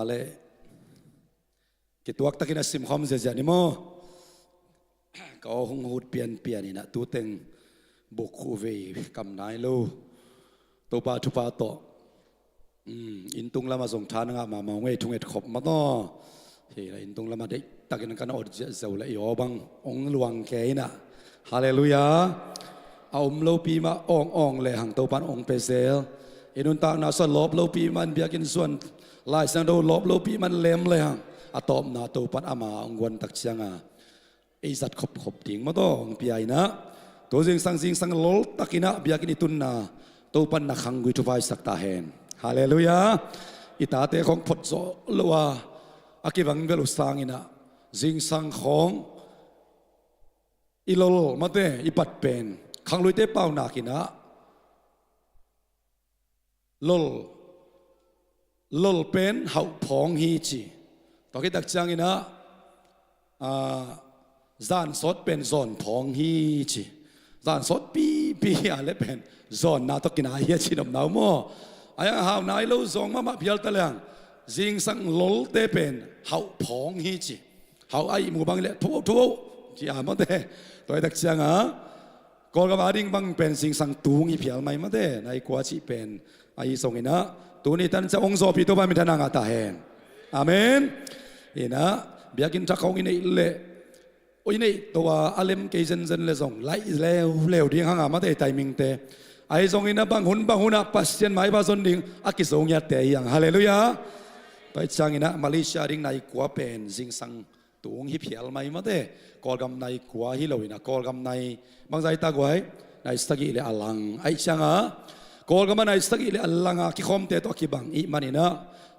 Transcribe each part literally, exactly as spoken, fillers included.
Leh kituak takin a simkhawm ziazia ni maw? Ka aw hong hut pianpian inah tuteng buk khuh vei kam nai lo. Topa thupha tawh, um, inntung lamah zong tha na ngah mahmah ung ei, thunget khop mah tawh. Hi la, inntung lamah deihtakin kan awt ziahziah uh leh i aw bang hong luang kei inah. Halleluiah. A om lopi mah awngawng lehang Topan hong pia zel. I nuntakna sua lawp lopi mah in biakinn zuan, Lai Siangtho lawp lopi mah in lem lehang a tawpna Topan ama hong guan tak cianga ei zat khopkhop ding mah tawh hong pia inah, tu zingsang zingsang loltak inah biakinn i tunna Topan na khanggui thupha i sak ta hen. Halleluiah. I tate khawng phot zawh lo a, a kibang bel uh sang inah, zingsang khawng i lol mate i pat pen khangluite paunak inah lol, lol pen hauh phawng hi ci. Tua khit tak ciang inah, a, zan sawt pen zawn phawng hi ci. Zan sawt pipi a le pen zawnna tawh kinai hi a ci nopna uh maw? A yang hau nai lo zawng mahmah phial ta leng zingsang lolte pen hauh phawng hi ci. Hauh a ihmu bang leh thu thu ci a mate. Tua i tak cianga Kawlgam a ding bang pen zingsang tung hi phial mai mate, nai kua cih pen. Ahi zong inah tuni tan ciang hong zawhpih Topa minthanna ngah ta hen. Amen. Inah biakinn thak hong i neih leh, oi, neih to a, a lem kei zenzen le zong laih leuleu ding hanga mate, timingte. Ahi zong inah bang hun bang hunah Pasian maipha zon ding a kizo ngiatte hi hang. Halleluiah. Tua i ciang inah Malaysia ding nai kua pen zingsang tung hi phial mai mate. Kawlgam nai kua hi lo inah Kawlgam nai bangzah hi ta guai, nai sagih le a lang. Ahi cianga Kawlgam a nai sagih le a langa kikhawmte tawh a kibang ih man inah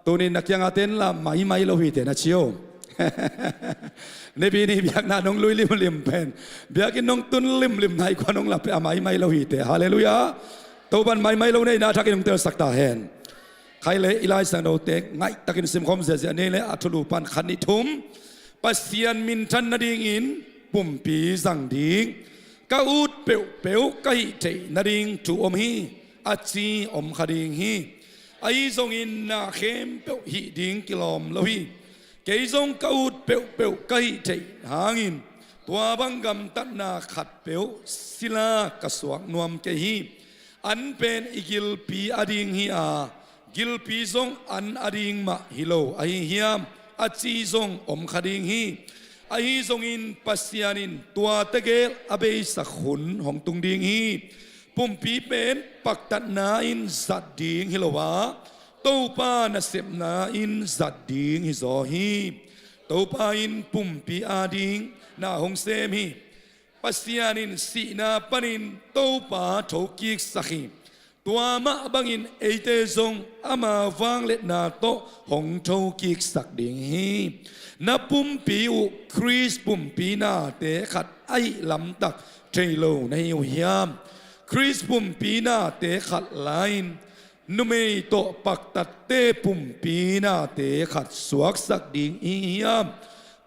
tunin na kianga ten la maimai lo hite na ci o. Nipi ni biakna nong lui limlim pen, biakinn nong tun limlim nai kua nong la pen a maimai lo hite. Halleluiah. Topan maimai lo neihna thakin hong telsak ta hen. Khai le i Lai Siangthote ngaihtakin simkhawm ziazia ni le a thulu pan khat nih thum. Pasian minthan nadingin pumpi zang ding. Ka ut peuhpeuh ka hih theih nading thu om hi, a ci om kha ding hi. Ahi zongin na khempeuh hih ding kilawm lo hi. Kei zong ka ut peuhpeuh ka hih theih hangin tua bang gamtatna khatpeuh sila ka suak nuam kei hi. An pen i gilpi a ding hi a, gilpi zong an a ding mah hi lo ahi hiam, a ci zong om kha ding hi. Ahi zongin Pasian in tua tegel a beisak hun hong tung ding hi. Pumpi pen paktatna in zat ding hi lo a, Topa nasepna in zat ding hi zaw hi. Topa in pumpi a ding na hong sem hi. Pasian in sihna panin Topa thokiksak hi. Tua mah bangin eite zong ama vangliatna tawh hong thokiksak ding hi. Na pumpi uh Khrist pumpi nate khat ahih lamtak thei lo na hi uh hiam? Khrist pumpi nate khat lai-in numei tawh paktatte pumpi nate khat suaksak ding i hi hiam?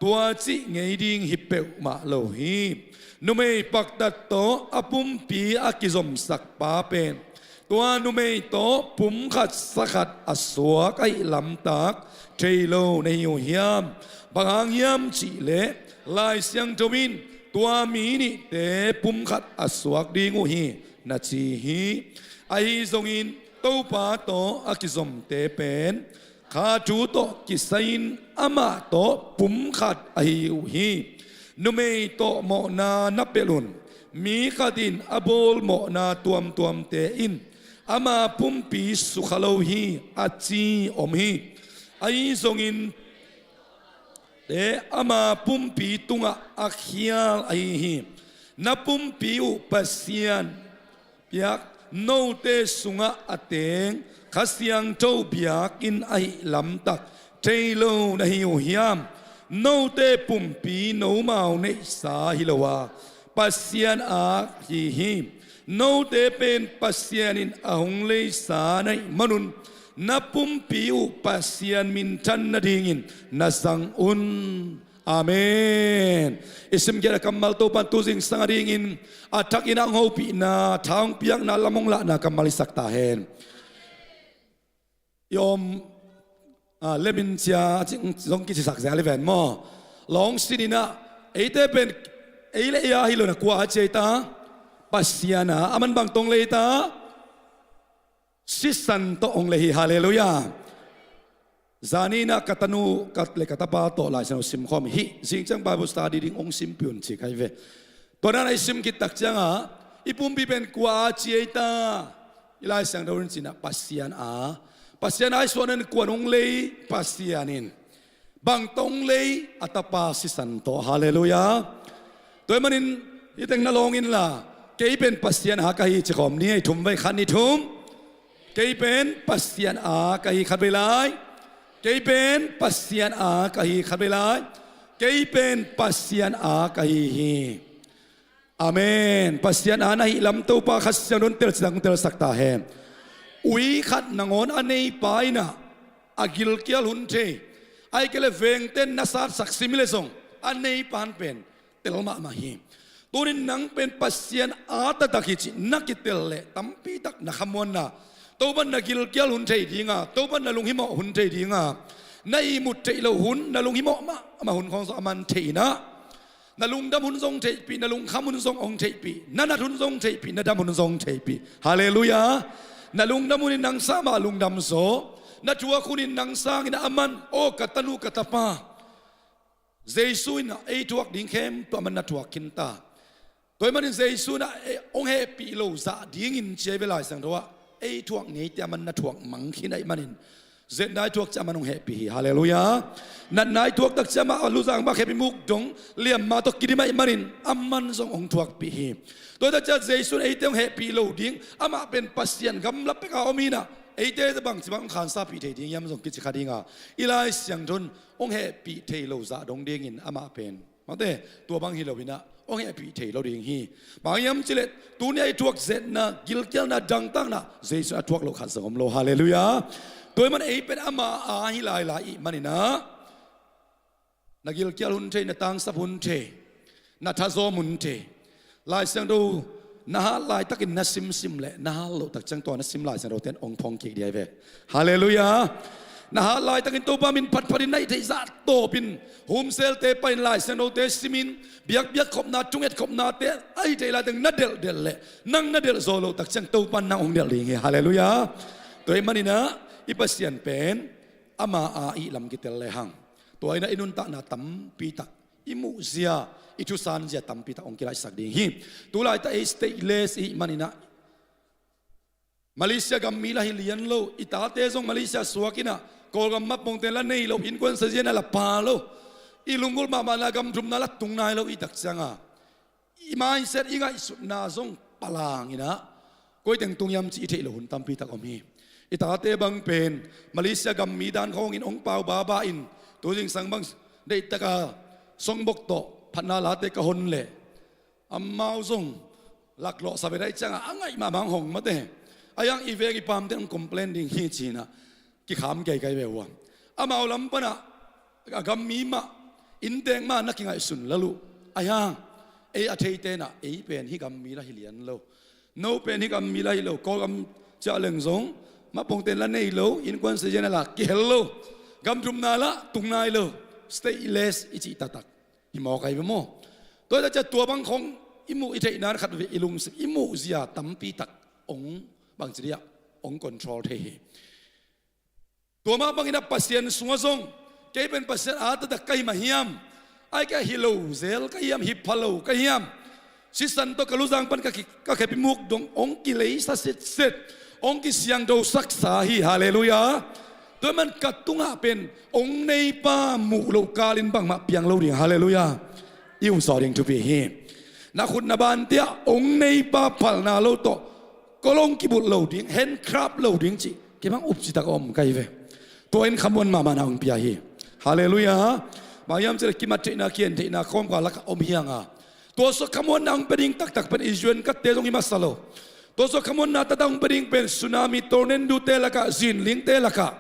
Tua cih ngei ding hi peuhmah lo hi. Numei paktat tawh a pumpi a kizomsak pa pen tua numei tawh pum khat sa khat a suak ahih lamtak thei lo na hi uh hiam? Bang hang hiam cihleh Lai Siangtho in tua mi nihte pum khat a suak ding uh hi na ci hi. Ahi zongin Topa tawh a kizomte pen kha thu tawh kisai-in amah tawh pum khat ahi uh hi. Numei tawh mawhna na pelh un. Mi khat in a bawl mawhna tuamtuamte in ama pumpi sukha lo hi, a ci om hi. Ahi zongin te ama pumpi tungah a khial ahi hi. Na pumpi uh Pasian biak, note sungah a teng Kha Siangtho biakinn ahih lamtak thei lo na hi uh hiam? Note pumpi nomau neihsa hi lo a, Pasian aak hi hi. Note pen Pasian in a hong leisa na hih manun na pumpi uh Pasian minthan nadingin na zang un. Amen. I simkhiat a kammal Topan tu zingsang a dingin a thakin a hong hopihna, tha hong piakna, lam hong lahna kammal i sak ta hen. I om Ah, lemin cia a cing zong kicisak zel hi ven maw? Lawng sininah eite pen ei le ei a hi lo na kua a cia hi ta? Pasian a, a man bang tong le hi ta? Sisan tawh ong le hi. Halleluiah. Zaninah ka tanu ka le ka tapa tawh Lai Siangtho simkhawm hi. Zing ciang Bible study ding ong simpih un ci ka hi ve. Tua nan a i sim khit tak ciangah i pumpi pen kua a cia hi ta? I Lai Siangtho in cinah Pasian a. Pasian a i suahna in kuan ong lei? Pasian in. Bang tawh ong lei? A tapa sisan tawh. Halleluiah. Tua ahih manin hih teng na lawng inla, kei pen Pasian a ka hi ci khawm ni. Ei, thum vai, khat, nih, thum. Kei pen Pasian a ka hi, khat vai lai. Kei pen Pasian a ka hi, khat vai lai. Kei pen Pasian a ka hi hi. Amen. Pasian a na hih lam Topa Kha Siangtho in telsiang telsak ta hen. Ui khat nangawn a neipa inah a gilkial hun thei, ahih kei leh vengte in na satsak sim hi leh zong a neipa in pen tel mahmah hi. Tunin nang pen Pasian a taktak hi cih na kitel leh tampi tak na khamuanna, Topa in na gilkial hun thei dinga, Topa in na lunghimawh hun thei dinga, na ihmut theih loh hun, na lunghimawh mahmah hun khawng zong a man thei inah, na lungdam hun zong theihpih, na lungkham hun zong ong theihpih, na nat hun zong theihpih, na dam hun zong theihpih. Halleluiah. Na lungdam hun in nang sang mah lungdam zaw, na thuak hun in nang sangin a man, aw ka tanu ka tapa, Jesu inah ei thuak ding khempeuh a man na thuak khin ta. Tua ahih manin Jesu inah ei ong hehpih lo zah dingin cia hi ve Lai Siangtho ah. Ei thuak ngeite a man na thuak mang khin ahih manin, zetna i thuak ciang a man ong hehpih hi. Halleluiah. Natna i thuak tak ciang amah a luzang bak hehpih muk dong liamma tawh kidim ahih manin a man zong ong thuakpih hi. Tua hi tak ciang Jesu in eite ong hehpih lo ding, amah pen Pasian gamla peka om hinah, eite bangci bang ong khansapih thei ding hiam zong kici kha dinga, i Lai Siangtho in ong hehpih thei lo zah dong dingin amah pen, mate, tua bang hi lo inah ong hehpih thei lo ding hi. Bang hiam cih leh tuni a i thuak zetna, gilkialna, dangtakna Jesu a thuak loh khat zong om lo. Halleluiah. Tua ahih man ei pen ama a hi lailai ih maninah, na gilkial hun thei, na tangsap hun thei, na thazawm hun thei. Lai Siangtho na hat laitakin na simsim leh na hat loh tak ciang tua na sim Lai Siangtho ten ong phong kik ding hi ve. Halleluiah. Na hat laitakin Topa min phatphatin na hih theih zah tawpin, humselte panin, Lai Siangthote simin, biakbiak khopna, thunget khopnate a hih theih laitakin na delhdelh leh nang na delh zaw loh tak ciang Topa in nang ong delh ding hi. Halleluiah. Tua ahih maninah i Pasian pen ama a ih lam kitel lehang, tua inah i nuntakna tampi tak i muhzia, i thusanzia tampi tak ong kilaihsak ding hi. Tulaitak ei stateless i hih maninah, Malaysia gam mi lah hi lian lo, i tate zong Malaysia suak inah, Kawlgam mapongte lah nei lo, innkuan sazian lah pha lo, i lunggulh mahmahna gam thumna lah tung nai lo i tak cianga, i mindset, i ngaihsutna zong palang inah, koi teng tung hiam cih i theih loh hun tampi tak om hi. I tate bang pen Malaysia gam mi dan khawngin ong pau baba in, tu zingsang bang deihtaka songbok tawh phatna late ka hon leh, amau zong laklawh sa ve daih cianga a ngaih mahmah hong mate. A hiang i veng i pamte ong complain ding hi cinah kikham kei kai ve ua. Amau lam panah a gam mi mah, inntek mah na kingaihsun lel uh. A hiang ei a theite inah ei pen hih gam mi lah hi lian lo, no pen hih gam mi lah hi lo, Kawlgam ciah leng zong mapongte lah nei lo, innkuan sazian lah kihel lo, gam thumna lah tung nai lo, stateless i cih taktak hi mawk ahi ve maw? Tua hi tak ciang tua bang khawng i muh i theihna khat ve, i lungsim, i muhzia tampi tak ong, bangci dia, ong control thei hi. Tua mah bangin a Pasian sungah zong, kei pen Pasian a taktak ka hi mah hiam? Ahih kei leh hi lo zel ka hiam, hi pha lo ka hiam? Sisan tawh ka luzang pan ka ki-, ka khepimuk dong ong kileisa sitset, ong kisiangtho saksa hi. Halleluiah. Tua man ka tungah pen ong neipa muh loh kalin bangmah piang lo ding. Halleluiah. I umzaw ding thupi hi. Na khut na bante ah ong neipa phalna lo tawh kol ong kibulh lo ding, handcraft lo ding cih kei bang upcitak a om ka hi ve. Tua in khamuan mahmahna ong pia hi. Halleluiah. Bang hiam cih leh kimat theihna, kihen theihna khawm kua lakah om hi hang a, tua sua khamuanna ong pia ding taktak pen i U N card-te zong hi masa lo. Tua sua khamuanna taktak ong pia ding pen tsunami, tornado-te lakah, zinlingte lakah,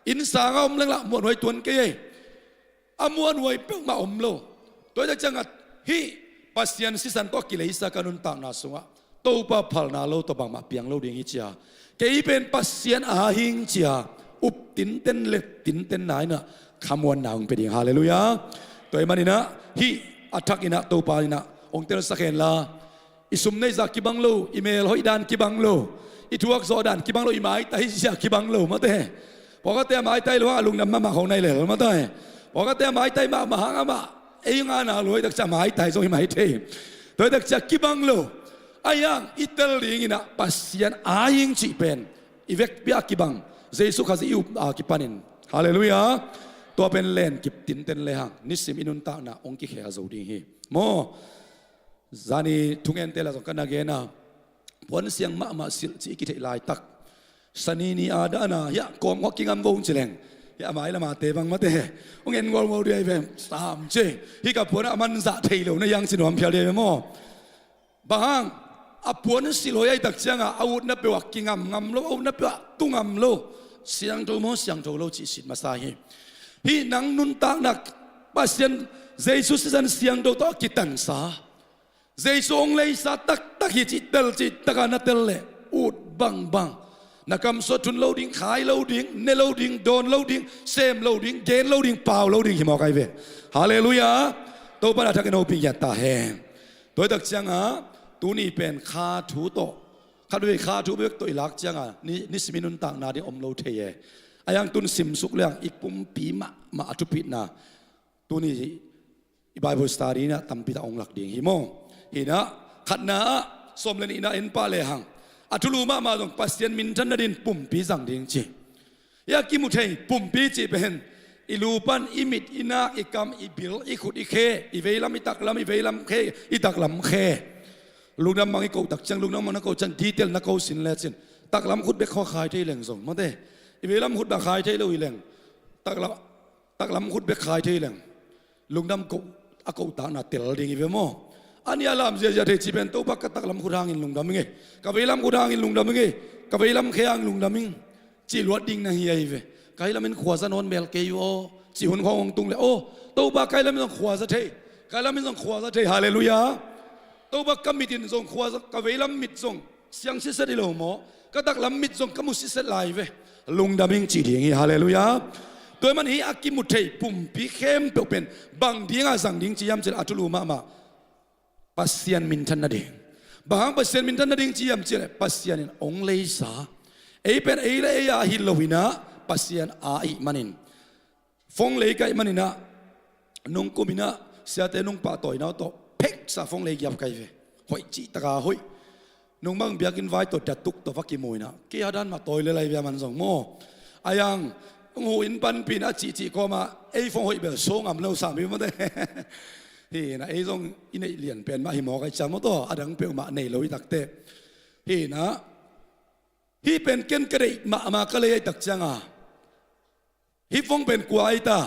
inn sangah om leng lah muanhuai tuan kei ei. A muanhuai peuhmah om lo. Tua hi tak ciangah hih Pasian sisan tawh a kileisa ka nuntakna sungah Topa phalna lo tawh bangmah piang lo ding hi cia, kei pen Pasian a hing cia up tinten, let tinten na inah khamuanna hong pia ding. Halleluiah. Tua ahih maninah hih a thak inah Topa inah hong telsak henla, i sum neih zah kibang lo, i mel hoih dan kibang lo, i thuak zawh dan kibang lo, i maitai zia kibang lo, mate. Pawlkhatte a maitai lo hang a lungdam mahmah khong nai lel, mate. Pawlkhatte a maitai mahmah hang amah ei nga na lo, i takcia maitai zong i maithei. Tua i takcia kibang lo. Ahi hang i tel dinginah Pasian a hing cih pen i vekpi a kibang Jesu Khazih i up a kipanin. Halleluiah. Tua pen lenkip tinten lehang nisim i nuntakna hong kikhel zo ding hi. Maw? Zani thungente la zong ka na gena, puan siang mahmah silh cih i kitheih laitak, Sani ni a dana hiah kawm khuak kingam vo hong ci leng, hiah a mai lama te bang mate hong en ngolngol dih ahi ve. Sam ci, hih ka puan a manzah thei lo na hiang ci nuam phial dih ahi ve maw? Bang hang? A puan silh hoih ahi tak cianga a utna peuh ah kingam ngam lo, a utna peuh ah tu ngam lo. Siangtho maw, siangtho lo cih sit masa hi. Hih nang nuntakna Pasian Jesu sisan siangtho tawh a kitansa, Jesu hong leisa taktak hi cih tel cih taka na tel leh ut bangbang. Na kamsuah thun lo ding, khai lo ding, ne lo ding, dawn lo ding, sem lo ding, gen lo ding, pau lo ding hi mawk ahi ve. Halleluiah. Topa na thakin hopih ngiat ta hen. Tua hi tak cianga tuni pen kha thu tawh, khatvei kha thu bek tawh i lak cianga ni, nisimin nuntakna ding om lo thei e. Ahi hang tun simsuk leng i pumpi mahmah a thupitna tuni i Bible study inah tampi tak hong lak ding hi maw? Hinah khatna ah sawm le nihna en pah lehang a thulu mahmah zong Pasian minthan nadin pumpi zang ding ci. Hiah kimu thei pumpi cih pen i lu pan i mit, i nak, i kam, i bil, i khut, i khe, i veilam, i taklam, i veilam khe, i taklam khe. Lungdam mang i koh tak ciang, lungdam mang na koh ciang detail na koh sin lecin taklam khut bek khua khai thei leng zong mate, i veilam khut bek khai thei lo hi leng taklam, taklam khut bek khai thei leng lungdam koh, a kohtakna tel ding hi ve maw? A nih a lam ziazia thei cih pen Topa ka taklam khut hangin lungdam ing e, ka veilam khut hangin lungdam ing e, ka veilam khe hangin lungdam ing cih luat ding na hi ahi ve. Ka hih lamin khuaza nawn mel kei uh aw cih hun khawng hong tung le aw, Topa ka hih lamin zong khuaza thei, ka hih lamin zong khuaza thei. Halleluiah. Topa ka mitin zong khuaza, ka veilam mit zong siang siset hi lo maw? Ka taklam mit zong ka mu siset lai ve. Lungdam ing ci ding hi. Halleluiah. Tua ahih man hih a kimu thei pumpi khempeuh pen bang dinga zang ding ci hiam cih leh a thulu mahmah Pasian minthan nading. Bang hang Pasian minthan nading ci hiam cih leh Pasian in hong leisa, ei pen ei le ei a hi lo hinah Pasian a ahih manin. Phone lei ka hih maninah nungkum inah siate nungpah tawina uh tawh pheksa phone lei giap ka hi ve. Hoih cihtaka hoih. Nungmang biakinn vai tawh datuk tawh va kimu inah kei a dan mah tawi le lai bia man zong maw? Ahi hang hong hu in panpih inah cihcih kawmah ei phone hoih bel so ngam lo sam hi mate. Hinah ei zong i neih lian pen mah hi mawk ahi ciang maw taw, a dang peuhmah nei lo hi takteh. Hinah hih pen ken ka deih mahmah ka lei ahi tak cianga hih phone pen kua ahi ta?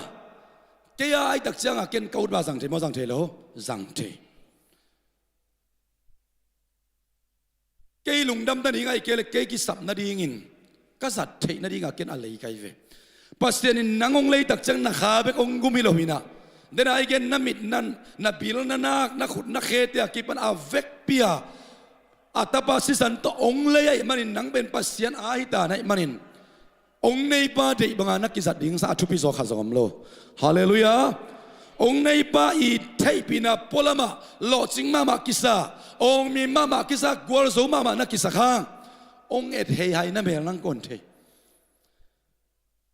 Kei a ahi tak cianga ken ka utbah zang thei maw, zang thei lo? Zang thei. Kei lungdam nading ahi kei le kei kisap nadingin ka zat theih nadinga ken a lei ka hi ve. Pasian in nang hong lei tak ciang na kha bek hong gum hi lo hinah, dena i gen na mit, na, na bil, na nak, na khut, na khete a kipan a vekpi a a tapa sisan tawh hong lei ahih manin nang pen Pasian a hi ta na hih manin hong neipa deih banga na kizat ding sa a thupi zaw khat zong om lo. Halleluiah. Hong neipa i theihpihna pualamah lawhcing mahmah kisa, awngmi mahmah kisa, gualzo mahmah na kisa khang hong et heihai na mel nang kawn thei.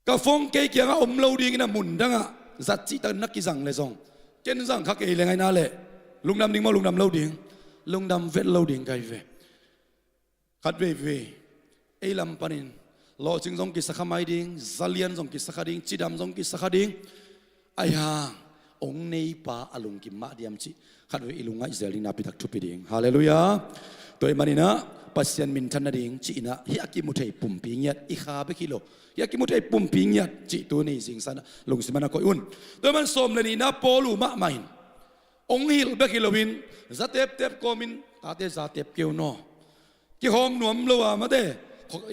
Ka phone kei kiangah om lo dingin a mun dangah zat cihtak na kizang le zong ken zang kha kei leng ahi na leh lungdam ding maw, lungdam lo ding? Lungdam vet lo ding ka hi ve. Khat veivei ei lam panin lawhcing zong kisakha mai ding, zalian zong kisakha ding, cidam zong kisakha ding. Ahi hang hong neipa a lungkim mah diam cih khatvei i lungngaih zel ding napi tak thupi ding. Halleluiah. Tua ahih maninah Pasian minthan nading cihinah hih a kimu thei pumpi ngiat, i kha bek hi lo, hih a kimu thei pumpi ngiat cih tuni zingsang lungsim ah na koih un. Tua ahih man sawm le nihna Paul uh mahmah in hong hilh bek hi loin za teptep kawmin tate za tep kei un aw. Kikhawm nuam lo a mate,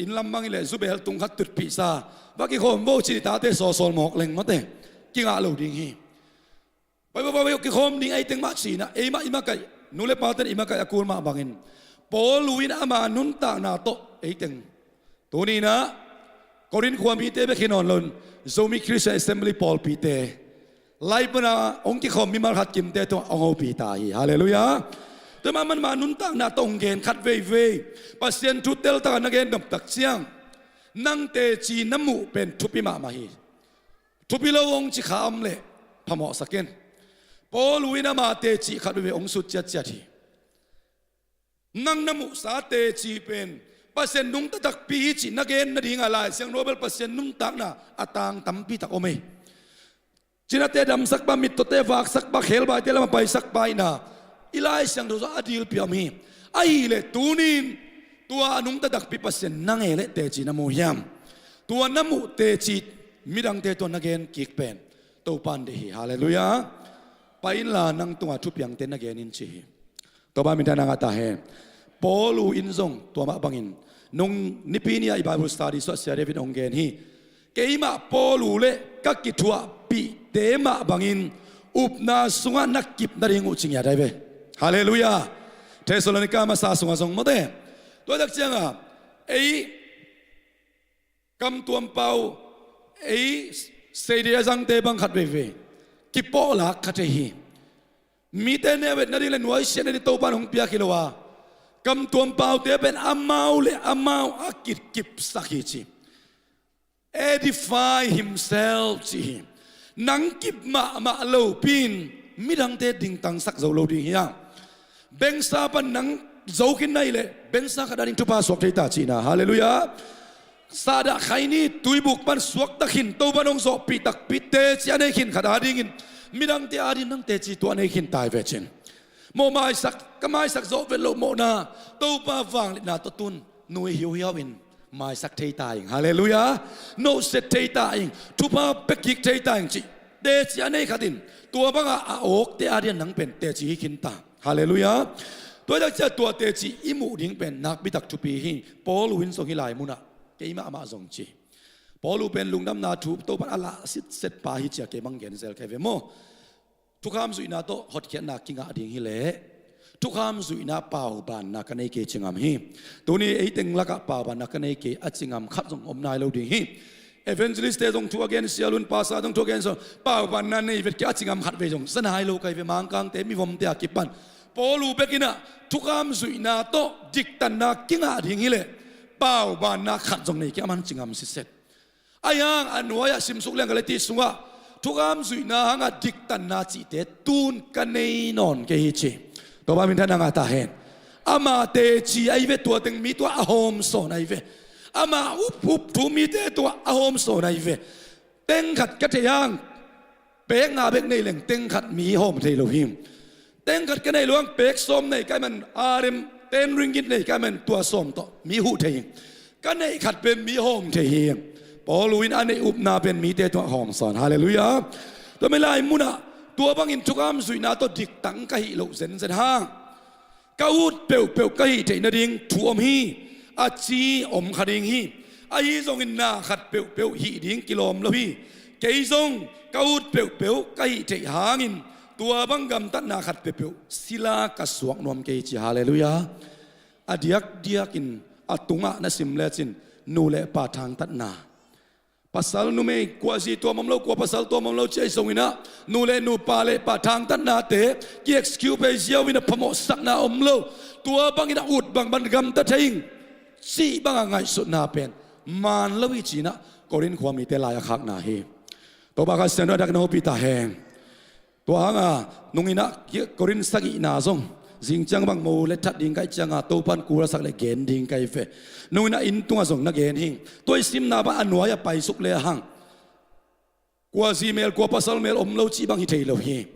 inn lam bang hileh zubel tung khat tutpihsa, va kikhawm vo ci, tate sawsawl mawk leng mate, kingah lo ding hi. Pai va, va, va, kikhawm ding, ei teng mah cinah ei mah i makaih, nu le paten i makaih a kul mah bangin Paul uh in ama nuntakna tawh ei teng tuninah Korin khua mite bek hi nawn loin Zomi Christian Assembly pawlpite, lai pana hong kikhawm mimal khat kimte tungah hong hopih ta hi. Halleluiah. Tua mah man mah nuntakna tawh hong gen khat veivei. Pasian thu teltak a na gen nop tak ciang nang teci na muh pen thupi mahmah hi. Thupi lo hong ci kha om leh phamawhsak in. Paul in ama teci khat veivei hong sut ciatciat hi. Nang na muhsa teci pen Pasian nungta takpi hi cih na gen nadinga Lai Siangtho bel Pasian nuntakna a tang tampi tak om hi. Cinate damsak pa, mittawte vaksak pa, khebaite lam a paisak pa in a, i Lai Siangtho sung a dilpih om hi. Ahih leh tuni-in tua a nungta takpi Pasian na ngei leh teci na mu hiam? Tua na muh teci midangte tungah na gen kik pen Topa in deih hi. Halleluiah. Pai inla nang tungah thupiangte na gen in ci hi. Topa minthanna ngah ta hen. Paul in zong tua mah bangin, nung nipi ni-a i Bible study sungah Sia David hong gen hi. Keimah Paul le ka kithuahpihte mah bangin upna sungah na kip nading uh ci ngiat ahi ve. Halleluiah. Thessalonika masa sungah zong mawte. Tua tak cianga ei kamtuampa uh, ei seidei a zangte bang khat veivei kipawhlak kha thei hi. Mite neu-et nading le nuaisiah nading Topa in hong piak hi lo a, kamtuampaute pen amau le amau a kikipsak hi ci. Edify himself ci hi. Nang kip mahmah lopi-in midangte dingtangsak zo lo ding hi a, bengsa pan nang zo khin na hih leh bengsa khat ading thupha suak thei ta cihna. Halleluiah. Sahdah khaini tuibuk pan suakta khin, Topa in hong zawhpih takpi teci a nei khin khat adingin midangte ading nang teci tua nei khin ta hi ve cin. Mawh maisak, ka maisak zawh vet loh mawhna, Topa vangliatna tawh tun nui hiuhiau in maisak thei ta ing. Halleluiah. Nohset thei ta ing, thupha pia kik thei ta ing cih teci a nei khat in tua banga a awkte ading nang pen teci hi khin ta. Halleluiah. Tua hi tak ciang tua teci i muh ding pen nakpi tak thupi hi. Paul in zong hih lai munah keimah amah zong ci. Paul pen lungdamna thu Topa in a lah sitset pa hi ci-a kei bang gen zel ka hi ve maw. Thukham zuihna tawh hotkhiatna kingah ding hi leh thukham zuihna paubanna ka nei kei ci ngam hi. Tuni ei teng lakah paubanna ka nei kei a ci ngam khat zong om nai lo ding hi. Evangelist-te zong thu a gen sialun, pastor zong thu a gen sialun, paubanna nei vet kei a ci ngam khat vei zong za nai lo ka hi ve. Mangkangte, mivomte a kipan Paul bekin ah thukham zuihna tawh diktanna kingah ding hi leh paubanna khat zong nei kei a man ci ngam sitset. Ahi hang a nuai-ah simsuk liang ka leh ti sungah thukham zuihna hangah diktanna cihte tun ka nei nawn kei hi ci. Topa minthanna ngah ta hen. Ama teci ahi ve, tua teng mi tungah a hawmsawn ahi ve. Ama uphup thu mite tungah a hawmsawn ahi ve. Teng khat ka thei hang pek nga bek nei leng teng khat mi hawm thei lo hi. Teng khat ka nei lo hang pek sawm nei ka hih man, arem ten ringgit nei ka hih man, tua sawm tawh mi huh thei hi. Ka neih khat pen mi hawm thei hi. Paul in a neih upna pen mite tungah hawmsawn. Halleluiah. Tua mi lai munah tua bangin thukham zuihna tawh diktang ka hih loh zenzen hang ka ut peuhpeuh ka hih theih nading thu om hi. A ci om kha ding hi. Ahi zongin na khat peuhpeuh hih ding kilawm lo hi. Kei zong ka ut peuhpeuh ka hih theih hangin tua bang gamtatna khat peuhpeuh sila ka suak nuam kei ci. Halleluiah. A diakdiakin a tungah na sim lecin nu le pa thangtatna, pasal numei kua zi tuam om lo, kua pasal tuam om lo ci ahi zongin ah, nu le nu, pa le pa thangtatnate ki-excuse pei ziau in a phamawhsakna om lo. Tua bangin a ut bangbang gamta thei ing cih banga ngaihsutna pen maan lo hi ci-in ah Korin khua mite lai a khakna hi. Topa Kha Siangtho in a dak na hopih ta hen. Tua hanga nungin ah Korin sagihna zong zing ciang bang mo le that ding ka hih cianga Topa in kul a sak le gen ding ka hi ve. Nungin ah inn tungah zong na gen hi. Tua i simna bang a nuai-ah paisuk le hang kua zi mel, kua pasal mel om lo cih bang hi thei lo hi.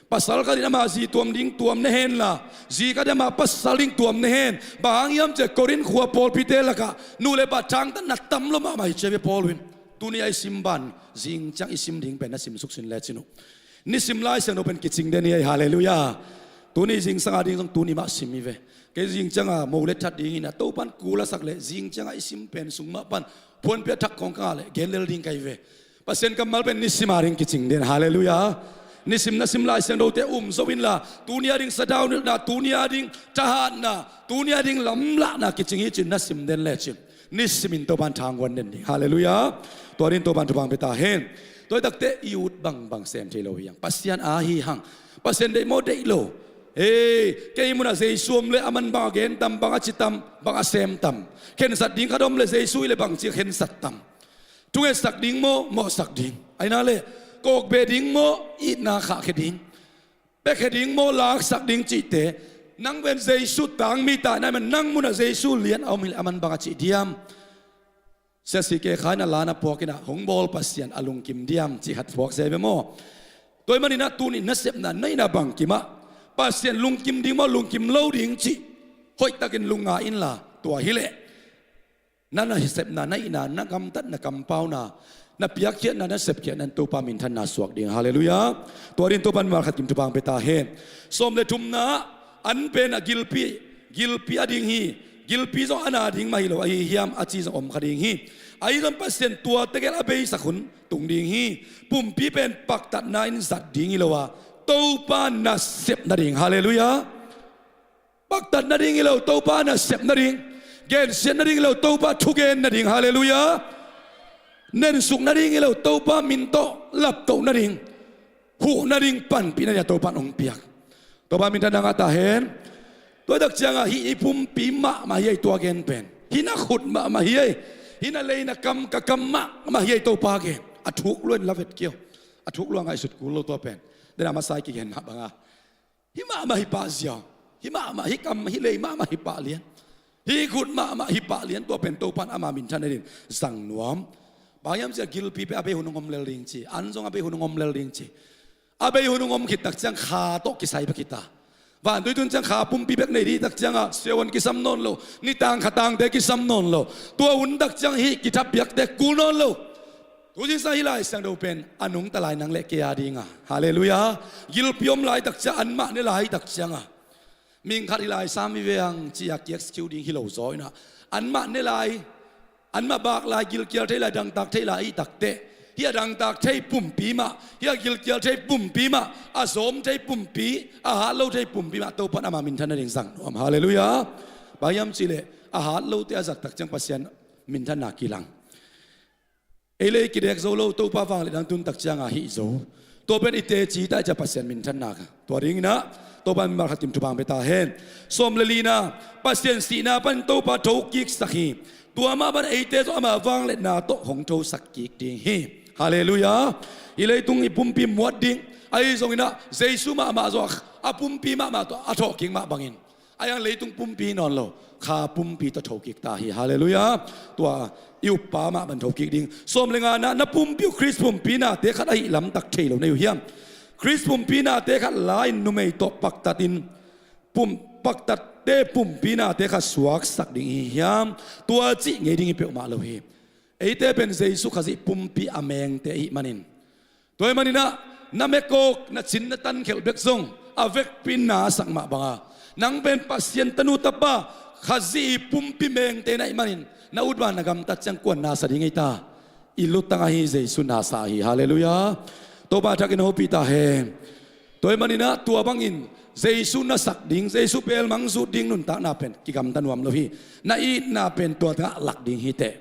Pasal khat in ama zi tuam ding tuam na hen la, zi khat in ama pasal ding tuam na hen. Bang hang hiam cih leh Korin khua pawlpite lakah nu le pa thangtatna tam lo mahmah hi ci a ve Paul in. Tuni a i sim ban zing ciang i sim ding pen na simsuk sin lecin uh. Nisim Lai Siangtho pen kicing den hi ei. Halleluiah. Tuni zingsang a ding zong tuni mah sim hi ve. Kei zing cianga mo le that ding hi-in ah Topa in kul a sak le zing cianga i sim pen sung mah pan phuanpia thak khawng ka ngah le gen lel ding ka hi ve. Pasian kammal pen nisim a ding kicing den. Halleluiah. Nisim na sim Lai Siangthote um zo inla, tuni a ding sadaunilhna, tuni a ding thahatna, tuni a ding lamlahna kicing hi ci-in na sim den lecin Nisimin Topan thanghuan den ding. Halleluiah. Tua dingin Topan thupha pia ta hen. Tua hi takteh i ut bangbang sem thei lo hi hang. Pasian aa hi hang. Pasian deih maw, deih lo? Hei, kei munah Jesu om le a man bang a gen tam, bang a ci tam, bang a sem tam? Khensat ding khat om le Jesu i le bangci a khensat tam? Thungetsak ding maw, mawhsak ding? Aina le kawkbeh ding maw, itna khahkhia ding? Piakhia ding maw, laksak ding cihte? Nang pen Jesu tangmi ta na hi man, nang munah Jesu lian a om hi le a man bang a cih diam? Sia C K Kha in a la na puak in ah, hong bawl Pasian a lungkim diam cih khat puak se ve maw? Tua hi manin ah tuni nasepna na inn ah bangkim ah Pasian lungkim ding maw, lungkim lo ding cih hoihtakin lungngai inla, tua hileh na nasepna, na itna, na gamtatna, kampauna, na piakkhiatna, na sepkhiatna in Topa minthanna suak ding. Halleluiah. Tua dingin Topa mimal khat kim thupha pia ta hen. Sawm le thumna, an pen a gilpi, gilpi a ding hi. Gilpi zong a na ding mah hi lo, ahi hiam a ci zong om kha ding hi. Ahi zong Pasian tua tegel a beisak hun tung ding hi. Pumpi pen paktatna in zat ding hi lo a, Topa nasep nading. Halleluiah. Paktat nading hi lo, Topa nasep nading. Gensiat nading hi lo, Topa thugen nading. Halleluiah. Nensuk nading hi lo, Topa min tawh laptoh nading. Huh nading, panpih nading a Topa in hong piak. Topa minthanna ngah ta hen. Tua hi tak ciangah hih i pumpi mahmah hi ei, tua gen pen. Hih na khut mahmah hi ei. Hih na lei na kam, ka kam mahmah hi ei, Topa gen. A thuk lua in la vet kei o. A thuk lua ngaihsut kul lo tua pen. Dena masa i kigen mah banga. Hih mahmah hi pah ziau. Hih mahmah, hih kam, hih lei mahmah hi pah lian. Hih khut mahmah hi pah lian, tua pen Topa in ama minthan nadin zang nuam. Bang hiam cih leh gilpi pen a bei hun hong om lel ding ci. An zong a bei hun hong om lel ding ci. A bei hun hong om khit tak ciang kha tawh kisai bek hi ta. Vantui tun ciang kha pumpi bek nei ding tak ciangah siavuan kisam nawn lo. Nitang khatangte kisam nawn lo. Tua hun tak ciang hih kithapiakte kul nawn lo. Tu zingsang hih Lai Siangtho pen a nungta lai nang le kei a dinga. Halleluiah. Gilpi om lai tak ciang, anmah ne lai tak cianga, ming khat hih lai sam hi ve ang ci-a kiak sikiu ding hi lo zaw inah, anmah ne lai, anmah bak lai, gilkial thei lai, dangtak thei lai i takteh, hih a dangtak thei pumpi mah, hih a gilkial thei pumpi mah, a zawm thei pumpi, a hat lo thei pumpi mah Topa in ama minthan nading zang nuam. Halleluiah. Bang hiam cih leh a hat lote a zat tak ciang Pasian minthanna kilang. Ei le ei kidek zo lo, Topa vangliatna tun tak cianga hih zo. Tua pen i teci ta i cia Pasian minthanna ka. Tua dinginah Topa in mimal khat kim thupha pia ta hen. Sawm le lina, Pasian sihna pan Topa thokiksak hi. Tua mah pan eite zong ama vangliatna tawh hong thosak kik ding hi. Halleluiah. I leitung i pumpi muat ding, ahi zonginah Jesu mahmah zong a pumpi mahmah tawh a thawhkik mah bangin, a hiang leitung pumpi hi nawn lo, kha pumpi tawh thokik ta hi. Halleluiah. Tua i uppa mah bang thokik ding. Sawm le ngana, na pumpi uh Khrist pumpi nate khat ahih lamtak thei lo na hi uh hiam? Khrist pumpi nate khat la-in numei tawh paktatin, pum, paktatte pumpi nate khat suaksak ding hi hiam? Tua cih ngei ding hi peuhmah lo hi. Eite pen Jesu Khazih pumpi a mengte ahih manin, tua ahih maninah na mekawk, na cin, na tankhelh bek zong a vekpi in nasak mah banga, nang pen Pasian tanu tapa, Khazih i pumpi mengte na hih manin, na ut ma na gamtat ciang kuan nasa ding ei ta? I lutang ahi Jesu nasa hi. Halleluiah. Topa thakin hopih ta hen. Tua ahih maninah tua bangin Jesu nasak ding, Jesu pelmang zut ding nuntakna pen kigamta nuam lo hi. Na itna pen tua tengah lak ding hi teh.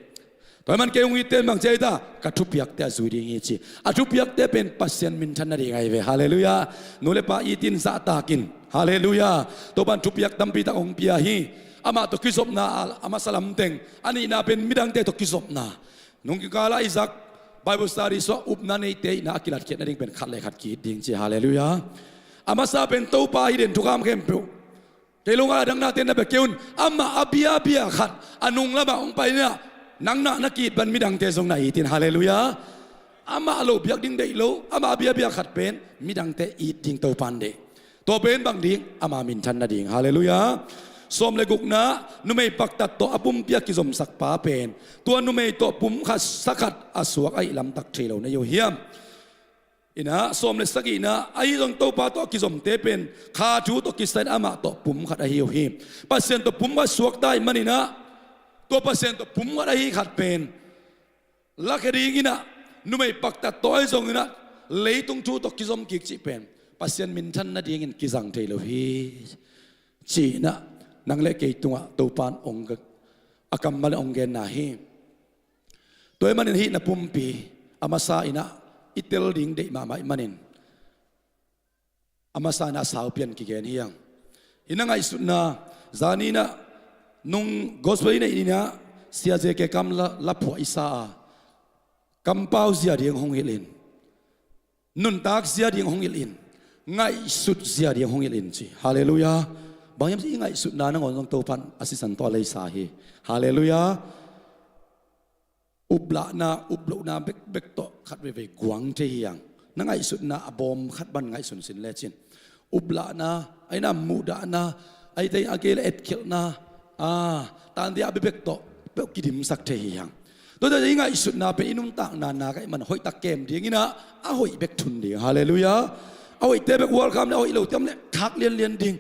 Tua ahih man kei hong itte in bang ci a hi ta? Ka thupiakte a zui ding hi ci. A thupiakte pen Pasian minthan nading ahi ve. Halleluiah. Nu le pa itin zahtakin. Halleluiah. Topa in thupiak tampi tak hong pia hi. Amah tawh kizopna a, a masa lamteng. A nihna pen midangte tawh kizopna. Nung kikala Isaac Bible study sungah upna neite itna a kilatkhiat nading pen khat le khat ki-it ding ci. Halleluiah. A masa pen Topa hi den, thukham khempeuh. Kei lo ngal a dang nate na bia kei un. Amah a biabia khat a nung lamah hong pai inah, nang na, na ki-it bang midangte zong na itin. Halleluiah. Amah lo biak ding deih lo, amah a biabia khat pen midangte it ding Topa in deih. Tua pen bang ding? Ama minthan nading. Halleluiah. Sawm le gukna, numei paktat tawh a pumpi a kizomsak pa pen tua numei tawh pum khat sa khat a suak ahih lamtak thei lo na hi uh hiam? Inah sawm le sagihna, ahi zong Topa tawh a kizomte pen kha thu tawh kisai-in amah tawh pum khat ahi uh hi. Pasian tawh pum khat suakta ahih maninah, tua Pasian tawh pum khat ahi khat pen lakhia dinginah, numei paktat tawh ahi zonginah leitung thu tawh kizom kik cih pen Pasian minthan nadingin kizang thei lo hi. Ci-inah nang le kei tungah Topa in hong, a kammal in hong genna hi. Tua ahih manin hih na pumpi a masa in ah i tel ding deih mahmah ahih manin a masa in ah sau pian kigen hi hang. Hih na ngaihsutna, zani in ah nung gospel i neih ni in ah Sia J K Kam la, la phuah i sa a, kampau zia ding hong hilh in, nuntak zia ding hong hilh in, ngaihsut zia ding hong hilh in ci. Halleluiah. Bang hiam cih i ngaihsutna nangawn zong Topa'n a sisan tawh a leisa hi. Halleluiah. Uplahna, uplohna bekbek tawh khat veivei guang thei hi hang. Na ngaihsutna a bawm khat bang ngaihsun sin lecin, uplahna, ahih na muhdahna, ahih teh a gei le etkhelhna, a, tante a bekbek tawh peuh kidimsak thei hi hang. Tua teh i ngaihsutna pen i nuntakna nak ahih man hoihtak kem ding in ah, a hoih bek thun ding. Halleluiah. A hoihte bek welcome le a hoih lote om le khak lianlian ding.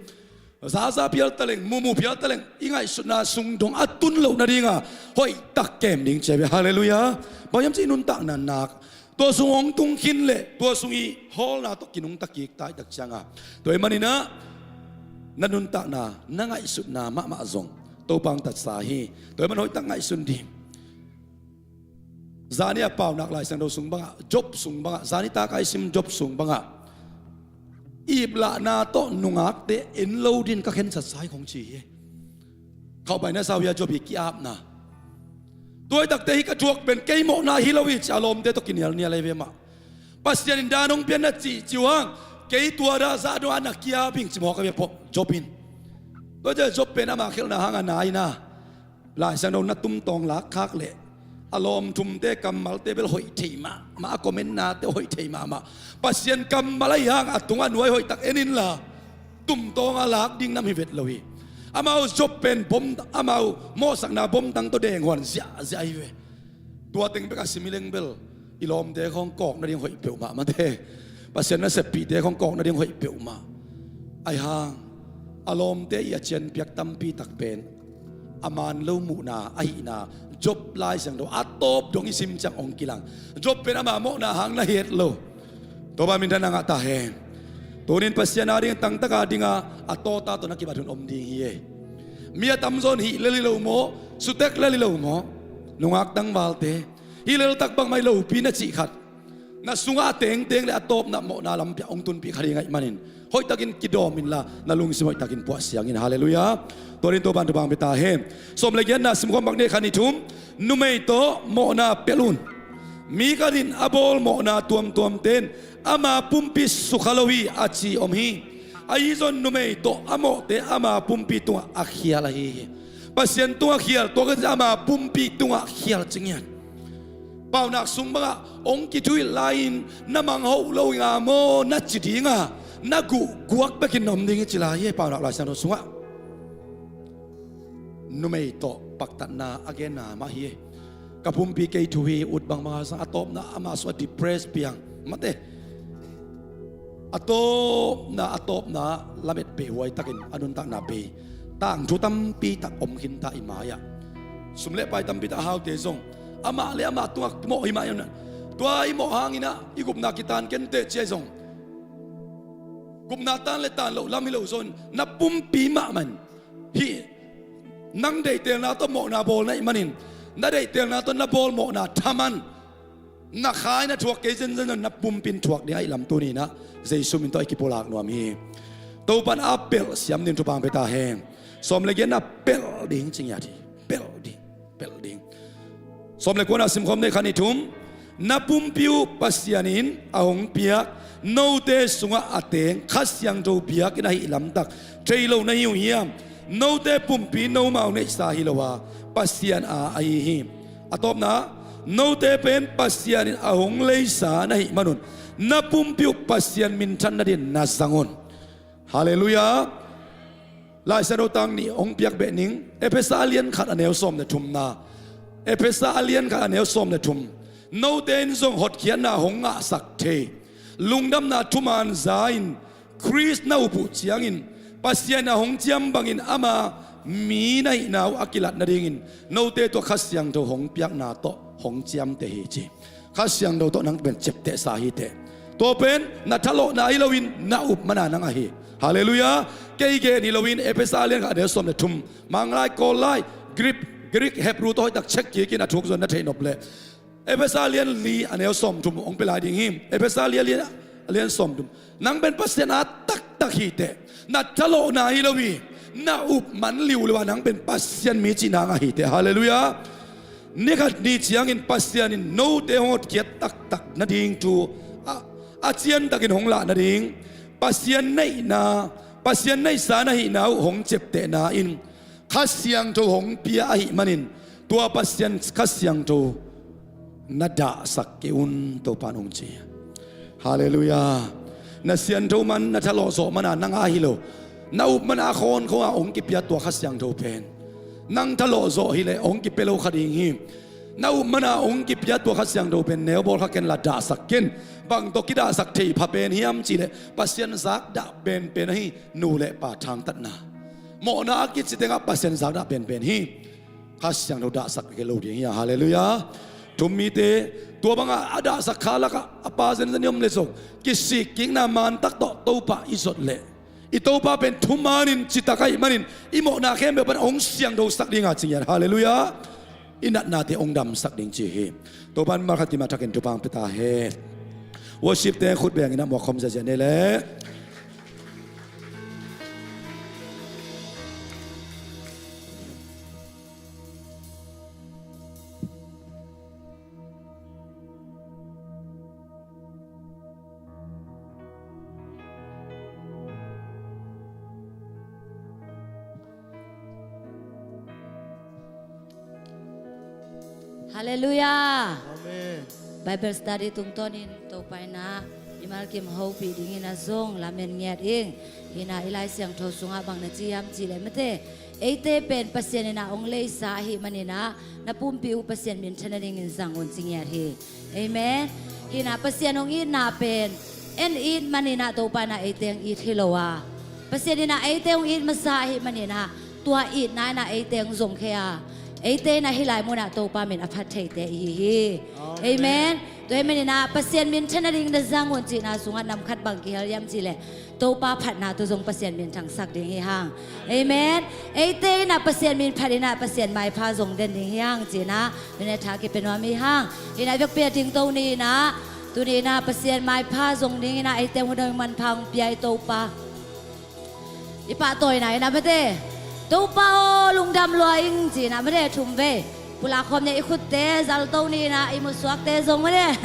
Zaza phial taleng, mumu phial taleng, i ngaihsutna sung dong a tun loh nading a hoihtak kem ding ci hi ve. Halleluiah. Bang hiam cih i nuntakna nak tua sung hong tung khin leh tua sung i hawlna tawh kinungta kik ta i tak ciang a, tua ahih manin ah na nuntakna, na ngaihsutna mahmah zong Topa hong tatsa hi. Tua ahih man hoihtak ngaihsun ding. Zani a Paunak Lai Siangtho sung bangah, Job sung bangah, zani tak a i sim Job sung bangah, iplahna tawh nungakte en lo ding ka khensat sa hi kong ci hi. Khauhbaina sau hi a Job i ki-apna. Tua ahih takteh hih ka thuak pen kei mawhna hi lo hi ci a lawmte tawh kinialnial ahi ve mah. Pasian in dan hong pia in na cihcih uh hang, kei tua dah zah dong a na ki-ap ing ci mawk ahi ve pawh Job in. Tua ahih ciang Job pen ama khialhna hang a na in ah Lai Siangtho na tumtawng lakkhak leh a lawm thumte kammalte bel hoih thei mahmah, a commentnate hoih thei mahmah. Pasian kammal ahih hang a tung a nuai hoihtak en inla, tumtawng a lak ding nam hi vet lo hi. Amau Job pen bom, amau mawhsakna bomtang tawh denghuan ziahziah ahi ve. Tua teng bek a sim hi leng bel i lawmte khawng kawk nading hoih peuhmah, mate, Pasian naseppihte khawng kawk nading hoih peuhmah. Ahih hang a lawmte i a cianpiak tampi tak pen a man lo muhna ahihna Job Lai Siangtho a tawp dong i sim ciang hong kilang. Job pen ama mawhna hang na hi het lo. Topa minthanna ngah ta hen. Tuni in Pasian a ding tangtak a ding a, a tawta tawh na kibat hun om ding hi e. Mi a tamzaw in hih lel hi lo maw, sutek lel hi lo maw, nungak tangvalte, hih leltak bangmah hi lopi na cih khat, na sungah a tengteng le a tawpna mawhna lampi ah hong tunpih kha ding ahih manin hoihtakin kidawm inla, na lungsim hoihtakin puah siang in. Halleluiah. Tua ding Topa in thupha hong pia ta hen. Sawm le giatna simkhawm bak ni, khat, nih, thum. Numei tawh mawhna pelh un. Mi khat in a bawl mawhna tuamtuamte in ama pumpi sukha lo hi a ci om hi. Ahi zong numei tawh a mawhte ama pumpi tungah a khial ahi hi. Pasian tungah khial, tua ka ci ama pumpi tungah khial ci ngiat. Paunak sung bangah hong kithuhilh lai-in na manghoh lo hi nga maw na ci ding a, na guh guak bekin na om ding hi ci lai hi Paunak Lai Siangtho sungah. Numei tawh paktatna a genna mah hi. Ka pumpi kei thu hi ut bangbang a zang, a tawpna ama sungah depress piang, mate. A tawpna, a tawpna lamet peh huai takin a nuntakna bei. Tangthu tampi tak om khin ta i mai-ah. Sum le pai tampi tak a haute zong amah le amah tungah mawh hi mah hi. Tua i mawh hangin ah i gupna kitan kei inteh ci-a zong, gupna tan le tan loh lam hi lo zaw in na pumpi mahmah in hih nang deihtelna tawh mawhna bawl na hih manin, na deihtelna tawh na bawl mawhna thaman na khai na thuak kei zenzen, na pumpi in thuak ding ahih lam tuni in ah Jesu min tawh i kipulak nuam hi. Topa in a pelh siam ding thupha hong pia ta hen. Sawm le giatna pelh ding ci ngiat hi. Pelh ding, pelh ding. Sawm le kuana simkhawm ni, khat, nih, thum. Na pumpi uh Pasian in a hong piak, note sungah a teng Kha Siangtho biakinn ahih lamtak thei lo na hi uh hiam? Note pumpi nomau neihsa hi lo a, Pasian a ahi hi. A tawpna, note pen Pasian in a hong leisa na hih manun na pumpi uh Pasian minthan nadin na zang un. Halleluiah. Lai Siangtho tang nih hong piak beh ning. Efesa a lian khat a neu sawm le thumna. Efesa a lian khat a neu sawm le thum. Note in zong hotkhiatna hong ngahsak thei, lungdamna thuman za-in Khrist na up uh ciangin Pasian a hong ciam bangin ama mi na hihna uh a kilat nadingin note tawh Kha Siangtho hong piakna tawh hong ciamteh hi ci. Kha Siangtho tawh nang pen ciaptehsa hi teh. Tua pen na thalawhna hi loin na up mana nang ahi. Halleluiah. Kei gen hi loin Efesa a lian khat a neu sawm le thum, Manglai, Kawllai, Greek, Greek, Hebrew tawh hoihtak check kikin a thuk zong na theih nop leh Efesa lian li a neu sawmthum hong pia lai ding hi. Efesa lian li a lian sawmthum. Nang pen Pasian a taktak hi teh, na thalawhna hi lo hi. Na up man liuliu a nang pen Pasian mi cihna ngah hi teh. Halleluiah. Ni khat ni ciangin Pasian in note hong hotkhiat taktak nading thu a, a ciantakin hong lah nading, Pasian neihna, Pasian neihsa na hihna uh hong ciaptehna in Kha Siangtho hong pia ahih manin tua Pasian Kha Siangtho na dahsak kei un, Topa in hong ci. Halleluiah. Na siangtho man, na thalawh zawh mana nang a hi lo, na up mana a khawnkhong a hong kipia tua Kha Siangtho pen nang thalawh zawh hileh hong kipia lo kha ding hi. Na up mana hong kipia tua Kha Siangtho pen neu bawl kha ken la, dahsak ken. Bang tawh kidahsak thei pha pen hiam cihleh Pasian zakdah penpen ahi, nu le pa thangtatna. Mawhna a kici tengah Pasian zakdah penpen hi. Kha Siangtho dahsak kei lo ding hi a, halleluiah. Thum mite, tua bangah a dahsak kha lakah a pa zenzen i om le zong, kisik kikna mantak tawh Topa i zot leh i Topa pen thumanin citak ahih manin i mawhna khempeuh pan hong siangthosak ding a ci ngiat, halleluiah. I natnate hong damsak ding ci hi. Topa in malkhat kim a thakin thupha hong pia ta hen. Worship te khut beng in a muak khawm ziazia ni leh. Halleluiah. Amen. Bible study tungtawnin Topa in a i malkim hopih dingin a zong lamen ngiat ing. Hi in a i Lai Siangtho sungah bang na ci hiam cihleh mate, eite pen Pasian in a hong leisa ahih manin a na pumpi uh Pasian minthan nadingin zang un ci ngiat hi. Amen. Hi in a Pasian hong itna pen en it manin a Topa in a eite hong it hi lo a, Pasian in a eite hong it masa ahih manin a tua itna in a eite hong zong khe a, eite in a hih lai munah Topa min a phat theite i hi hi. Amen. Amen. Tua ahih manin a Pasian minthan nading na zang un cihna sungah nam khat bang kihel hiam cihleh Topa phatna tawh zong Pasian minthangsak ding hi hang. Amen. Eite in a Pasian min phat in a Pasian maipha zong den ding hi hang cihna nunetha kipia nuam hi hang. Hi in a i vekpi a dingto ni in a, tuni in a Pasian maipha zong ding in a eite hong hun manpha hong pia i Topa i pahtawina in a mate, Topa aw lungdam lua ing ci in a mate, thum vei pulak khawm ni a, i khutte zalto ni in a, i musuakte zong mate.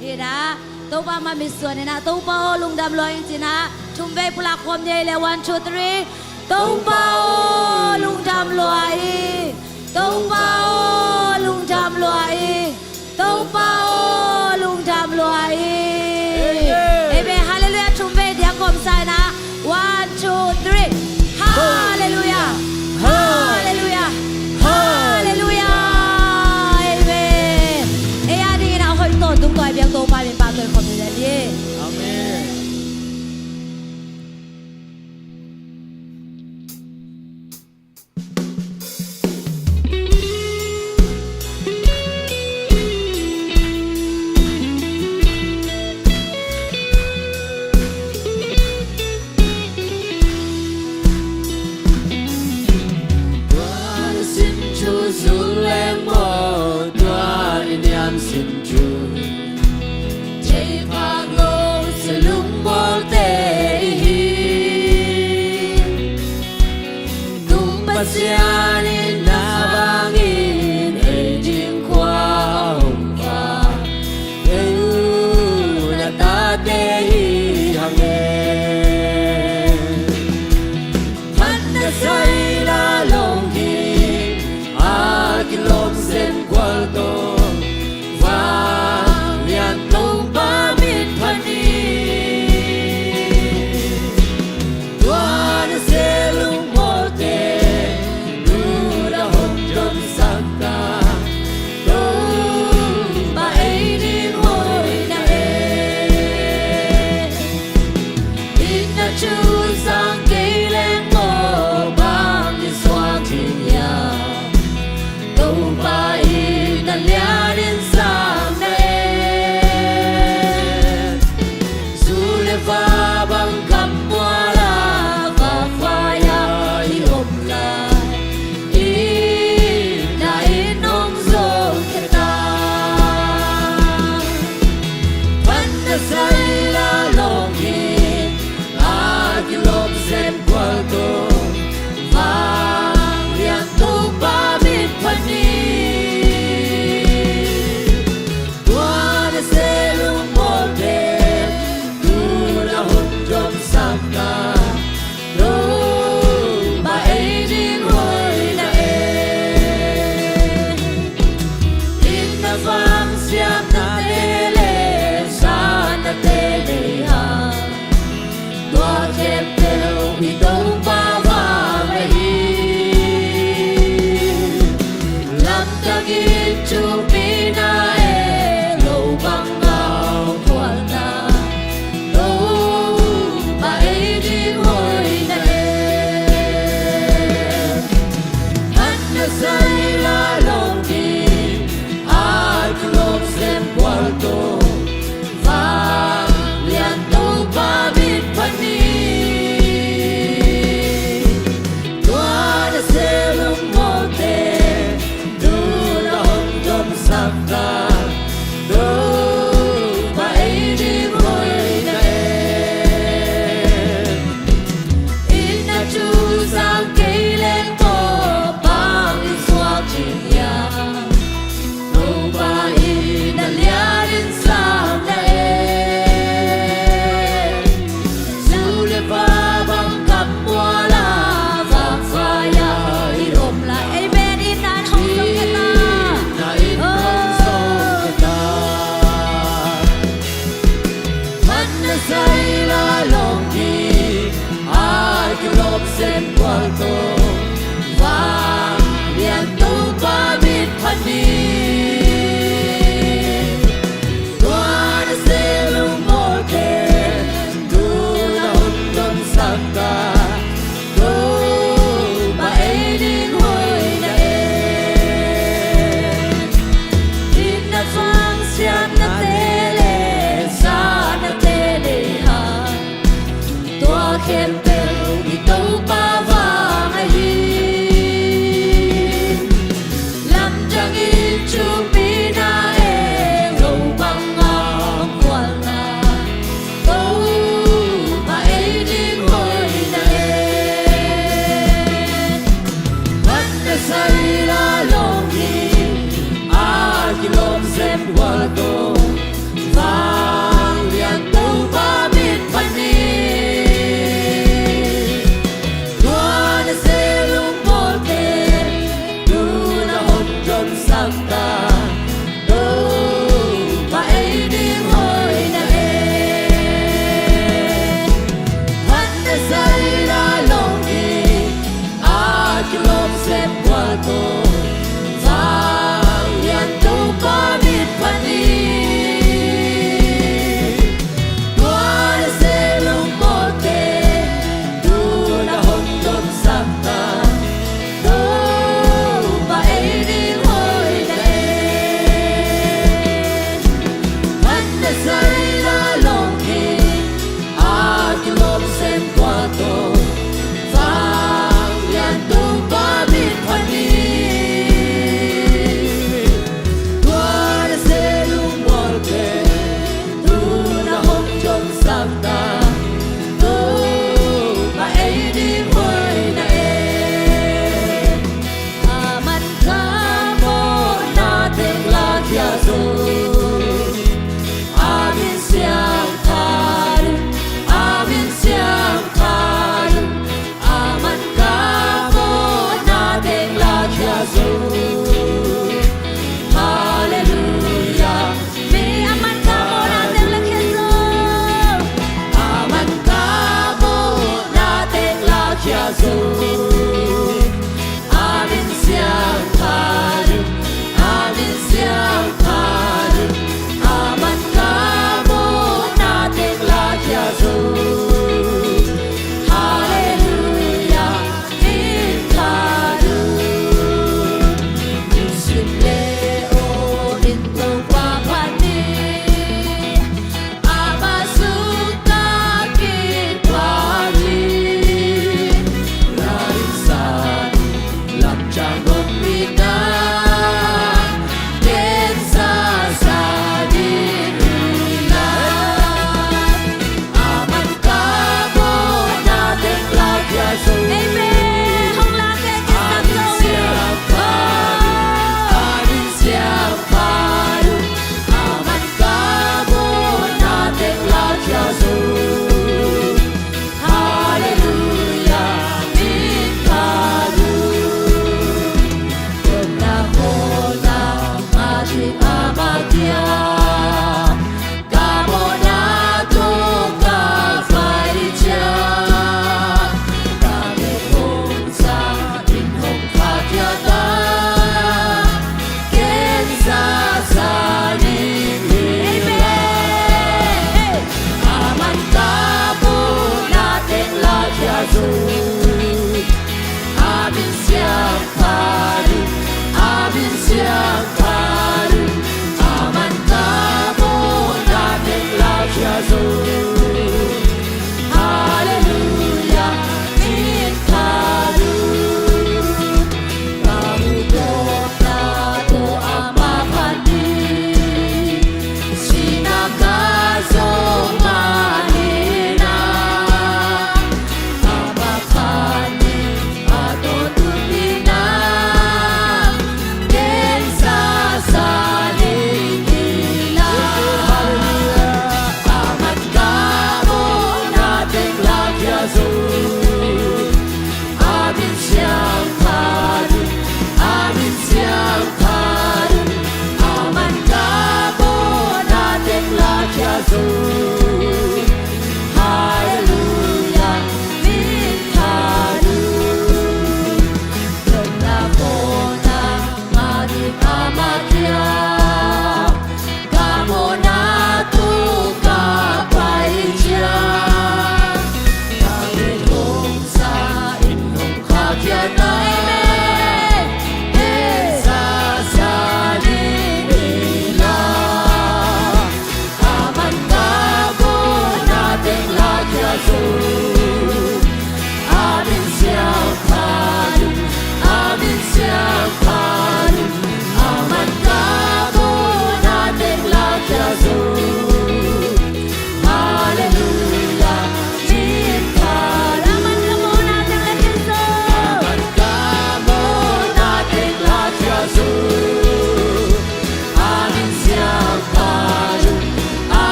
Hi in a Topa mah mitsuan in a, Topa aw lungdam lua ing ci in a thum vei pulak khawm ni a, le one, two, three. Topa aw lungdam lua ing. Topa aw lungdam lua ing. Topa aw lungdam lua ing. Amen. Amen. Halleluiah. Thum vei diak kawmsa in a. One, two, three. Halleluiah. Halleluiah. Halleluiah. Amen. Ei a dingin a hoih tawntung tua i biak Topa min pahtawi khawm ni leh ni. Amen. Tua na sin thu zul leng maw, tua i niam sin thu thei phak lo, sia lungmawlte i hi. Tung Pasian in na bangin ei ding khua hong pha, ei u na tate hi hang e. Phatna saina lawng hi a kilawm zen gual tawh, vanglian Topa min phat ni. Tua na sia lungmawlte, nu Thupina e, lo bang a khualna, Topa ei ding hoihna e. Phatna zaila lawng ding, a kilawm sem bual tawh, Vanglian Topa mit phat ni. Tua nasem lungmawlte, tu-in a hong dongsak ta, Topa ei ding hoihna e. Inn a thuzang kei leng maw, bang in suak ding hiam? Topa in a lian in sam na e. Zu le va bang kap mual a, vakvai a i om lai. Amen. Inn a hong suak kei ta. Inn a in hong suak kei ta. Phatna zaila lawng ding, a kilawm sem bual tawh, Vanglian Topa mit phat ni. Tua nasem lungmawlte, tu-in a hong dongsak ta, Topa ei ding hoihna e. Inn a vang siamnate le, sanate le hang, tua khempeuh i Topa vang ahi. Lamdang in thupina e, lo bang a khualna, Topa ei ding hoihna e. Phatna zaila lawng ding, a kilawm sem bual tawh, Vanglian Topa mit phat ni. Tua nasem lungmawlte, tu-in a hong dongsak ta, Topa ei ding hoihna e. Phatna zaila lawng ding, a kilawm sem bual tawh, Vanglian Topa mit phat ni. Tua nasem lungmawlte, tu-in a hong dongsak ta, Topa ei ding hoihna e. Phatna zaila lawng ding, a kilawm sem bual tawh, Vanglian Topa mit phat ni. Tua nasem lungmawlte, tu-in a hong dongsak ta, Topa ei ding hoihna e. A man ka mawhna teng lakhia zo, a min siangtho in, a min siangtho in, a man ka mawhna teng lakhia zo. Halleluiah. Mi a man ka mawhna teng lakhia zo. A man ka mawhna teng lakhia zo. A min siangtho in, a min siangtho in, a man ka mawhna teng lakhia zo. Halleluiah. Amen. Hong lak e, Jesus. Halleluiah.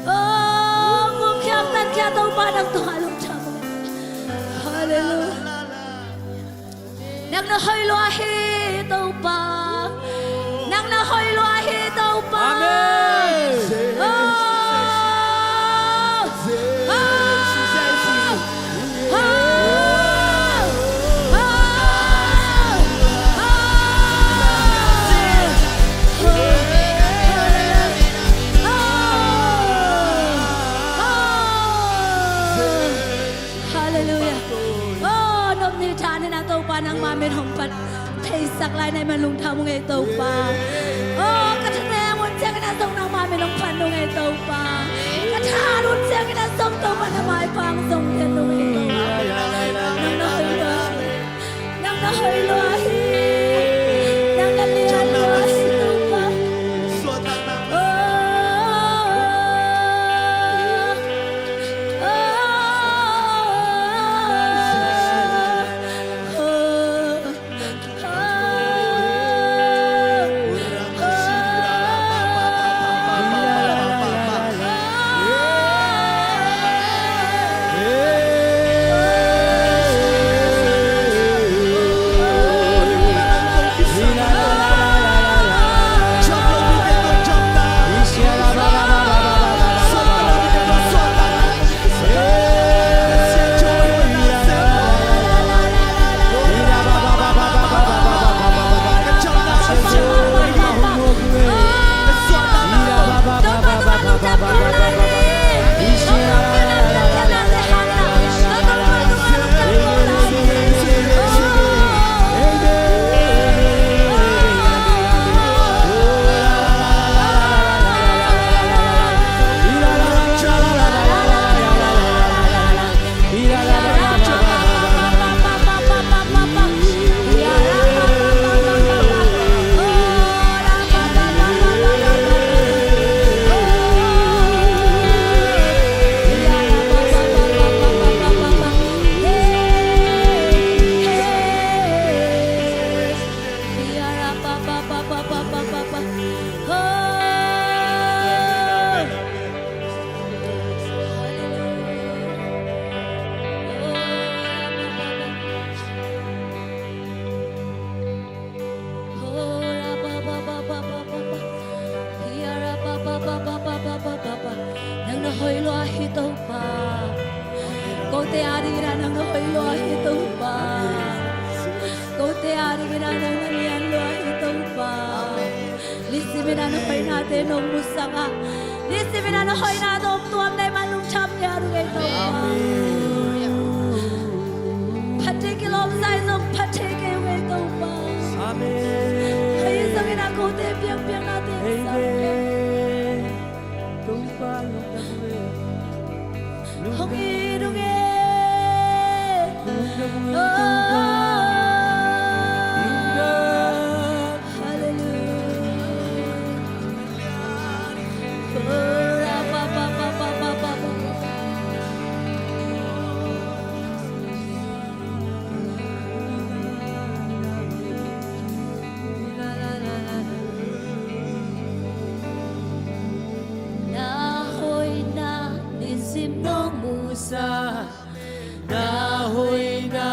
Aw, ngumkhia, tankhia, Topa nang tungah lungkham. Halleluiah. Nang na hoih lua hi, Topa. Nang na hoih lua hi, Topa. Amen. Oh. Oh. Oh. Oh. Oh. Oh. Halleluiah. Oh, nop ni tha ni na Topa nangma min hong phat theisak lai na hih man lungkham ung ei Topa. Oh, ka thanem hun ciangin ah zong nangma min hong phat nung ei Topa. Ka tha hun ciangin ah zong Topa na maipha hong zong lian nung ei Topa. Nang na hoih lua hi. Nang na hoih lua hi. Nang na lian lua hi Topa. Oh. Nang na hoih lua hi Topa. Kote adingin ah nang na hoih lua hi Topa. Kote adingin ah nang na lian lua hi Topa. Nisimin ah na hoihnate nong musak a, nisimin ah na hoihna tawh tuam na hih man lungkham lian ung ei Topa. Phat thei kilawm zai zong phat thei kei ung ei Topa. Amen. Ahi zongin ah kote piangpiaknate sang. Hong it ung e. Oh, halleluiah. Oh, ra pa pa pa pa pa pa. Na hoihna nisim nong musak, na hoihna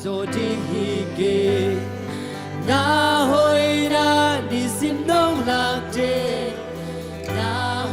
zo ding hi kei. Na hoihna nisim nong lakte, na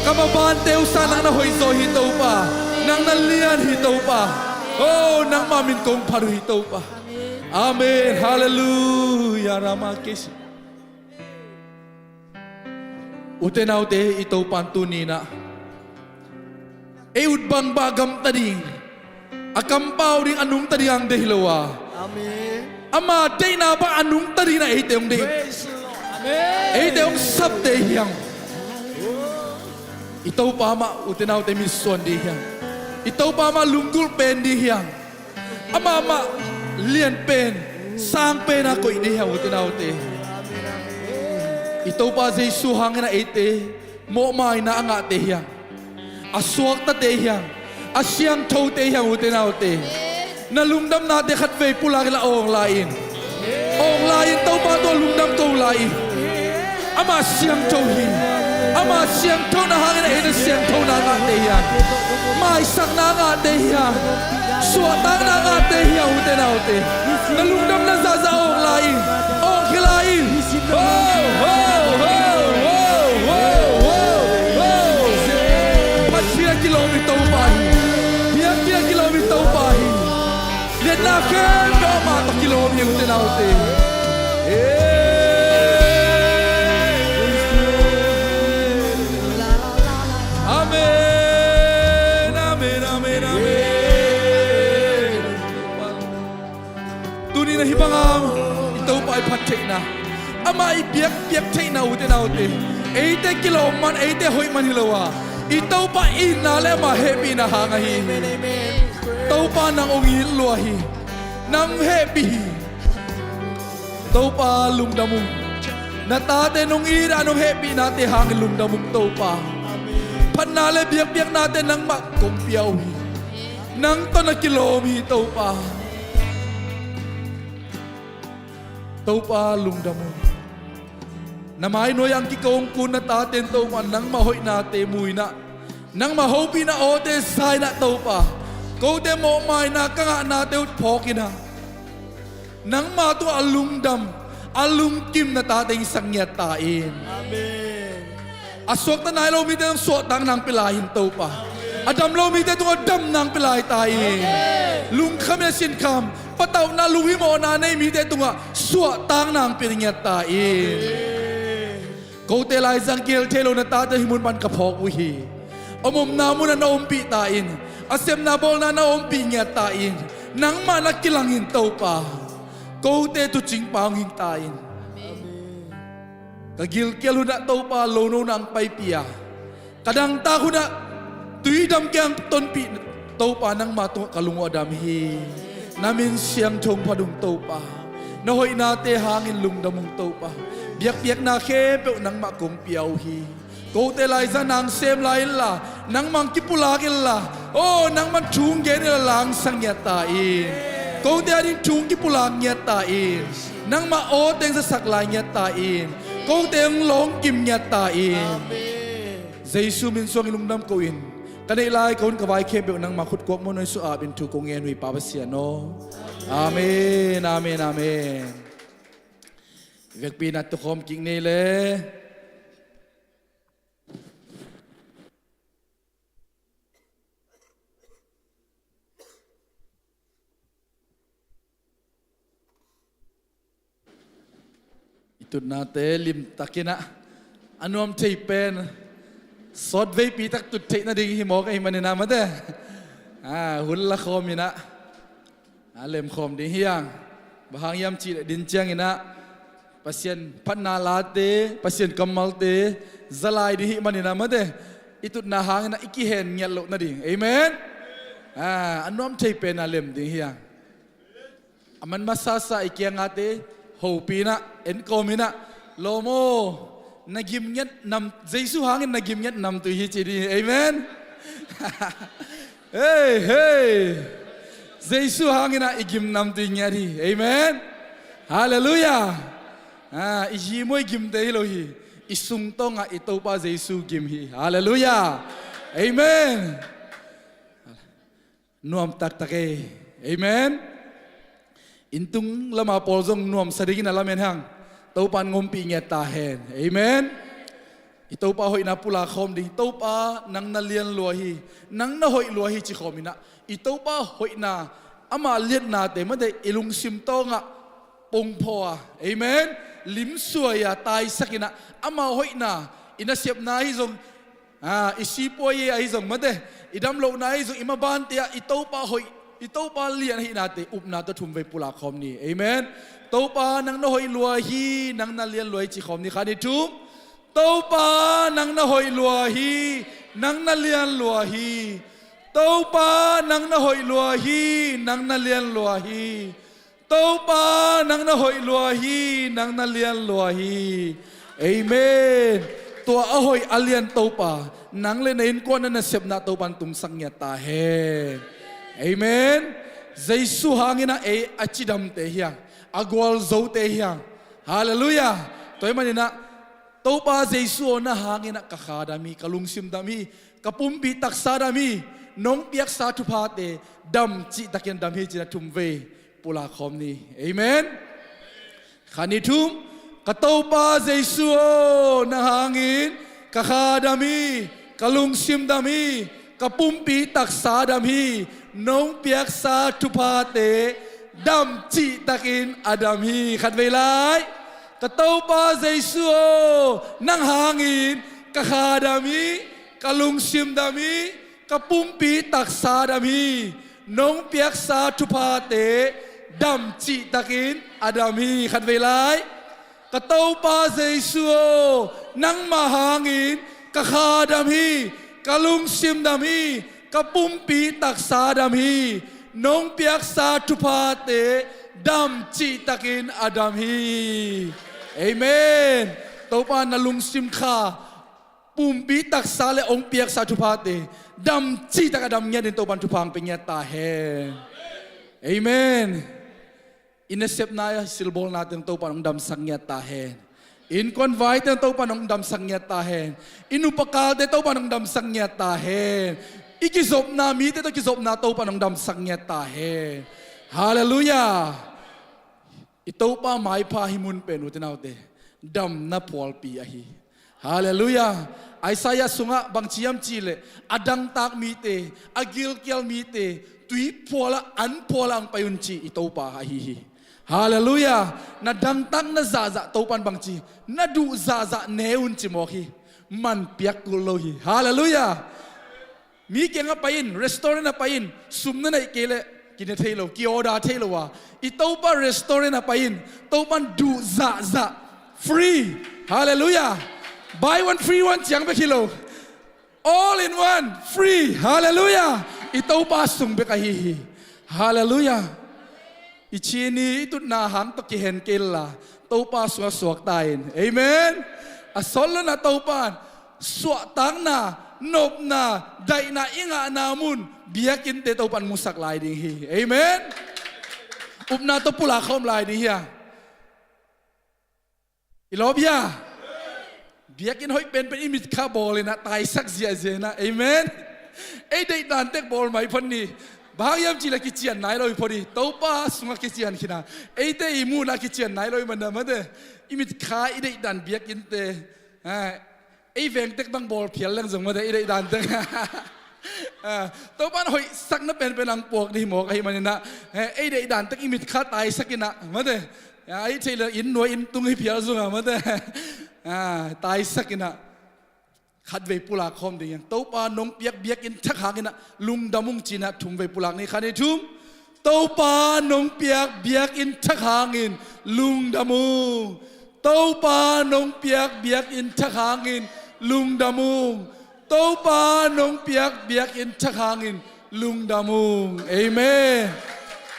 Ka mabante uh sang nang na hoih zaw hi Topa. Nang na lian hi Topa. Oh, nangmah min kong phat uh hi Topa. Amen. Halleluia. Rama kesi. Ute naute, i Topa in tuni-in ah ei ut bangbang a gamta ding, a kampau ding, a nungta ding hong deih hi lo a. Amen. Ama deihna bang a nungta dingin ah eite hong deih. Praise the Lord. Amen. Eite hong sapte hi hang. I Topa mah ute naute mitsuan ding hi hang. I Topa mah lunggulh pen ding hi hang. Amah mah lian pen, sang pen a koih ding hi hang ute naute. I Topa Jesu hangin ah eite mawhmaina a ngahte hi hang. A suaktate hi hang. A siangthote hi hang ute naute. Na lungdamnate khatvei pulak inla awng lai in. Awng lai in Topa tungah lungdam ko lai in. Amah siangtho hi. Amah siangthona hangin ah eite siangthona ngahte hi hang. Maisakna ngahte hi hang. Suahtakna ngahte hi hang ute naute. Na lungdamna zahzah awng lai in. Awng khia lai in. Ho, ho, ho. Phat biak kilawm i Topa hi. Biak biak kilawm i Topa hi. Liatna khempeuh amah tawh kilawm hi ute naute. Amen, amen, amen, amen. Tuni-in ah hih banga i Topa i phat theihna, amah i biakpiak theihna ute naute, eite kilawm man, eite hoih man hi lo a, i Topa itna le ama hehpihna hang ahi hi. Topa nang hong it lua hi. Nang hehpih hi. Topa lungdam ung. Na tate nong it a nong hehpihnate hangin lungdam ung Topa. Phatna le biakpiaknate nangmah kong pia uh hi. Nang tawh na kilawm hi Topa. Topa lungdam ung. Na mai nuai-ah hong kiko hong kun na tate in Topa nangmah hoihnate mu-in ah, nangmah hopihna awte za-in ah Topa, kote mawhmaina ka ngahnate uh phawk-in ah, nangma tungah a lungdam, a lungkim na tate in sak ngiat ta in. Amen. A suakta nai lo mite tungah suahtakna hong pia lai in Topa. A dam lo mite tungah damna hong pia lai ta in. Amen. Lungkham in a sinkham, patauhna lunghimawhna nei mite tungah suahtakna hong pia ngiat ta in. Amen. Kote laizang kihel thei lo na tate hih mun pan ka phawk uh hi. Om omna munah na ompih ta in. A sepna bawlna na ompih ngiat ta in. Nangmah na kilang in Topa. Kote tuucingpa hong hi ta in. Amen. Ka gilkial hunah Topa lonona hong paipih a, ka dangtak hunah tuidam kiang tonpih Topa nangma tungah ka lung uh a dam hi. Na min siangtho hong phat ung Topa. Na hoihnate hangin lungdam ung Topa. Biakpiakna khempeuh nangmah kong pia uh hi. Kote laizang na hong sem lai inla, nangmah hong kipulak inla, aw nangmah thu hong gen inla la hong sak ngiat ta in. Kote ading thu hong kipulak ngiat ta in. Nangmah aw teng zasak lai ngiat ta in. Kote hong lawng kim ngiat ta in. Amen. Jesu min suangin lungdam ko in. Ka neih lai ka hun ka vai khempeuh nangmah khut kuak maw, na sung ap in thu kong ngen uh hi Pa Pasian aw. Amen, amen, amen. Vekpi na tukhawm kik ni le. I tutnate limtakin ah a nuam thei pen sawt veipi tak tut theih nading hi mawk ahih manin ah mate, a hun la khawm in ah a lemkhawm ding hi hang. Bang hang hiam cih leh din ciangin ah Pasian phatna late, Pasian kammalte za lai ding hih manin ah mate, i tutna hangin ah i kihen ngiat loh nading. Amen. A nuam thei pen a lem ding hi hang. A man masasa i kiangate hopih in ah, enkawm in ah, lawm aw, na gim ngiat nam, Jesu hangin na gim ngiat namtui hi ci ding hi. Amen. Hei, hei. Jesu hangin ah i gim namtui ngiat hi. Amen. Halleluia. A, i gim uh i gimte hi lo hi. I sungtawng ah i Topa Jesu gim hi. Halleluia. Amen. Nuam taktak ei. Amen. Inntung lama pawl zong nuamsa dingin a lamen hang. Topa in ngompih ngiat ta hen. Amen. I Topa hoihna pulak khawm ding. Topa, nang na lian lua hi, nang na hoih lua hi ci khawm inah, i Topa hoihna, ama liatnate mate i lungsim tawngah pongphaw a, amen, limsuai a, taisak inah, ama hoihna, i nasepna ahi zong, a, i sipuai ahi zong mate, i damlohna ahi zong, i mabante ah i Topa hoih, i Topa lian ahihnate upna tawh thumvei pulak khawm ni. Amen. Topa, nang na hoih lua hi, nang na lian lua hi ci khawm ni. Khat, nih, thum. Topa, nang na hoih lua hi, nang na lian lua hi. Topa, nang na hoih lua hi, nang na lian lua hi. Topa, nang na hoih lua hi, nang na lian lua hi. Amen. Tua a hoih a lian Topa, nang le na innkuan, na nasepna Topa in tungsak ngiat ta hen. Amen. Jesu hangin ah ei a cidamte hi hang, a gualzote hi hang. Halleluiah. Tua ahih manin ah, Topa Jesu aw, na hangin ah ka kha dam hi, ka lungsim dam hi, ka pumpi taksa dam hi, nong piaksa thuphate dam cihtakin dam hi ci-in a thumvei pulak khawm ni. Amen. Khat, nih, thum. Ka Topa Jesu aw, na hangin ka kha dam hi, ka lungsim dam hi, ka pumpi taksa dam hi, nong piaksa thuphate dam cihtakin a dam hi. Khatvei lai. Ka Topa Jesu aw, nang hangin ka kha dam hi, ka lungsim dam hi, ka pumpi taksa dam hi, nong piaksa thuphate dam cihtakin a dam hi. Khatvei lai. Ka Topa Jesu aw, nangmah hangin ka kha dam hi, ka lungsim dam hi, ka pumpi taksa dam hi, nong piaksa thuphate dam cihtakin a dam hi. Amen. Topa, na lungsim kha, pumpi taksa le hong piaksa thuphate dam cihtak a dam ngiatin Topa in thupha hong pia ngiat ta hen. Amen. I nasepna, i silbawlnate Topa in hong damsak ngiat ta hen. I innkuan vaite Topa in hong damsak ngiat ta hen. I nupa kalte Topa in hong damsak ngiat ta hen. I kizopna mite tawh kizopna Topa in hong damsak ngiat ta hen. Halleluiah. I Topa maipha hih mun pen, ute naute, damna phualpi ahi hi. Halleluiah. Isaiah sungah bangci hiam cih leh, a dangtak mite, a gilkial mite, tui phualah, an phualah hong pai un ci i Topa ahi hi. Halleluiah. Na dangtakna zahzah Topa in bangci, na duh zahzah ne un ci mawk hi. Man piak kul lo hi. Halleluiah. Mi kiangah pai in, restaurant ah pai in, sum na neih kei leh kine thei lo, ki-order thei lo a, i Topa restaurant ah pai in, Topa in duh zahzah, free. Halleluiah. Buy one, free one ciang bek hi lo. All in one, free. Halleluiah. I Topa sung bek ahi hi. Halleluiah. I chin i tutna hang tawh kihen kei inla, Topa sungah suak ta in. Amen. A sawt lo-in ah Topa in suahtakna, nopna, daihna i ngahna mun biakinnte Topa in musak lai ding hi. Amen. Upna tawh pulak khawm lai ding hi a. I lawp hia? Biakinn hoih penpen i mitkha bawl in ah taisak ziahziah in ah. Amen. Ei deihdan tek bawl mai phot ni. Bang hang hiam cih leh kician nai lo hi phot hi. Topa sungah kician khin a, eite i muhna kician nai lo hi, man a mate. I mitkha, i deihdan biakinnte, a, ei veng tek bang bawl phial leng zong mate, i deihdan tek. A, Topa in hoihsakna penpen hong puak ding hi mawk ahih manin ah, e, ei deihdan tek i mitkha taisak in ah mate. A, ei theih leh inn nuai inn tung hi phial zong a mate. A, taisak in ah khatvei pulak khawm ding hi hang. Topa nong piak biakinn thak hangin ah lungdam ung ci-in ah thumvei pulak ni. Khat, nih, thum. Topa nong piak biakinn thak hangin lungdam ung. Topa nong piak biakinn thak hangin lungdam ung. Topa nong piak biakinn thak hangin lungdam ung. Amen.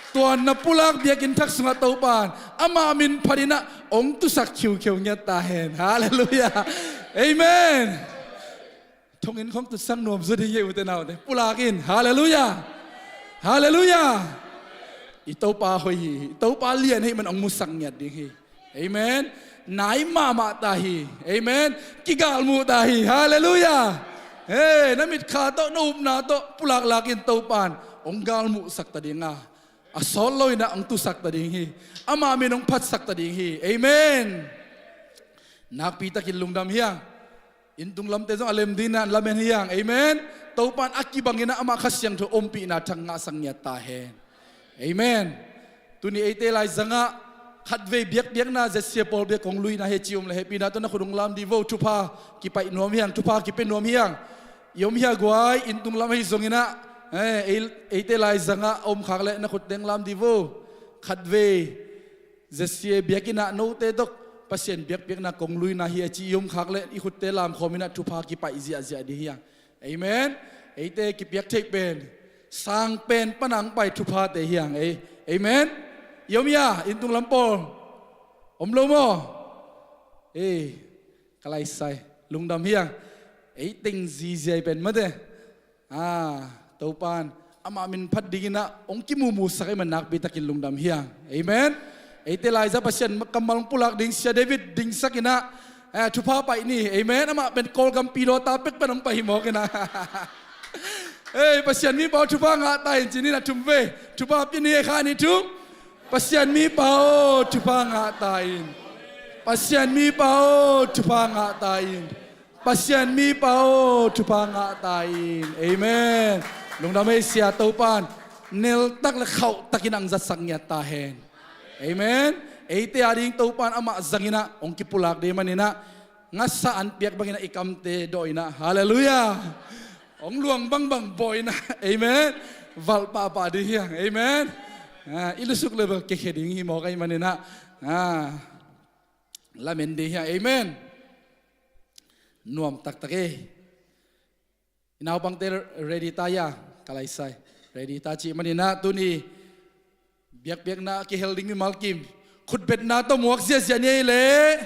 Tua na pulak biakinn thak sungah Topa in ama min phat in ah hong tusak khiukheu ngiat ta hen. Halleluiah. Amen. Thonginn khawng tutsak nuam zaw ding hi, ute naute. Pulak in. Halleluiah. Halleluiah. I Topa hoih hi. I Topa lian ahih man hong musak ngiat ding hi. Amen. Nai mahmah ta hi. Amen. Kigalmuh ta hi. Halleluiah. He, na mitkha tawh, na upna tawh pulak lak in, Topa in hong galmuhsak ta ding a, a sawt lo-in ah hong tusak ta ding hi. Ama min hong phatsak ta ding hi. Amen. Nakpi takin lungdam hi hang. Inn tung lamte zong a lem dingin ah lamen hi hang. Amen. Topa in a kibangin ah amah Kha Siangtho ompihna thak ngahsak ngiat ta hen. Amen. Tuni eite laizangah khatvei biakpiakna, Z C A pawl biak kong luina hi ci om leh hehpihna tawh na khut hong lam dih vo. Thupha kipaih nuam hi hang, thupha kipia nuam hi hang. I om hi a guai, inn tung lam ahi zongin ah, eh, ei, eite laizangah a om khak leh na khutte hong lam dih vo. Khatvei Z C A biakinn ah note tawh Pasian biakpiakna kong luina hi a ci i om khak leh i khutte lam khawmin ah thupha kipaih ziahziah ding hi hang. Amen. Eite kipiak theih pen, sang pen pan a hong pai thuphate hi hang. Ei, amen. I om hia, inn tung lam pawl? Om lo maw? Ei, ka laisai, lungdam hi hang. Ei teng ziziai pen mate. Ah, Topa in amah min phat dingin ah hong kimumu sak ahih man nakpi takin lungdam hi hang. Amen. Eite laiza Pasian kammal hong pulak ding Sia David dingsakin ah, eh, thupha paih ni. Amen. Amah pen Kawlgam pilawta pek pan hong pai hi mawk in ah. Ei, Pasian mipa aw, thupha ngah ta in ci ni, na thum vei. Thupha pia ni, khat, nih, thum. Pasian mipa aw, thupha ngah ta in. Pasian mipa aw, thupha ngah ta in. Pasian mipa aw, thupha ngah ta in. Amen. Lungdam ei Sia, Topa in neltak le khauhtakin hong zatsak ngiat ta hen. Amen. Eite ading Topa in amah zangin ah hong kipulak ding manin ah, ngasa an piak bangin ah i kamte dawh in ah. Halleluiah. Hong luang bangbang bawl in ah. Amen. Valh pahpah ding hi hang. Amen. Ah, i lusuk le bel kekhia ding hi mawk ahih manin ah. Ah. Lamen ding hi hang. Amen. Nuam taktak ei. I naupangte ready ta hia, ka laisai. Ready ta cih manin ah tuni biakpiakna kihel ding mimal kim khutbetna tawh muak ziahziah ni ei leh.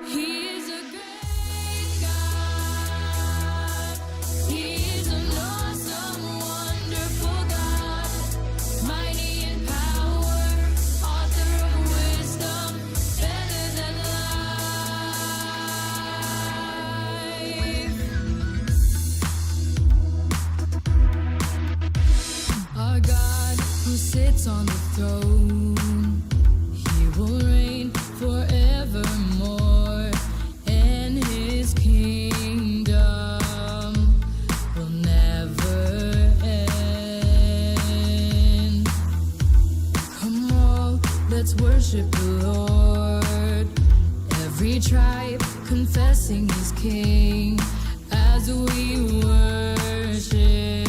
He's a great God. He's an awesome, wonderful God. Mighty in power, author of wisdom, better than life. Our God who sits on the throne, he will reign forevermore, and his kingdom will never end. Come all, let's worship the Lord. Every tribe confessing he's king. As we worship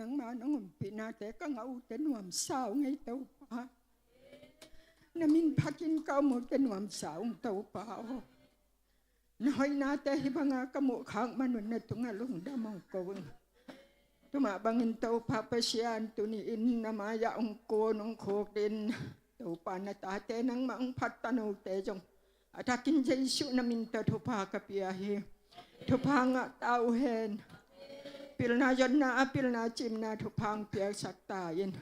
nangma nong ompihnate ka ngah uh teh nuamsa ung ei Topa. Na min phatin ka om uh teh nuamsa ung Topa aw. Na hoihnate hih banga ka muh khak man un na tungah lungdam ong ko ung. Tua mah bangin Topa Pasian tuni-in na mai-ah ong kun ong khukdin, Topa na tate nangmah ong phat ta note zong a thakin Jesuh na min tawh thupha ka pia hi. Thupha ngah ta uh hen. Pilna zonna a pilna cimna thupha ong piaksak ta in.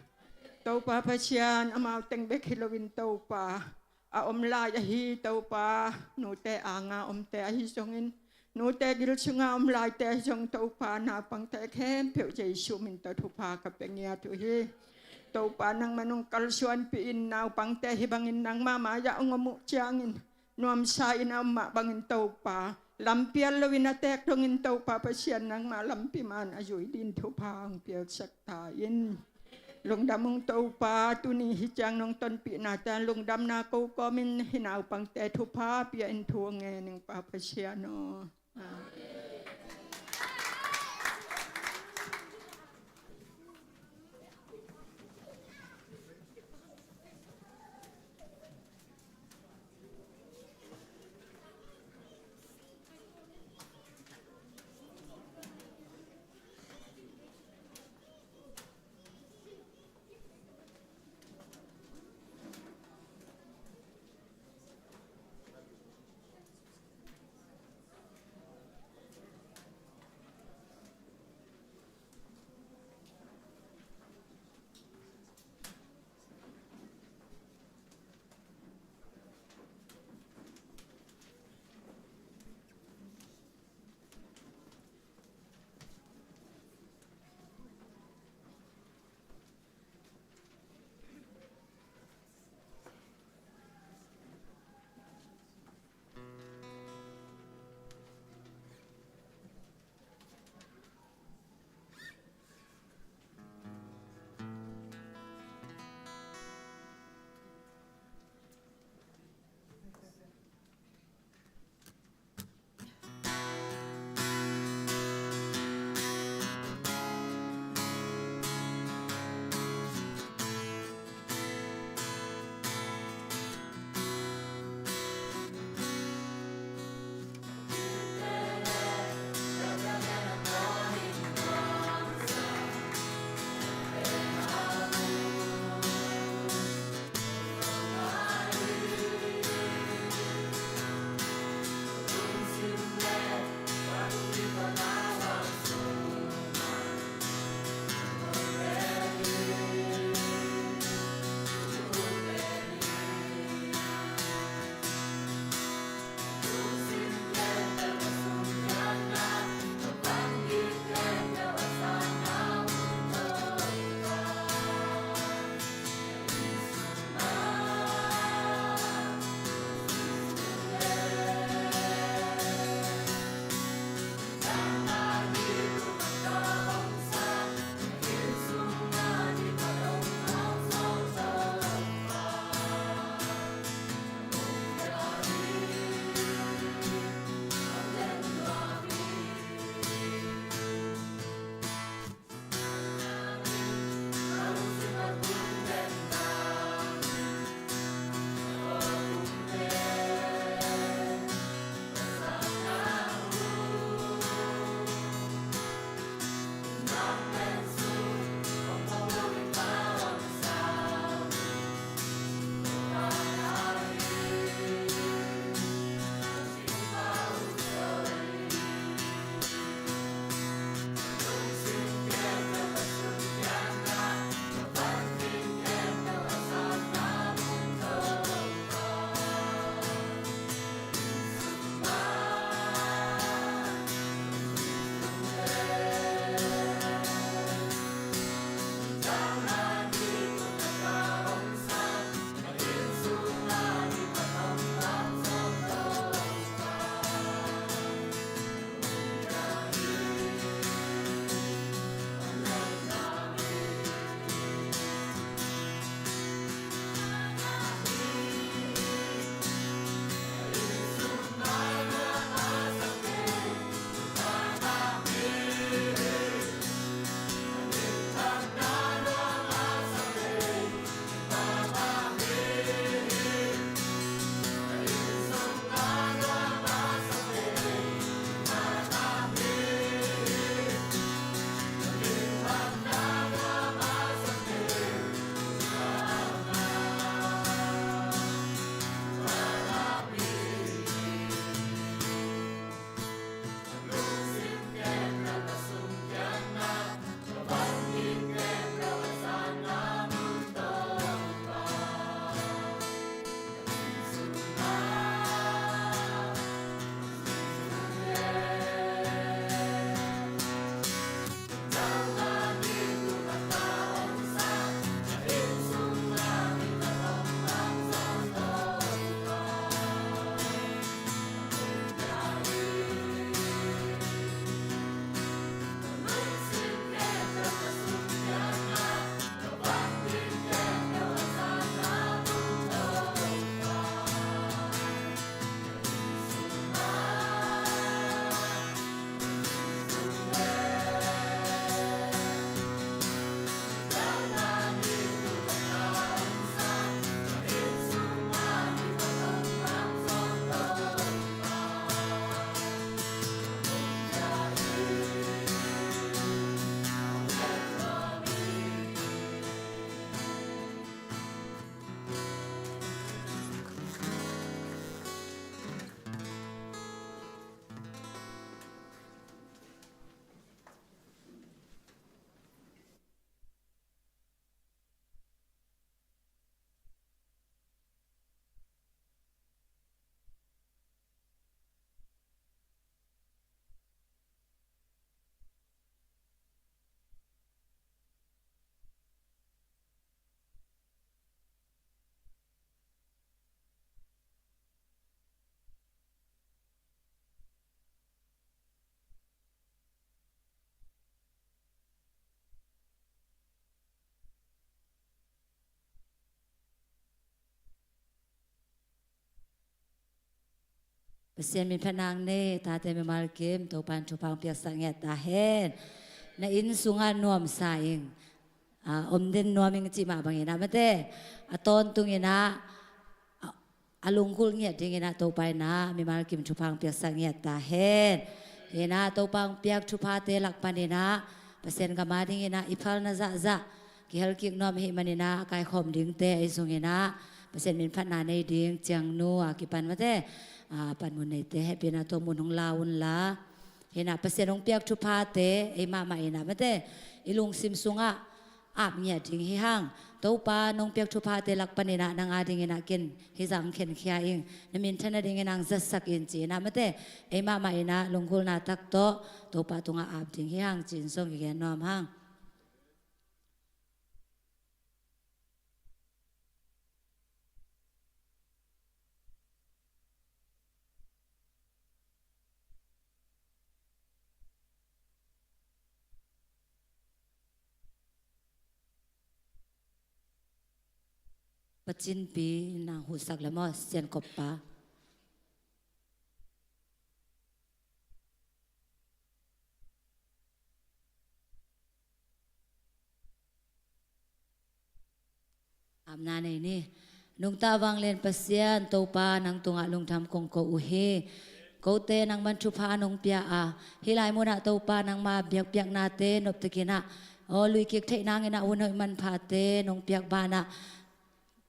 Topa Pasian amau teng bek hi loin Topa a om lai ahi Topa, nute anga omte ahi zongin, nute gil sunga om laite ahi zong Topa naupangte khempeuh Jesuh min tawh thupha ka pia ngiat uh hi. Topa nangmah nong kalsuanpih in naupangte hih bangin nangma mai-ah ong om uh ciangin nuamsa in a om mah bangin Topa lampial loin a teek dongin Topa Pasian nangmah lampi man a zui din thupha ong piaksak ta in. Lungdam ung Topa, tuni hih ciang nong tonpihna ciang lungdamna ko kawmin hih naupangte thupha pia in thu ong ngen ing Pa Pasian aw. Amen. Pasian min phatna nei, tate mimal kim, Topa in thupha hong piaksak ngiat ta hen. Na inn sungah nuamsa ing, a, om den nuam ing cih mah bangin ah mate, a tawntung in ah, a, a lunggulh ngiat dingin ah Topa in ah mimal kim thupha hong piaksak ngiat ta hen. In ah Topa hong piak thuphate lak panin ah Pasian gam a dingin ah i phalna zahzah kihel kik nuam ahih manin ah a kaikhawm dingte ahi zongin ah Pasian min phatna nei ding ciangnu a kipan mate, a, panmun neite hehpihna tawh mun hong la unla. Hi in ah Pasian hong piak thuphate ei mahmah in ah mate, i lungsim sungah ap ngiat ding hi hang. Topa nong piak thuphate lak panin ah nang a dingin ah ken hih zah hong khenkhia ing, na minthan nadingin ah hong zatsak in ci in ah mate, ei mahmah in ah lunggulhna tak tawh Topa tungah ap ding hi hang ci-in zong i gen nuam hang. Pacinpi nang husak le maw, Sian Kop pa. Apna nei ni. Nungta vanglian Pasian Topa, nang tungah lungdam kong ko uh hi. Kote nangman thupha nong pia a, hih lai munah Topa nangma biakpiaknate noptakin ah, aw, luikik theih nangin ah hun hoih manphate nong piak banah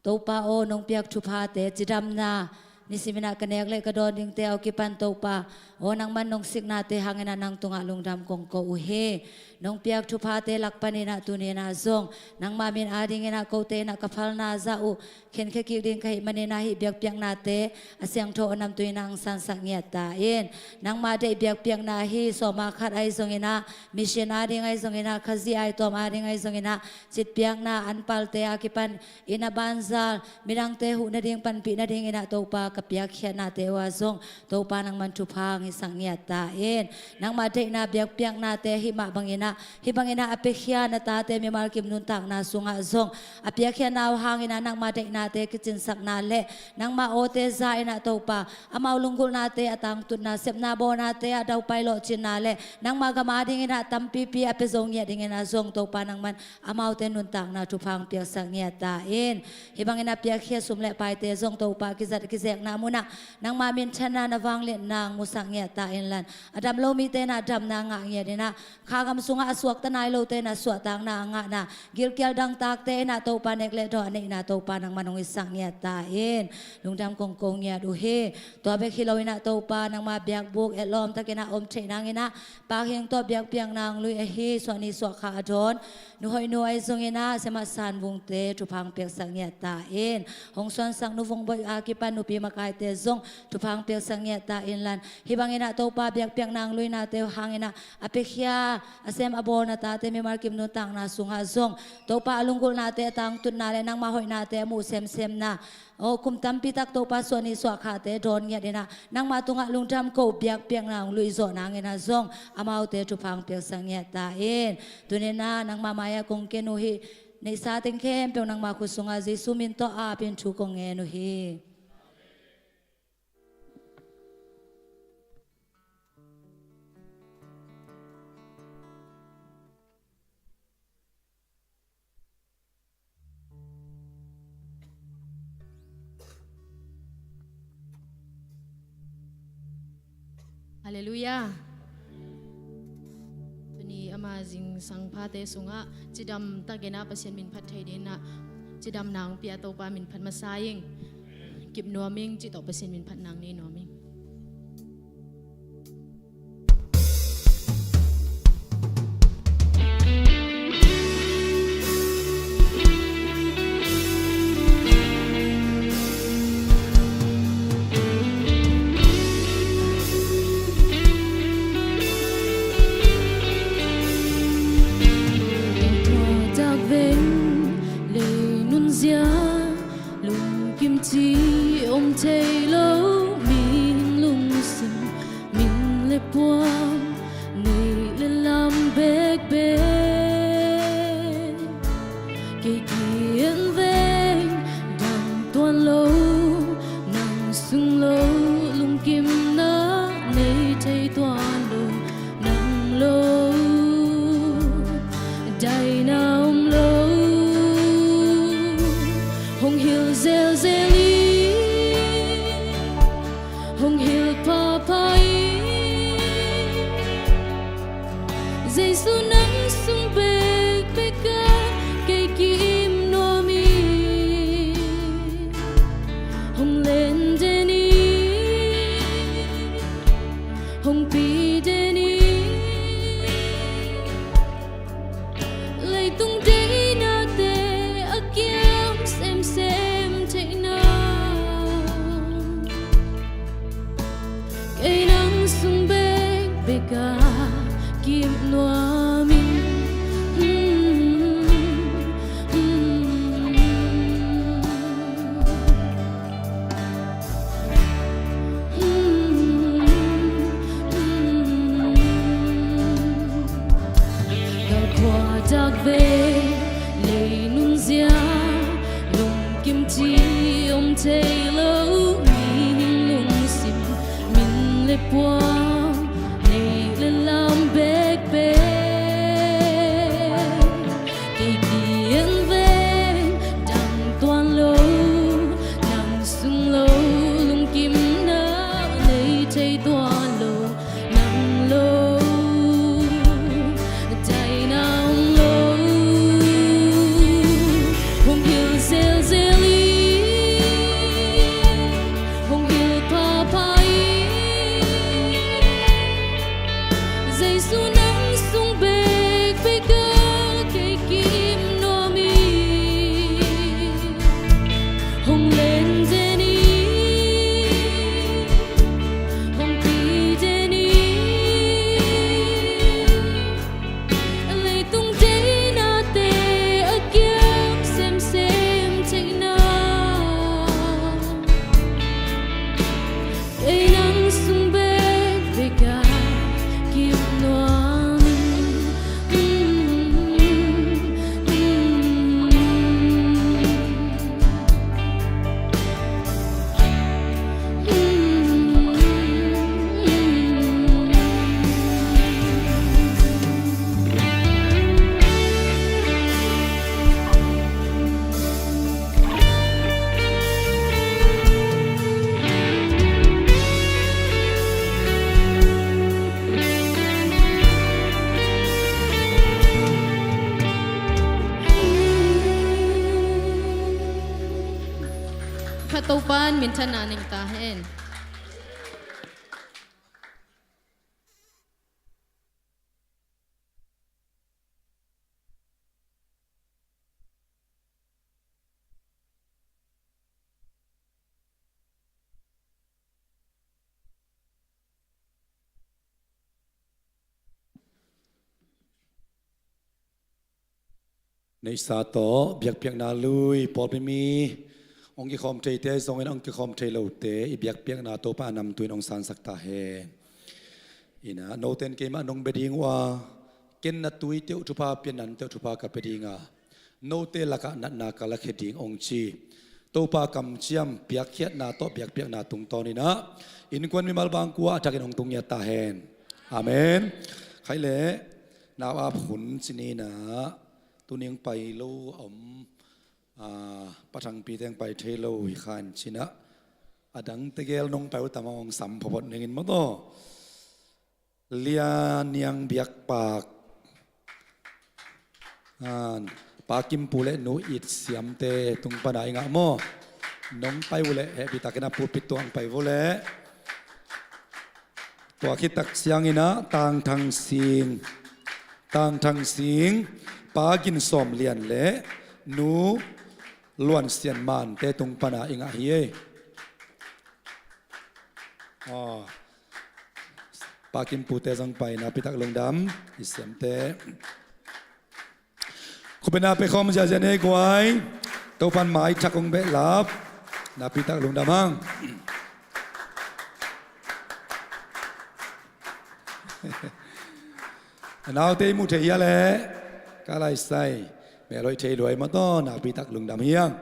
Topa aw, nong piak thuphate, cidamna, nisimin ah ka nek le ka dawn dingte a kipan Topa aw, nangman nong siknate hangin ah nang tungah lungdam kong ko uh hi. Nong piak thuphate lak panin ah tuni in ah zong nangma min a dingin ah kote in ah ka phalna zah uh khenkhia kik ding ka hih manin ah hih biakpiaknate a siangtho a namtui in ah hong sansak ngiat ta in. Nangma deih biakpiakna hi, sawma khat ahi zongin ah, mission a ding ahi zongin ah, Khazih aitawm a ding ahi zongin ah, citpiakna anpalte a kipan inn a banzal midangte huh nading panpih nadingin ah Topa ka piakkhiatnate uh ah zong Topa nangman thupha hong hisak ngiat ta in. Nangma deihna biakpiaknate hih mah bangin ah, hih bangin ah a piakhia na tate mimal kim nuntakna sungah zong a piakkhiatna uh hangin ah nangma deihnate kicinsakna le nangma awte za in ah Topa amau lunggulhnate a tangtutna, sepna bawnate ah daupai lawhcinna le nangma gam a dingin ah tampipi a pia zo ngiat dingin ah zong Topa nangman amaute nuntakna thupha hong piaksak ngiat ta in. Hih bangin a piakkhia sum le paite zong Topa kizat kizekna munah nangma minthanna, na vangliatna hong musak ngiat ta inla, a dam lo mite in ah damna ngah ngiat in ah, kha gam sungah a suakta nai lote in ah suahtakna a ngahna, gilkial dangtakte in ah Topa nek le dawn a neihna Topa nangman hong hisak ngiat ta in. Lungdam kong ko ngiat uh hi. Tua bek hi lo in ah Topa nangma biakbuk etlawm takin ah om theih nangin ah Pak Hing tawh biakpiakna hong lui ahi, suahni suahkha a dawn Nu Hoih Nu ahi zongin ah Sia Mat San Vungte thupha hong piaksak ngiat ta in. Hong suansak Nu Vung Boih a kipan nupi makaite zong thupha hong piaksak ngiat ta inla, hih bangin ah Topa biakpiakna hong luinate uh hangin ah a piakhia a sem a bawl na tate mimal kim nuntakna sungah zong Topa a lunggulhnate a tangtutna le nangma hoihnate a muh semsemna, aw, kum tampi tak Topa suahni suahkhate dawn ngiat in ah nangma tungah lungdam ko biakpiakna hong luizawh nangin ah zong amaute thupha hong piaksak ngiat ta in. Tuni in ah nangma mai-ah kong ken uh hi. Neihsa teng khempeuh nangma khut sungah Jesu min tawh apin thu kong ngen uh hi. Halleluiah. Tuni ama zingsang phate sungah cidam takin ah Pasian min phat thei dingin ah cidamna hong pia Topa min phat masa ing. Kip nuam ing, cih tawh Pasian min phat nang nei nuam ing. Tua tak veng lei nunzia, lungkim ci om thei lo, min lungsim, min le puan, neih le lam bekbek. Kei kiang veng dang tuan lo, nang sung lo lungkim na Thei lo mihing lungsim, min le puan, neih le lam bekbek. Kei kiang veng dang tuan lo, nang sung lo lungkimna nei thei tuan lo. Nang lo, daina om lo. Hong hilh zelzel in, hong hilh phapha in. Jesu nang sung bekbek a kei kim nuam in. Hong len den in, hong pi den in. Leitung deinate a kiam semsem theihna, ei nang sung bekbek a kim nuam in. Kha Topa'n minthanna nei ta hen. Neihsa tawh biakpiakna lui, pawlpi mi hong kikhawm theite zongin hong kikhawm thei lote i biakpiakna Topa a namtui in hong sansak ta hen. Ina, note in keimah nong bia ding uh a, ken na tuite uh thupha pia, nante uh thupha ka pia ding a, note lakah natna ka lakhia ding hong ci Topa kamciam piakkhiatna tawh biakpiakna tungtawn ina, innkuan mimal bangkua a thakin hong tung ngiat ta hen. Amen. Khaih leh nau ap hun ci ni ina, tuning pai lo a om, a, Pa Thangpi teng pai thei lo hi khan ci ina, a dang tegel nong pai uh tam a hong sam phawphawt ningin maw taw. Lia Niang Biakpak, a, Pa Kim Pu le Nu It Siamte tung pana i ngah maw? Nong pai uh leh hehpihtakin a pulpit tuang pai uh leh. Tua khit tak ciangin a Tang Thang Sing, Tang Thang Sing, Pa Gin Sawm Lian le Nu Luan Sian Mante tung pana i ngah hi ei. Aw. Pa Kim Pute zong pai, nakpi tak lungdam, i siamte. Khupina pe khawm ziazia nei guai. Topan mai thak hong behlap. Nakpi tak lungdam hang. A naute i muh thei hia leh ka laisai. Mel hoih thei luai maw taw, nakpi tak lungdam hi hang.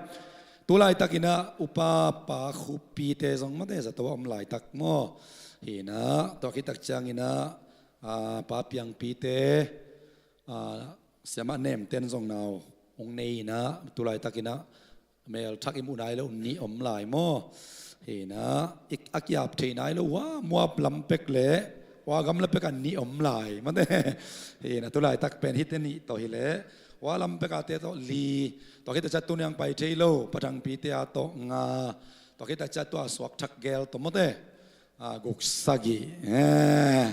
Tu laitakin a upa pa Khup Pite zong mate zato a om laitak maw? Hi ina, tua khit tak ciangin a, a, Pa Piang Pite, a, siamah Nemten zong nau hong nei ina, tu laitakin a mel thak i muh nai lo nih om lai maw? Hi ina, i, a kiap thei nai lo, wa, Moab lam pek le wa gam lam pek a nih om lai mate. Hi ina, tu laitak pen hite nih tawh hi leh wa lam pek a te tawh li, tua khit tak ciang tuniang pai thei lo Pa Thang Pite a tawh nga, tua khit tak ciang tua suak thak gel tawh mate, a, guk sagih. Eh.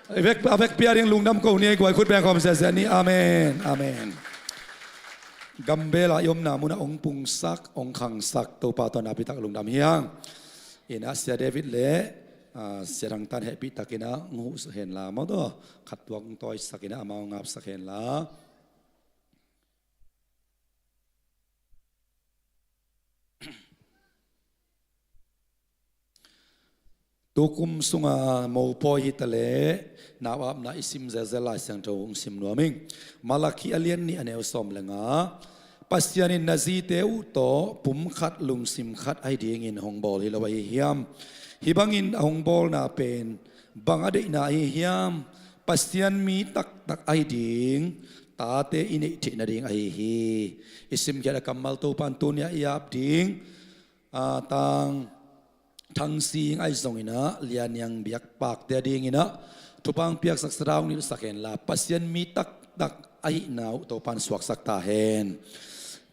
A vek, a vekpi a ding lungdam ko ni ei guai, khut beng khawm ziazia ni. Amen. Amen. Gambela i omna munah hong pungsak, hong khangsak Topa tawh nakpi tak lungdam hi hang. Ina Sia David le, a, Sia Thang Tan hehpihtakin a hong huh henla maw taw, khat tuak hong tawisakin a amau hong ngapsak henla. Tukum sunga mopawi hi taleh nau apna i sim zelzel Lai Siangtho hong sim nuam ing. Malakhi a lian nih a neu sawm le nga. Pasian in na zite uh tawh pumkhat lungsim khat ahi dingin hong bawl hi lo ahi hiam? Hih bangin a hong bawlna pen bang a deihna ahi hiam? Pasian mi taktak ahi ding tate i neih theih nading ahi hi. I simkhiat a kammal Topan tuni-ah i ap ding, a, Tang Thang Sing ahi zongin ah Lian Niang Biak Pakte a dingin ah thupha hong piaksak, Sadang hong nilhsak henla, Pasian mi taktak ahihna uh Topan suaksak ta hen.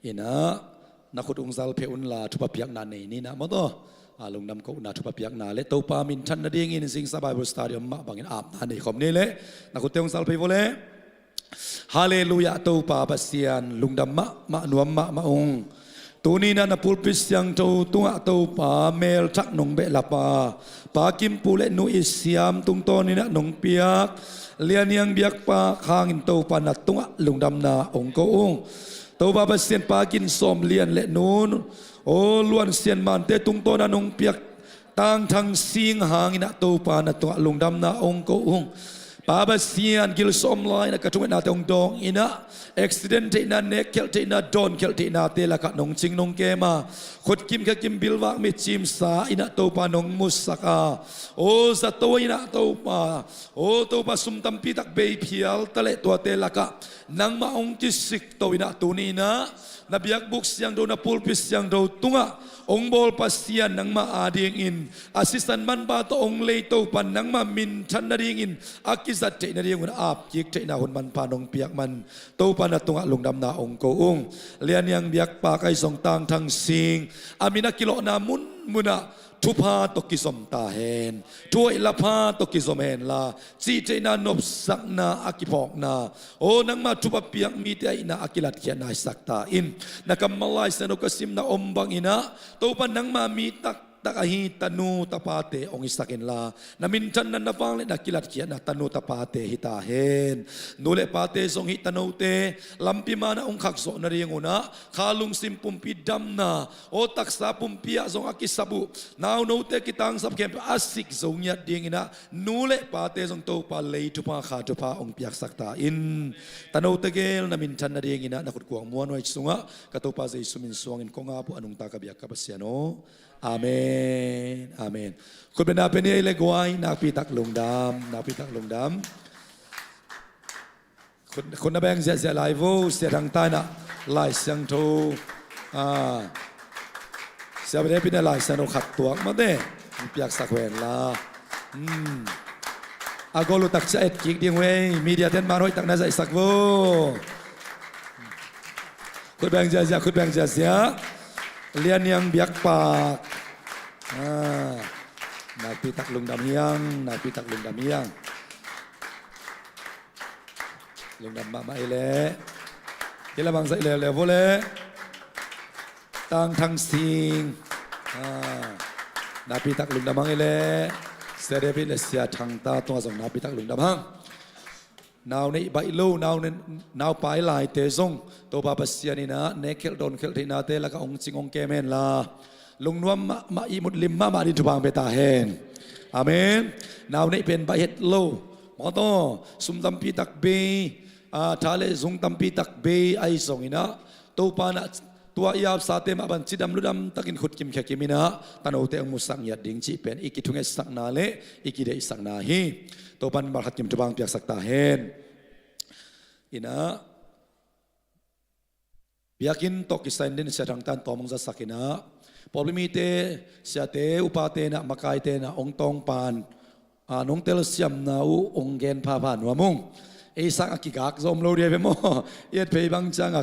Inah na khut ung zal pheh unla thupha piakna nei ni nah maw taw. A, lungdam kohna, thupha piakna le Topa minthan nadingin zingsa Bible study om mah bangin apna nei khawm ni leh na khutte ung zal phei vua leh. Halleluiah, Topa Pasian, lungdam mahmah, nuam mahmah ung. Tuni-in ah na pulpit siangtho tungah Topa melthak nong behlap a, Pa Kim Pu le Nu It Siam tungtawnin ah nong piak Lian Niang Biak Pak hangin Topa na tungah lungdamna ong ko ung. Topa Pasian, Pa Gin Sawm Lian le Nu, aw, Luan Sian Mante tungtawn ah nong piak Tang Thang Sing hangin ah Topa na tungah lungdamna ong ko ung. Pa Pasian, gilsawm lai-in ah ka thungetnate ong dawng in ah, accident theihna, nek khelh theihna, dawn khelh theihnate lakah nong cing nong kem a, khut kim khe kim, bilvak mit cimsa in ah Topa nong musak a, aw, zato in ah Topa, aw, Topa, sum tampi tak bei phial ta leh tuate lakah nangmah ong kisikto in ah tuni-in ah na biakbuk siangtho, na pulpit siangtho tungah ong bawl Pasian nangmah adingin a sisan manpha tawh ong lei Topa nangmah minthan nadingin a kizat theih nadingun a apkik theihna hun manpha nong piak man Topa na tungah lungdamna ong ko ung. Lian Niang Biak Pak ahi zong Tang Thang Sing a min a kilawhna munmun ah thupha tawh kizom ta hen. Thuhoih lapha tawh kizom henla, cih theihna, nopsakna a kiphawkna, aw, nangmah thupha piak mite ahihna a kilatkhiatna hisak ta in. Na kammal Lai Siangtho ka simna om bangin ah Topa nangmah mi taktak ahi tanu tapate ong hisak inla, na minthanna, na vangliatna kilatkhiatna tanu tapate hi ta hen. Nu le pate zong hih tanote lampi manah ong khakzawh nadingun ah kha lungsim pumpi damna, aw, taksa pumpi ah zong a kisap uh naunote kitangsap khempeuh a sik zo ngiat dingin ah nu le pate zong Topa lei thupha, kha thupha ong piaksak ta in. Tanote gel na minthan nadingin ah na khut kuang muanhuai sungah ka Topa Jesu min suangin kong ap uh, a nungta ka biak ka Pasian aw. Amen. Amen. Khut bengna pia ni ei le guai, nakpi tak lungdam, nakpi tak lungdam. Khut, khut na beng ziahziah lai vo, Sia Thang Ta in ah Lai Siangtho, a, Sia Bede Pi in ah Lai Siangtho khat tuak mate, hong piaksak uh henla. Hmm. A gol uh tak ciang et kik ding uh ei, media ten man hoih tak na zaihsak vo. Khut beng ziahziah, khut beng ziahziah. Lian Niang Biak Pak. A, nakpi tak lungdam hi ing, nakpi tak lungdam hi ing. Lungdam mahmah hi leh. Kei lamang zaih leuleu vo leh. Tang Thang Sing. A, nakpi tak lungdam hang hi leh. Sia David le Sia Thang Ta tungah zong nakpi tak lungdam hang. Nau neih baih lo, nau ne-, nau pai laite zong Topa Pasian in ah nek khelh dawn khelh theihnate lakah ong cing ong kem henla, lungnuam mahmah, ihmut lim mahmah ding thupha ong pia ta hen. Amen. Nau neih pen baih het lo, maw taw, sum tampi tak bei, a, tha le zung tampi tak bei ahi zongin ah, Topa in ah tua i apsate mah bang cidam ludam takin khut kim khia kim in ah tanote ong musak ngiat ding cih pen i kithungetsakna le i kideihsakna hi. Topa in malkhat kim thupha ong piaksak ta hen. In ah, biakinn tawh kisai-in Sia Thang Ta in tawm ong zasak in ah, pawlpi mite, siate, upate in ah, makaite in ah ong tawngpan, a, nong telsiamna uh ong gen phapha nuam ung. Ei sang a kigak zong om lo ding hi ve maw? I et phei bang ciang a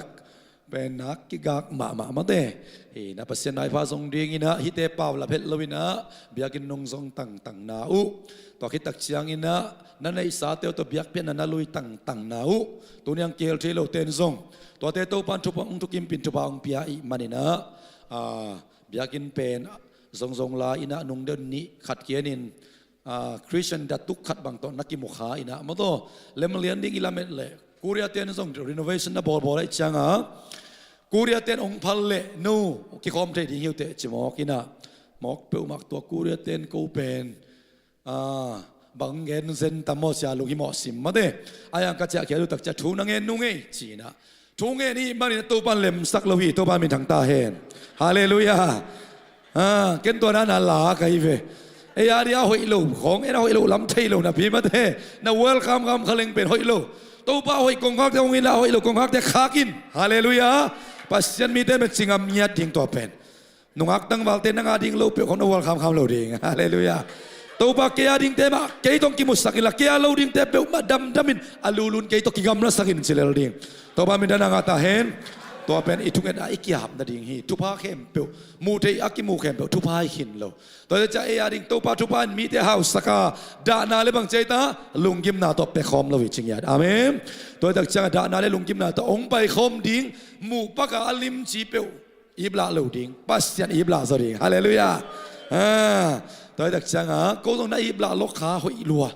pen a kigak mahmah mate. Hi in ah Pasian maipha zong dingin ah hihte paulap het lo in ah biakinn nong zong tangtangna uh, tua khit tak ciangin ah na neihsate uh tawh biakpiakna na lui tangtangna uh, tuni a kihel thei lote in zong tuate Topa in thupha ong thukimpih in thupha ong pia ahih manin ah, a, biakinn pen zongzong lai in ah nung deuh nih khat kianin, a, Christian datuk khat bang tawh na kimu kha in ah, maw taw, lem lian ding i lamet leh Korea ten zong renovation na bawlbawl ahih ciang a, Korea ten ong phal leh no kikhawm thei ding hi uh teh ci mawk in ah, mawk peuhmah tua Korea ten ko pen, a, bang gen zen tam maw cia, lunghimawh sim mate. Ahi zongin ka ciahkhiat uh tak ciang thu na ngen nung ei ci in ah, Thu ngen i hih manin Topa in lemsak lo hi. Topa minthang ta hen. Halleluiah. Ah, ken tua dan a la ka hi ve. Ei a ding a hoih lo khawng, ei a hoih lo lam thei lo napi mate, na welcome kam kha leng pen hoih lo. Topa hoih kongkhakte hong inla, hoih lo kongkhakte khak in. Halleluiah. Pasian mite mah ci ngam ngiat ding tua pen. Nungak tangvalte nang a ding lo peuh khawng na welcome kham lo ding. Halleluiah. Topa kei a dingte mah kei tawh kimusak inla, kei a lo dingte peuhmah damdam in, a lulun kei tawh kigamlasak in ci lel ding. Topa minthang ta hen. Tua pen i thunget a i kiahap nading hi. Thupha khempeuh, muh theih a kimu khempeuh thupha hi khin lo. Tua hi ciang ei a ding Topa thupha in mite hausak a, dahna le bang ci ei ta, lunggimna tawh pia khawm lo hi ci ngiat. Amen. Tua hi tak ciang a dahna le lunggimna tawh hong pai khawm ding, muh pak a a limci peuh iplah lo ding, Pasian iplah zaw ding. Halleluiah. Ah, tua hi tak ciang a ko zong na iplah lo kha hoih lua.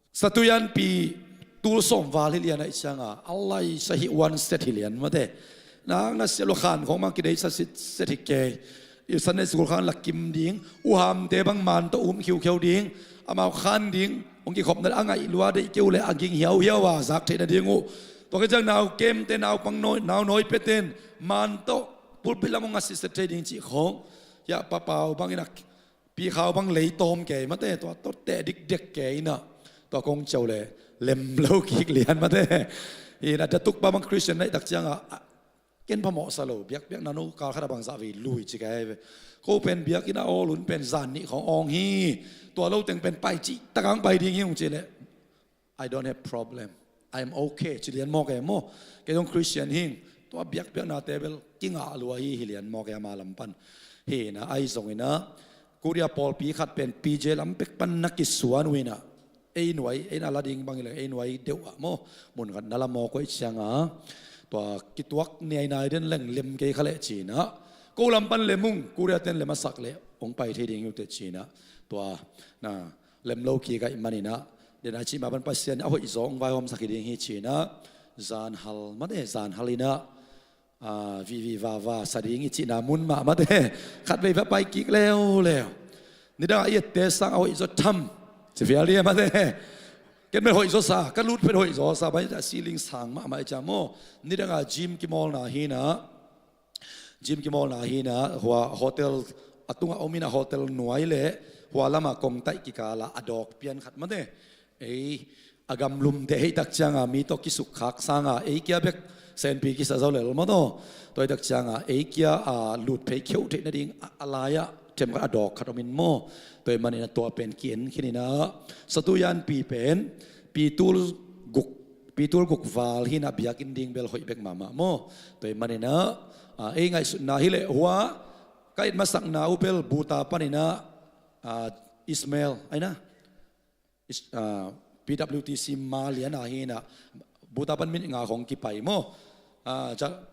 Satuyanpi tul sawm val hi lian ahih ciang a, a laisa hi one set hi lian mate. Nang na sia lua khan khawng mang kideisa set set hi kei. I Sunday school khan la kim ding, uhamte bang man tawh um khiukheu ding, amau khan ding, hong kikhopna a ngaih lua deih keu le a ging hiauhiau a zak theih nading uh. Tua khit ciang nau kemte, naupang nawi, nau nawi peten man tawh pulpit lam hong a sitset thei ding cih khawng. Hiah papau bangin a pi khau bang lei tawm kei mate, tua tawh teh dikdek kei inah, tua kong ciau le lem lo kik lian mate. Inah datuk pa bang Christian naih tak ciang a, a, ken phamawh sa lo, biakpiakna no kal khat a bangzah vei lui ci kei ve. Ko pen biakinn a awl un pen zan nih khawng awng hi. Tua lo teng pen pai cih tak ang pai ding hi ung ci le, "I don't have problem. I'm okay," ci lian mawk e maw. Kei zong Christian hing. Tua biakpiaknate bel kingah lua hi, hi lian mawk e ama lam pan. Hi inah, ahi zong inah, Korea pawlpi khat pen P J lam pek pan na kisuan uh inah, ei nuai, ei na la ding bang hi leng ei nuai deuh ah maw, mun khat na la mawk uh ahih ciang a, tua kituak niainai den leng lem kei kha leh ci inah, ko lam pan lem ung, Korea ten lem a sak leh hong pai thei ding hi uh teh ci inah, tua na lem lo kik ahih man inah, den a cih mah pan Pasian a hoih zaw hong vaihawmsak hi ding hi ci inah, zan hal mate, zan hal inah, a, vivi vava sa ding i cihna mun mah mate, khat vei va pai kik leuleu. Nidang a i ette sang a hoih zaw tham ci fial ding mate. Ken pen hoih zaw sa, ka lut pen hoih zaw sa, bai a ceiling sang mahmah i ciang maw. Nidang a gym kimawlna hi inah, gym kimawlna hi inah, hua hotel a tungah om inah, hotel nuai le hua lamah kongtaih kikal ah a dawk pian khat mate. Ei a gamlumte hei tak ciang a mi tawh kisukkhak sang a, ei kia bek senpi kisa zaw lel maw taw. Tua hei tak ciang a ei kia a lut phei kheuh theih nading a, a lai ah themkhat a dawk khat om in maw. Tua hei man inah tua pen ki-en khin inah, Satuyanpi pen pi tul guk, pi tul guk val hi inah, biakinn ding bel hoih bek mahmah maw. Tua hei man inah, a, ei ngaihsutna hi leh hua ka et masakna uh bel Buta pan inah, a, Ismail, ai na, Is-, a, P W T C ma lian a hi inah, Buta pan minit nga khawng kipai maw. A, ca-,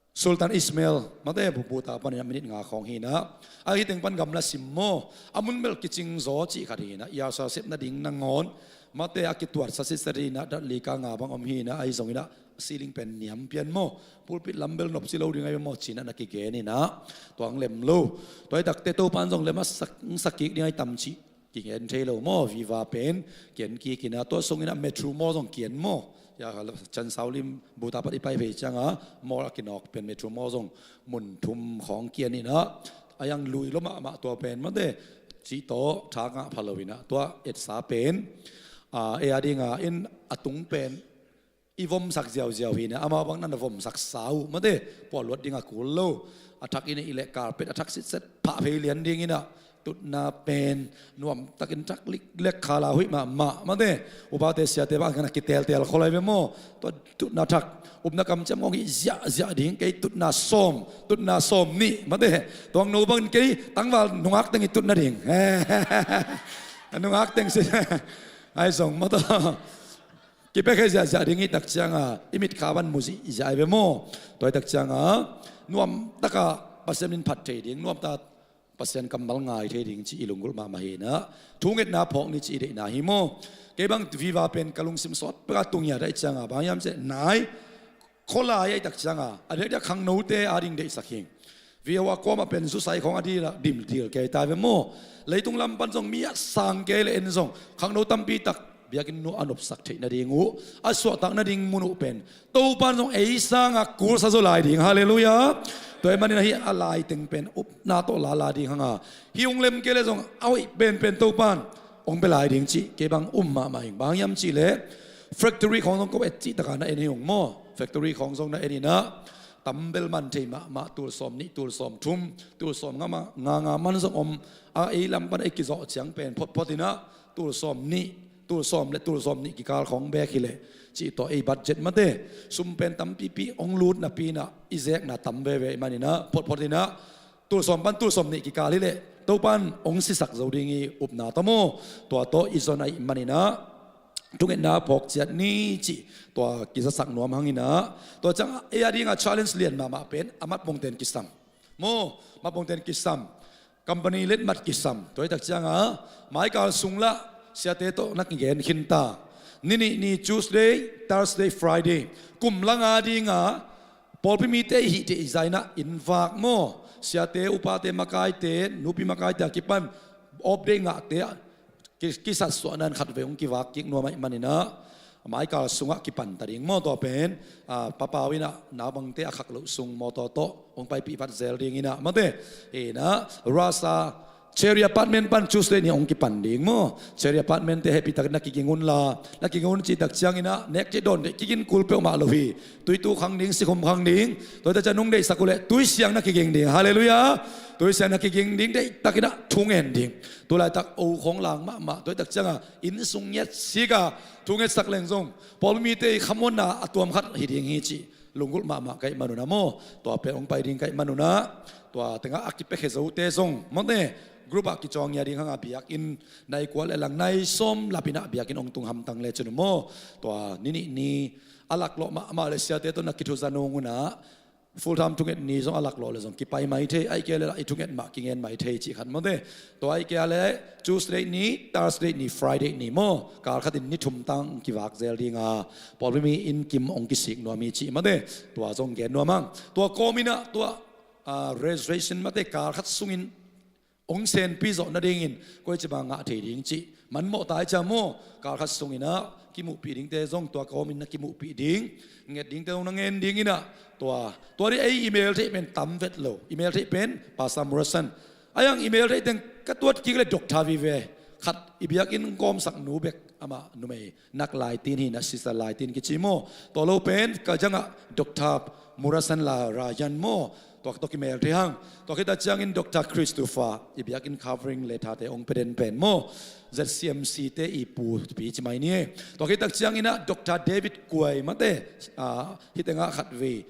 Sultan Ismail mate, Buta pan inah minit nga khawng hi inah. A, hih teng pan gamla sim maw. A mun bel kicing zaw cih khat hi inah, iasa sep nading nangawn mate, a kituat sa sitset hi inah, dat li ka nga bang om hi inah, ahi zong inah ceiling pen niam pian maw. Pulpit lam bel nopci lo ding ahi maw ci inah na kigen inah, tua hong lem lo. Tua hei tak teh Topa in zong lem a sak, sak kik ding ahi tam cih kigen thei lo maw. Viva pen ki-en kik inah, tua sung inah Metro Mall zong ki-en maw. Ia, Chansau lim Buta pan i pai vei ciang a, mall a kinawk pen Metro Mall zong mun thum khawng ki-en inah, a, iang lui lo mahmah tua pen mate. Cih tawh thak ngah pha lo inah, tua etsa pen, a, ei a ding a in a tung pen i vomsak ziauziau hi inah, amau bang na na vomsak sa uh mate, puah luat ding a kul lo. A thak inah i leh carpet a thak sitset phah phei lian ding inah, tutna pen nuamtakin thak liklek, khala huih mahmah mate. Upate siate bang a kiteltel khol ahi ve maw. Tua tutna thak, upna kamciam ngawng hih ziahziah ding, kei tutna sawm, tutna sawm nih mate. Tuang no bangin kei tangval nungak teng i tutna ding. Nungak teng si. Ahi zong maw taw. Kipia khe ziahziah ding i tak ciang a, i mitkha pan mu zihziah ahi ve maw. Tua hei tak ciang a, nuamtak a Pasian min phat thei ding, nuamtak a Pasian kammal ngai thei ding cih i lunggulh mahmah hi inah, thungetna phawk ni cih i deihna hi maw. Kei bang Viva pen ka lungsim sawt pek a tung ngiat ahih ciang a, bang hiam cih leh nai, khualai ahih tak ciang a, a diakdiak khangnote a ding deihsak hi ing. Viva kuamah pen zusai khawng a dil a, dim dil kei ta ve maw. Leitung lam pan zong mi a sang kei leh en zong khangno tampi tak biakinn uh a nopsak theih nading uh, a suahtak nading mun uh pen Topan zong ei sangah kulsa zaw lai ding. Halleluiah. Tua ahih manin ahi a lai teng pen upna tawh lala ding hanga, hih hong lem kei leh zong a hoih penpen Topan hong pia lai ding cih kei bang um mahmah ing. Bang hiam cih leh factory khawng zong ko et cih takah na en hi ung maw. Factory khawng zong na en inah, tambel man thei mahmah, tul sawm nih, tul sawm thum, tul sawm nga, nga, nga man zong om. A ei lam pan ei kizawh ciang pen photphot inah tul sawm nih, tul sawm le tul sawm nih kikal khawng bek hileh cih tawh ei budget mate, sum pen tampipi hong lut napi inah i zekna tam veve ahih maninah photphot inah tul sawm pan tul sawm nih kikal hileh Topan hong sisak zo ding i upna tawh maw. Tua tawh i zon ahih maninah thungetna phawk ciat ni cih tua kizasak nuam hanginah, tua ciang ei a dingah challenge lian mahmah pen a matpongten kisam maw. Matpongten kisam, company letmat kisam. Tua hi tak cianga maikal sung lah siate tawh na kigen khinta. Ni nih ni, Tuesday, Thursday, Friday, kum langa dinga pawlpi mite i hih theih zainah inn vak maw, siate upate makaite, nupi makaite a kipan off day ngahte ah ki, kisatsuahna in khatvei hong kivak kik nuam ahih maninah maikal sungah kipanta ding maw. Tua pen a, papau inah naupangte a khak loh sung mawtaw tawh hong paipih vat zel dinginah mate, inah Rasa Cherry Apartment pan Tuesday ni hong kipan ding maw. Cherry Apartment te hehpihtakin na kiging unla, na kiging un cih tak cianginah nek cih dawn deih kigin kul peuhmah lo hi. Tuitu khang ding, sikhum khang ding. Tua hi tak ciang nung deihsak uhleh tuisiang na kiging ding. Halleluiah. Tuisiang na kiging ding, deihtakinah thungen ding. Tulaitak o khawng lang mahmah. Tua hi tak cianga inn sung ngiat sika thungetsak leng zong pawlpi mite i khamuanna a tuam khat hi ding hi cih lunggulh mahmah ka hih manunah maw. Tua pen hong pai ding ka hih manunah tua tengah a kipiakhia zote zong mawte group ah kicawngia ding hanga biakinn nai kua le lang nai sawm lapinah biakinn hong tung hamtang le cin uh maw. Tua ni nih ni a laklawh mahmah le siate tawh na kithuza nung unah full time thunget ni zong a laklawh le zong kipai mai thei, ahih kei leh lah i thunget mah kingen mai thei cih khat mawte. Tua ahih kei leh Tuesday ni, Thursday ni, Friday ni maw, kal khatin ni thum tang kivak zel dinga pawlpi mi inn kim hong kisik nuam hi cih mawte. Tua zong gen nuam ang. Tua kawminah tua a, registration mate kal khat sungin hong senpi zawh nadingin koici bang ngah thei ding cih manmawh tai cia maw. Kal khat sunginah kimuhpih dingte zong tua kawmin na kimuhpih ding, nget dingte zong na ngen dinginah tua, tua dih ei i mel theih pen tam vet lo. I mel theih pen Pastor Morrison a, i mel theih teng ka tuat kik le Doctor vive khat i biakinn kawmsak nu bek amah numei nak Laitin hi na, Sister Laitin kici maw. Tua lo pen ka jangah Doctor Murasan la Rayan maw. Tua, tua kimel thei hang. Tua khita ciangin Doctor Christopher i biakinn covering letter te hong pia den pen maw. Z C M C te i pu pi ci mai ni e. Tua khita cianginah Doctor David Kuai mate, ah, hi tengah khat vei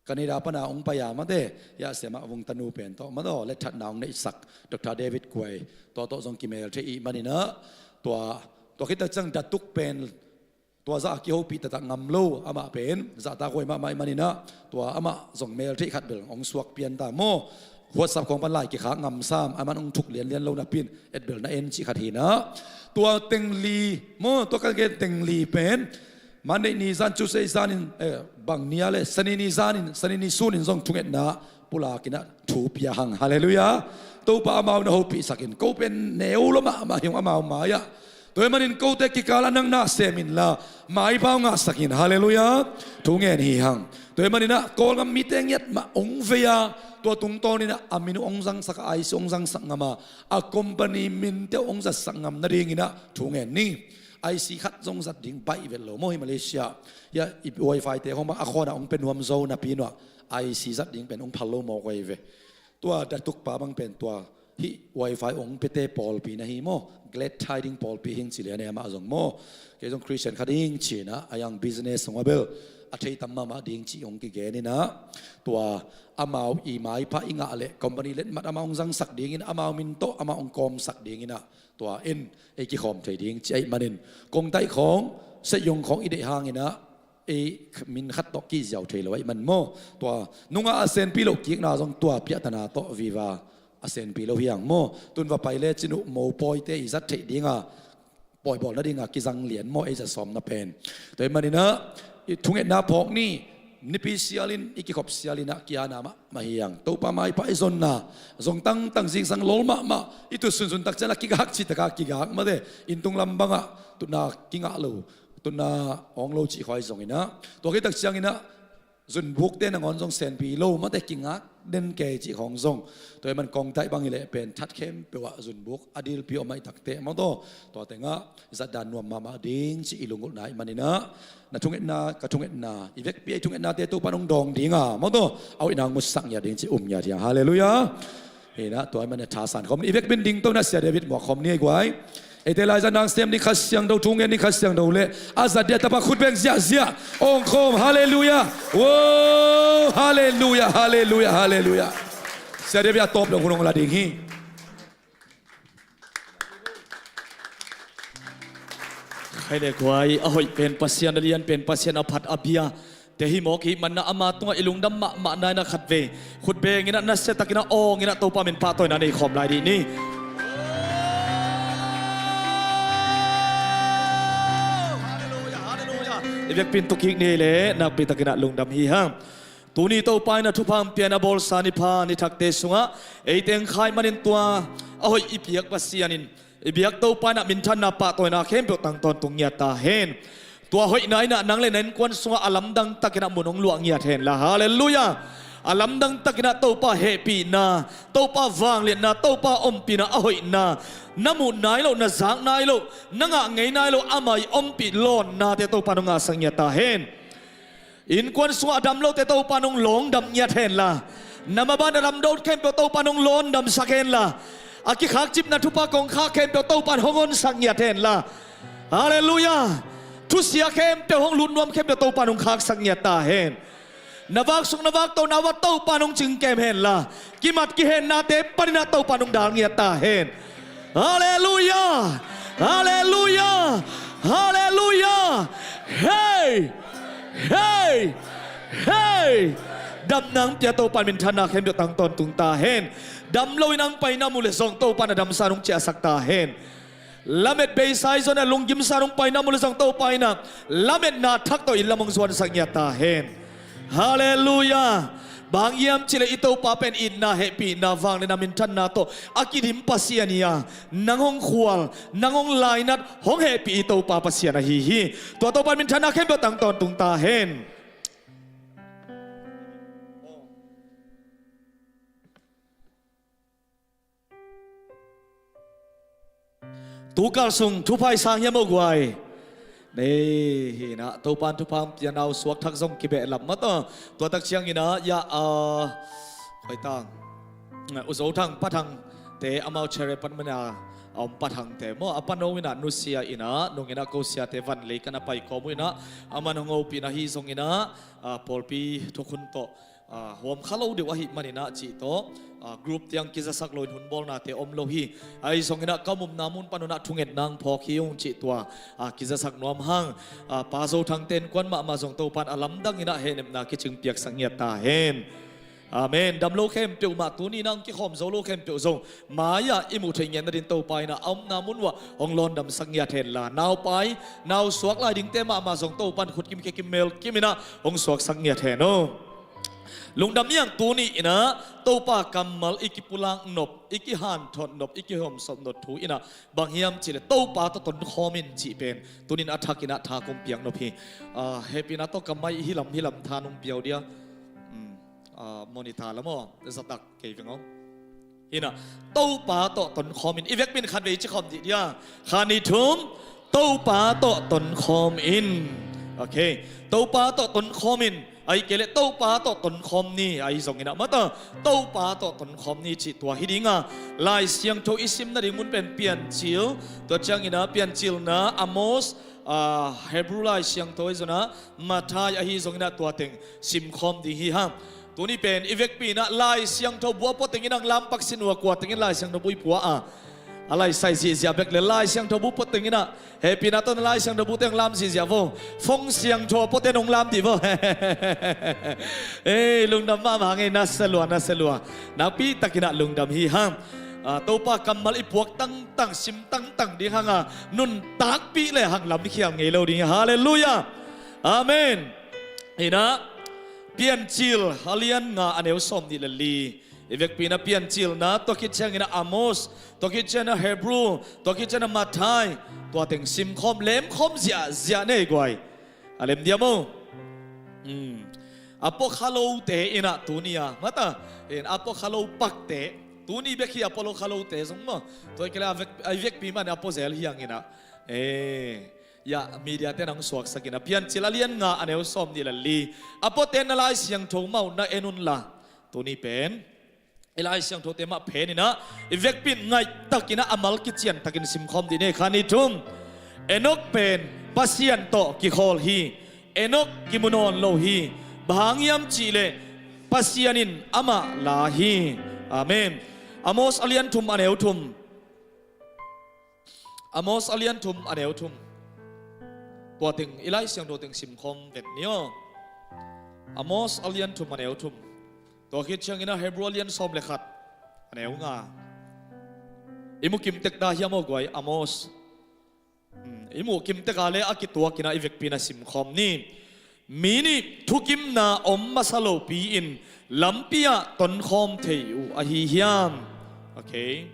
Canada pana hong pai a mate, ya sema vung tanu pen tawh mate, lethatna hong neihsak Doctor David Kuai, tua tawh zong kimel thei i maninah, tua, tua khita ciang datuk pen tua zah a kihopih taktak ngam lo, amah pen zahtak huai mahmah i maninah, tua amah zong mel thei khat bel hong suak pian ta maw. WhatsApp khawng pan lai kikhak ngam sam, aman hong thuk lianlian lo napin etbel na en cih khat hinah. Tua tengli maw, tua ka gen tengli pen Monday ni zan, Tuesday zanin, eh, bang nia le Sani ni zanin, Sani ni sunin zong thungetna pulakinah thu pia hang. Halleluiah. Topa amau na hopihsakin ko pen neu lo mahmah hi ung amau mai-ah. Tua hi manin kote kikal a nang na semin la maipau ngahsakin. Halleluiah. Thu ngen hi hang. Tua hi maninah Kawlgam mite ngiat mah hong vei a, tua tungtawninah a min uh hong zangsak a, I C hong zangsak ngam a, a company minte uh hong zatsak ngam nadinginah thu ngen ni. I C khat zong zat ding baih vet lo maw hi Malaysia. Ya, i wifi te khawng bang a khawnah hong pia nuam zo napi nuah I C zat ding pen hong phal lo mawk uh ahi ve. Tua datukpa bang pen tua hih wifi hong piate pawlpi na hi maw. Glad Tidings pawlpi hing ci lian e amah zong maw. Kei zong Christian khat hing cinah a yang business hong a bel a thei tam mahmah ding cih hong kigeninah. Tua amau i maipha i ngah leh company letmat amah hong zangsak dingin amau min tawh amah hong kawmsak dinginah. Tua in ei kikhawm thei ding ci ahih manin kongtaih khawng, seiyong khawng i deih hanginah ei min khat tawh kiziau thei lo ahih man maw. Tua nungah a senpi loh kikna zong tua piahtana tawh viva a senpi lo hi ang maw. Tun va pai le cin uh mopawite i zat theih dinga pawibawl nadinga kizang lian maw ei zat sawmna pen. Tua ahih maninah i thungetna phawk ni. Nipi sialin, i kikhop sialin ah kiana mahmah hi hang. Topa maipha i zonna zong tangtang zingsang lol mahmah, i tut sunsun tak ciang a kigak cih tak a kigak mate. Inntung lam bangah tutna kingah lo, tutna awng lo cih khawng zongin ah, tua khit tak ciangin ah zunbukte nangawn zong senpi lo mate, kingak den kei cih khawng zong. Tua ahih man kong taih bang hi leh pen that khempeuh ah zunbuk a dilpi om ahih takteh maw taw, tua tengah zatdan nuam mahmah ding cih i lunggulhna ahih manin ah, na thungetna, ka thungetna, i vekpi a i thungennate Topa'n hong dawng ding a maw taw, a hoihna hong musak ngiat ding cih um ngiat hi hang. Halleluiah. Hi na, tua ahih manin ah thasan khawm ni. I vekpi in dingto in ah Sia David muak khawm ni ei guai. Eite laizang nang sem ni, Kha Siangtho thu ngen ni, Kha Siangtho leh a zat dia tapa khut beng ziahziah, awng khawm. Halleluiah. Wow, halleluiah, halleluiah, halleluiah. Sia David a tawp dong hun hong la ding hi. Khai le guai, a hoih pen Pasian, a lian pen Pasian, a phat a bia te hi mawk i hih manin ah ama tungah i lungdam mahmahna in ah khatvei khut bengin ah, nasia takin ah awngin ah Topa min pahtawina nei khawm lai dih ni. I vekpi in tu kik ni ei leh nakpi takin ah lungdam hi hang. Tuni Topa in ah thupha hong pia in ah bawlsa ni pha ni thakte sungah eite hong kha ahih manin tua a hoih i piak Pasian in, i biak Topa in ah minthanna pahtawina khempeuh tang tawntung ngiat ta hen. Tua hoihna in ah nang le na innkuan sungah a lamdang takin ah mun hong luah ngiat hen la. Halleluiah. A lamdang takin ah Topa hehpihna, Topa vangliatna, Topa ompihna, a hoihna, na muh nai loh, na zak nai loh, na ngah ngei nai loh, ama i ompih lawnnate Topa'n hong ngahsak ngiat ta hen. Innkuan sungah a dam lote Topa'n hong lawngdam ngiat hen la. Na maban a dam dot khempeuh Topa'n hong lawngdamsak hen la. A kikhakcipna thupha kongkhak khempeuh Topa'n hong honsak ngiat hen la. Halleluiah. Thusia khempeuh hong lut nuam khempeuh Topa'n hong khaksak ngiat ta hen. Na vaksuk na vakto na uah Topa'n hong cingkem hen la. Kimat kihennate panin ah Topa'n hong dal ngiat ta hen. Halleluiah. Halleluiah. Halleluiah. Hei. Hei. Hei. Damna hong pia Topa'n minthanna khempeuh tang tawntung ta hen. Dam loin hong pai na mu leh zong Topa'n a damsa in hong ciahsak ta hen. Lamet beisa i zon a lunggimsa in hong pai na mu leh zong Topa in ah lametna thak tawh inn lam hong zuansak ngiat ta hen. Halleluiah. Bang hiam cih leh i Topa pen itna, hehpihna, vangliatna, minthanna tawh a kidim Pasian hi a, nang hong khual, nang hong lainat, hong hehpih i Topa Pasian ahi hi. Tua Topa minthanna khempeuh tang tawntung ta hen. Tukal sung thupha i sang hiam aw guai? Nei, hi na, Topa'n thupha hong pia, nau suak thak zong kibehlap mah tawh. Tua tak ciangin ah, ya, ah, koi tang, U Zo Thang, Pa Thang te, amau chair pan mah na, a om Pa Thang te maw, a pano in ah nusia in ah, nung in ah ko siate van lei ka na pai kawm uh in ah, aman hong hopih in ah, ahi zongin ah, ah, pawlpi thukhun tawh, ah, huam kha lo deuh ahih manin ah cih tawh, ah, group tiang kizasak loin hun bawlnate om lo hi. Ahi zongin ah ka om upna mun pan un ah thungetna hong phawk hi ung cih tua, ah, kizasak nuam hang. Ah, Pa Zo Thang te innkuan mahmah zong Topa'n a lamdang in ah hehnepna kicing piaksak ngiat ta hen. Amen. Dam lo khempeuh mah, tuni in ah hong kikhawm zo lo khempeuh zong mai-ah i muh theih ngiat nadingin Topa in ah a omna mun uah hong lawndamsak ngiat hen la. Naupai, nau suak lai dingte mahmah zong Topa'n khut kim khia kim mel kim in ah hong suaksak ngiat hen aw. Lungdam hi hang. Tuni in ah Topa kammal i kipulak nop, i kihanthawn nop, i kihawmsawm nop thu in ah bang hiam cih leh Topa tawh tonkhawm in cih pen tuni in a thak in ah tha kong piak nop hi. Ah, hehpihna tawh ka mic hi lam hi lam tha nong piau dia. Hmm. Ah, monitor lam aw, zatak kei veng aw. Hi na, Topa tawh tonkhawm in, i vekpi in khatvei ci khawm dih dia. Khat, nih, thum, Topa tawh tonkhawm in. Ok. Topa tawh tonkhawm in. Ahih kei leh Topa tawh tonkhawm ni. Ahi zongin ah mah tawh, Topa tawh tonkhawm ni cih tua hi ding a. Lai Siangtho i sim nading mun pen Piancil, tua ciangin ah Piancilna, Amos, ah, Hebrew Lai Siangtho, ahi zongin ah Matthai, ahi zongin ah tua teng simkhawm ding hi hang. Tuni pen i vekpi in ah Lai Siangtho bu a pua teng in ah lam pak sin uh a, kua teng in Lai Siangtho bu i pua a, a laisai ziahziah bek leh Lai Siangtho bu pua teng in ah hehpihna tawh na Lai Siangtho bu teng lam ziahziah vo. Phone siangtho a pua teng hong lam dih vo. Ei, lungdam mahmah hang ei, nasia lua, nasia lua. Nakpi takin ah lungdam hi hang. Ah, Topa kammal i puak tangtang, sim tangtang ding hang a, nuntakpih lehang lamkhial ngei lo ding hi. Halleluiah. Amen. Hi na, Piancil a lian nga a neu sawm nih le li. I vekpi-in ah Piancil na, tua khit ciangin ah Amos, tua khit ciangin ah Hebrew, tua khit ciangin ah Matthai, tua teng simkhawm, lemkhawm ziahziah nei guai. A lem diam aw? Hmm. A pua kha lote in ah tuni-a, mata, in a pua kha lo pakte, tuni bek hi a pua lo kha lote zong maw. Tua i kei le a vek, a i vekpi mah in a pua zel hi hang in ah. Eh, ya, media-te in hong suaksak in ah Piancil a lian nga a neu sawm nih le li. A puate na Lai Siangtho mah uh na en un la. Tuni pen i Lai Siangthote mah phen in ah i vekpi-in ngaihtak in ah a mal kician takin simkhawm dih ni. Khat, nih, thum. Enok pen Pasian tawh kikhawl hi. Enok kimu nawn lo hi. Bang hang hiam cih leh Pasian in amah la hi. Amen. Amos a lian thum a neu thum. Amos a lian thum a neu thum. Tua teng i Lai Siangtho teng simkhawm vet ni aw. Amos a lian thum a neu thum. Tua khit ciangin ah Hebrew a lian sawm le khat a neu nga. I mu kim tek ta hiam aw guai, Amos? Hmm, i mu kim tek a le a kituak in ah i vekpi-in ah simkhawm ni. Mi nih thukimna om masa lopi-in lampi-ah tonkhawm thei uh ahi hiam? Okay.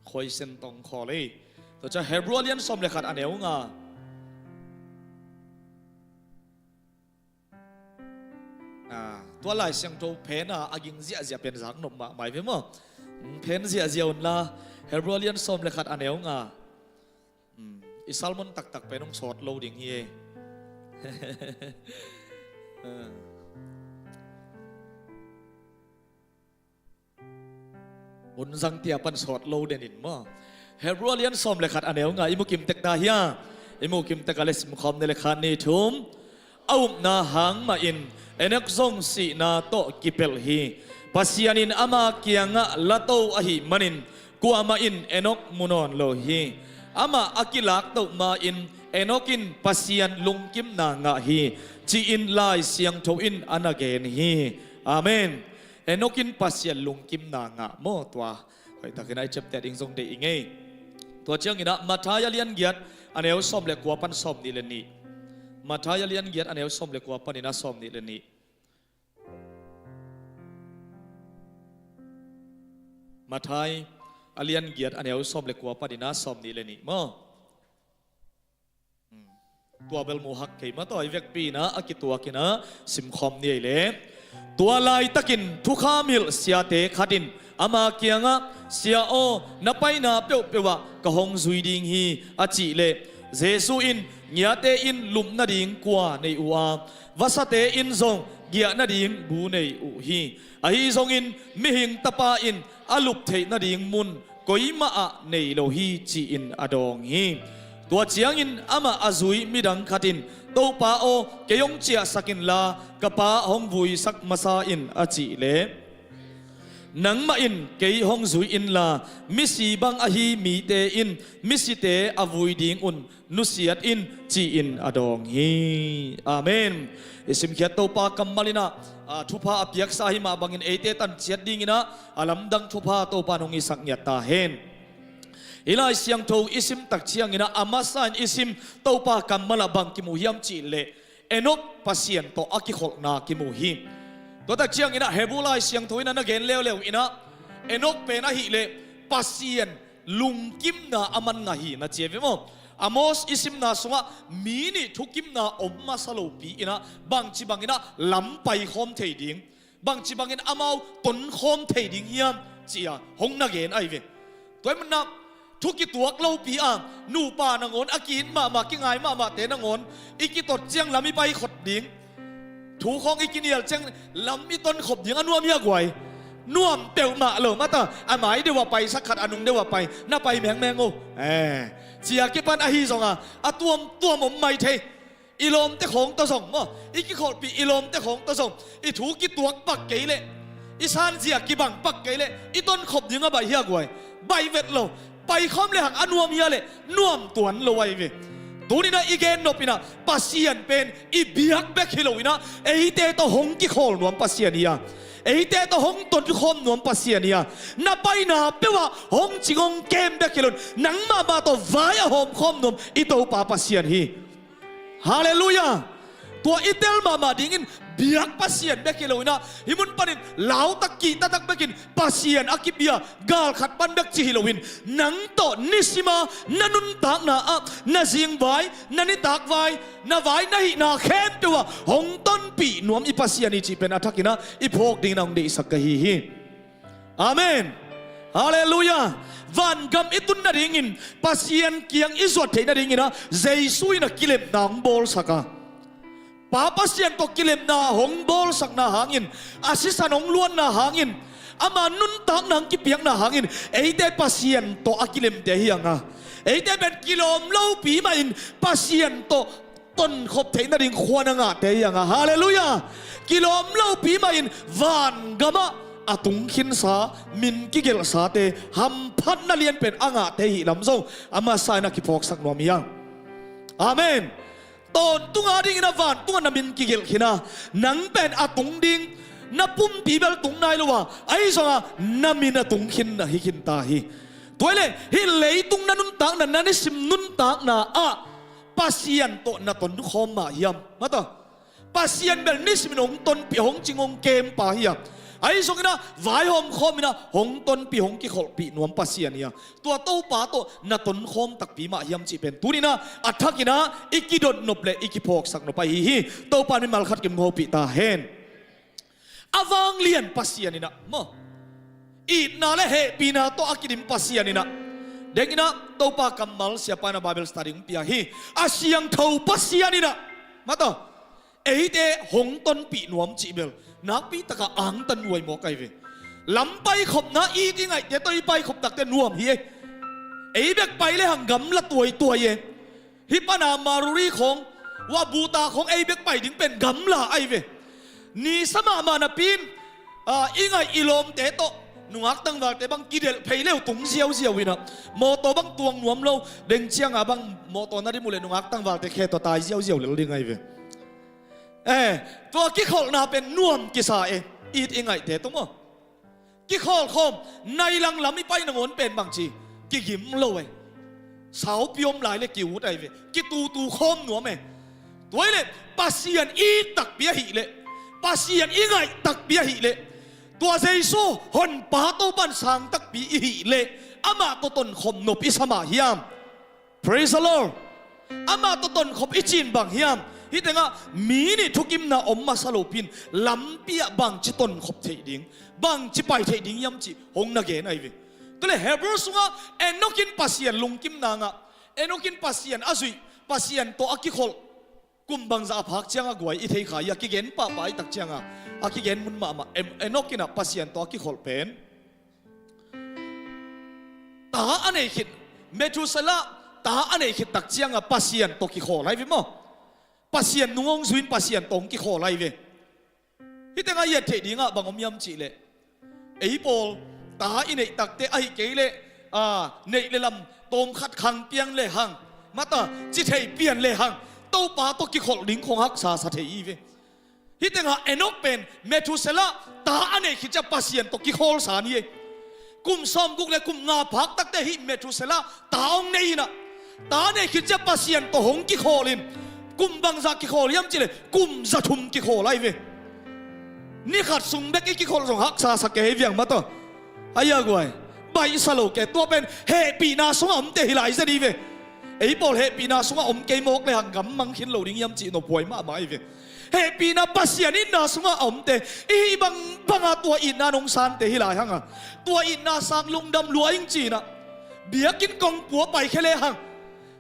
Khuaisen tongkhawl ei. Tua ciang Hebrew a lian sawm le khat a neu nga. Ah, tua Lai Siangtho phen a a ging ziahziah pen zak nop mahmah hi ve maw. Hmm, phen ziahziah un la, Hebrew a lian sawm le khat a neu nga. Hmm, i sermon taktak pen hong sawt lo ding hi ei. Ah. Hun zang tia pan sawt lo den in maw. Hebrew a lian sawm le khat a neu nga, i mu kim tek ta hia? I mu kim tek a le simkhawm ni le. Khat, nih, thum. A upna hang mahin Enok zong sihna tawh kipelh hi. Pasian in ama kiangah lato ahih manin kuamah in Enok mu nawn lo hi. Amah a kilaktoh ma-in Enok in Pasian lungkimna ngah hi, ci-in Lai Siangtho in a na gen hi. Amen. Enok in Pasian lungkimna ngah maw tua. Hoihtakin a i ciamteh ding zong deih i ngei. Tua ciangin ah Matthai a lian giat a neu sawm le kua pan sawm nih le nih. Matthai a lian giat a neu sawm le kua panin ah sawm nih le nih. Matthai a lian giat a neu sawm le kua panin ah sawm nih le nih maw. Tua bel muhak kei mah tawh i vekpi-in ah a kituak in ah simkhawm ni ei le. Tua laitakin thukham hilh siate khat in ama kiangah, "Sia aw, na paina peuhpeuh ah ka hong zui ding hi," a cih leh, Jesu in, "Ngiate in lum nading kua nei uh a, vasate in zong giah nading bu nei uh hi. Ahi zongin Mihing Tapa in a lup theih nading mun koimah ah nei lo hi," ci-in a dawng hi. Tua ciangin amah a zui midang khat in, "Topa aw, kei hong ciahsak inla, ka pa hong vuisak masa in," a cih leh, "Nangmah in kei hong zui inla, misi bang ahi mite in misite a vui dingun nusiat in," ci-in a dawng hi. Amen. I simkhiat Topa kammal in ah, a, thupha a piaksa hi mah bangin eite tanciat dingin ah a lamdang thupha Topa in hong hisak ngiat ta hen. I Lai Siangtho i sim tak ciangin ah a masa in i sim Topa kammal ah bang kimu hiam cih leh, Enok Pasian tawh a kikholhna kimu hi. Tua tak ciangin ah Hebrew Lai Siangtho in ah na gen leuleu in ah, Enok pen ahih leh Pasian lungkimna a man ngah hi na ci a ve maw. Amos i simna sungah mi nih thukimna om masa lopi in ah bangci bangin ah lam paikhawm thei ding, bangci bangin amau tonkhawm thei ding hiam, ci-a hong na gen ahi ve. Tua ahih manin ah thu kituak lopi a, nupa nangawn, a ki-it mahmah, kingai mahmahte nangawn i kitot ciang lam i paikhop ding, thu khawng i kinial ciang lam i tonkhop ding a nuam hia guai? Nuam peuhmah lo mah ta. A mai deuh ah paisak khat, a nung deuh ah pai, na pai mengmeng o, eh, ci-a kipan ahi zong a, a tuamtuam om mai thei. I lawmte khawng tawh zong maw, i kikholhpih i lawmte khawng tawh zong i thu kituak pak kei leh, i sanzia kibang pak kei leh i tonkhop ding a baih hia guai? Baih vet lo. Paikhawm lehang a nuam hia leh nuam tuan lo ahi ve. Tuni-in ah i gen nop in ah Pasian pen i biak bek hi lo in ah eite tawh hong kikhawl nuam Pasian hi a, eite tawh hong tonkhawm nuam Pasian hi a, na paina peuh ah hong cing hong kem bek hi lo in nang mahmah tawh vai a hawmkhawm nuam i Topa Pasian hi. Halleluiah. Tua i tel mahmah dingin biak Pasian bek hi loinah, hih mun panin lautak kihtatak bekin Pasian a kibia galkhat pan bek ci hi loin, nang tawh nisima na nuntakna ah na zingvai, na nitakvai, na vai na hihna khempeuh ah hong tonpih nuam i Pasian hi cih pen a thakinah i phawk dingin a hong deihsak ka hi hi. Amen. Halleluiah. Vangam i tun nadingin, Pasian kiang i zuat theih nadinginah Jesu in a kilemna hong bawlsak a, Pa Pasian tawh kilemna hong bawlsakna hangin, a sisan hong luanna hangin, ama nuntakna hong kipiakna hangin, eite Pasian tawh a kilemte hi hang a, eite pen kilawm lopi mahin Pasian tawh tonkhop theih nading khua na ngahte hi hang a. Halleluiah. Kilawm lopi mahin vangamah a tungkhinsa, min kigelhsate, hamphatna lianpen a ngahte hih lam zong a masa in a kiphawksak nuam hi hang. Amen. Tawntung a dingin a vantung a na min kigelh khin a, nang pen a tung ding, na pumpi bel tung nai lo a, ahi zongah na min a tung khin na hi khin ta hi. Tua hi leh hih leitung na nuntakna, na nisim nuntakna ah Pasian tawh na tonkhawm mah hiam? Mata, Pasian bel nisimin hong tonpih, hong cing, hong kempa hi a, ahi zonginah vaihawm khawminah hong tonpih, hong kikholhpih nuam Pasian hi a, tua Topa tawh na tonkhawm takpi mah hiam cih pen tuninah a thakinah i kidotnop le i kiphawksak nop ahi hi. Topa in mimal khat kim hopih ta hen. A vanglian Pasian inah maw, itna le hehpihna tawh a kidim Pasian inah, denginah Topa kammal siapa inah Bible study hong pia hi. A siangtho Pasian inah mata, eite hong tonpih nuam cih bel nakpi takah angtan nuai mawk ahi ve. Lam paikhopna, it i ngaihte tawh i paikhop takte nuam hi e. Ei bek pai le hang gamla tuaituai e. Hih pana Maruri khawng, wah, buta khawng ei bek pai ding pen gamla ahi ve. Nisa mahmah napi-in, ah, i ngaih i lawmte tawh nungak tangvalte bang kidelh phei leu tung ziauziau inah, mawtaw bang tuang nuam lo, deng cianga bang mawtaw na dim uh leh nungak tangvalte khe tawh tai ziauziau lel ding ahi ve. Eh, tua kikholhna pen nuam kisa e, it i ngaihte tawh maw. Kikholhkhawm, nai lang lam i pai nangawn pen bangci kigim lo e. Saupi om lai le ki-ut ahi ve, kitutu khawm nuam e. Tua hi leh Pasian i it takpi ahih leh, Pasian i ngaih takpi ahih leh, tua Jesu Honpa Topa in sang takpi i hih leh, amah tawh tonkhop nop i sa mah hiam? Praise the Lord. Amah tawh tonkhop i cih bang hiam? Hih tengah mi nih thukimna om masa lopi-in lampi ah bangci tonkhop theih ding, bangci pai theih ding hiam cih hong na gen ahi ve. Tua leh Hebrew sungah Enok in Pasian lungkimna ngah, Enok in Pasian a zuih, Pasian tawh a kikholh. Kum bangzah a phak ciangah guai i thei kha hi a, kigen pahpah i tak ciangah, a kigen mun mahmah. Em, Enok inah Pasian tawh a kikholh pen, ta a nei khit, Methuselah ta a nei khit tak ciangah Pasian tawh kikhawl ahi ve maw. Pasian nung hong zui-in Pasian tawh hong kikhawl ahi ve. Hih tengah i et theih dingah bang om hiam cih leh, ei pawl ta i neih takte ahih kei leh, a, neih le lam tawmkhat khang piang le hang, mata, ci thei pian le hang, Topa tawh kikholh ding khong haksa sa thei hi ve. Hih tengah Enok pen Methuselah ta a nei khit ciah Pasian tawh kikhawl sa ni e. Kum sawmguk le kum nga phak takte hih Methuselah ta hong nei inah, ta a nei khit ciah Pasian tawh hong kikhawl in, kum bangzah kikhawl hiam cih leh kum zathum kikhawl ahi ve. Ni khat sung bek i kikholh zong haksa sa kei viang mataw. Ahi a guai, baihsa lo kei, tua pen hehpihna sungah omte hi lai zen hi ve. Ei pawl hehpihna sungah om kei mawk le hang gam mang khin lo ding hiam cih nophuai mahmah hi ve. Hehpihna Pasian itna sungah a omte, i hih bangbanga tua itna nong sante hi lai hanga, tua itna sang lungdam lua ing ci-inah, biakinn kong pua paikhia le hang,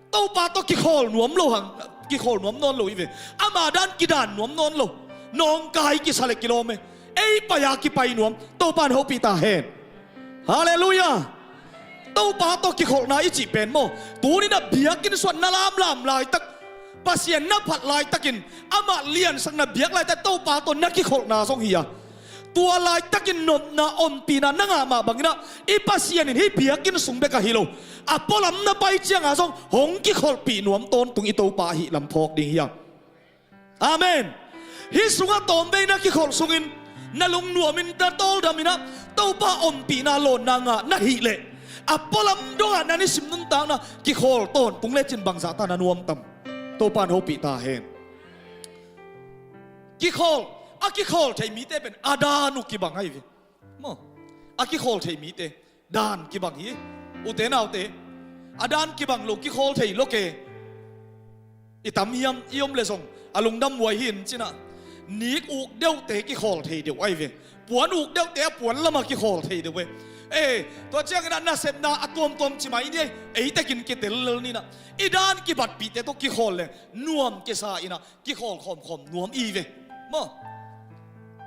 Topa tawh kikhawl nuam lo hang, kikhawl nuam nawn lo hi ve. Ama dan kidan nuam nawn lo. Nawngkai kisa le kilawm e. Ei pai-a kipai nuam. Topa in hopih ta hen. Halleluiah. Topa tawh kikholhna i cih pen maw, tuninah biakinn sungah na lamlam laitak, Pasian na phat laitakin amah liansakna biak laitak Topa tawh na kikholhna zong hi a, tua laitakin nopna ompihna na ngah mah banginah i Pasian in hih biakinn sung bek ahi lo, a pualam na pai cianga zong hong kikholhpih nuam tawntung i Topa ahih lam phawk ding hi a. Amen. Hih sungah tawmvei na kikholh sungin na lungnuamin na tawldaminah Topa ompihna lawnna ngah na hih leh, a pualam dongah na nisim nuntakna kikhawl tawntung lecin bangzah ta na nuam tam? Topa in hopih ta hen. Kikhawl, a kikhawl thei mite pen a dan uh kibang ahi ve. Maw, a kikhawl thei mite dan kibang hi. Ute naute, a dan kibang lo kikhawl thei lo ke. I tam hiam, i om le zong a lungdam huai hi in cinah, nik uk deuhte kikhawl thei deuh ahi ve. Puan uk deuhte a puan lamah kikhawl thei deuh ve. E, tua cianginah nasepna a tuamtuam ci mai ni ei, ei tekin kitel lel ninah, i dan kibatpihte tawh kikhawl le nuam kisa inah kikhawl khawmkhawm nuam i ve. Maw,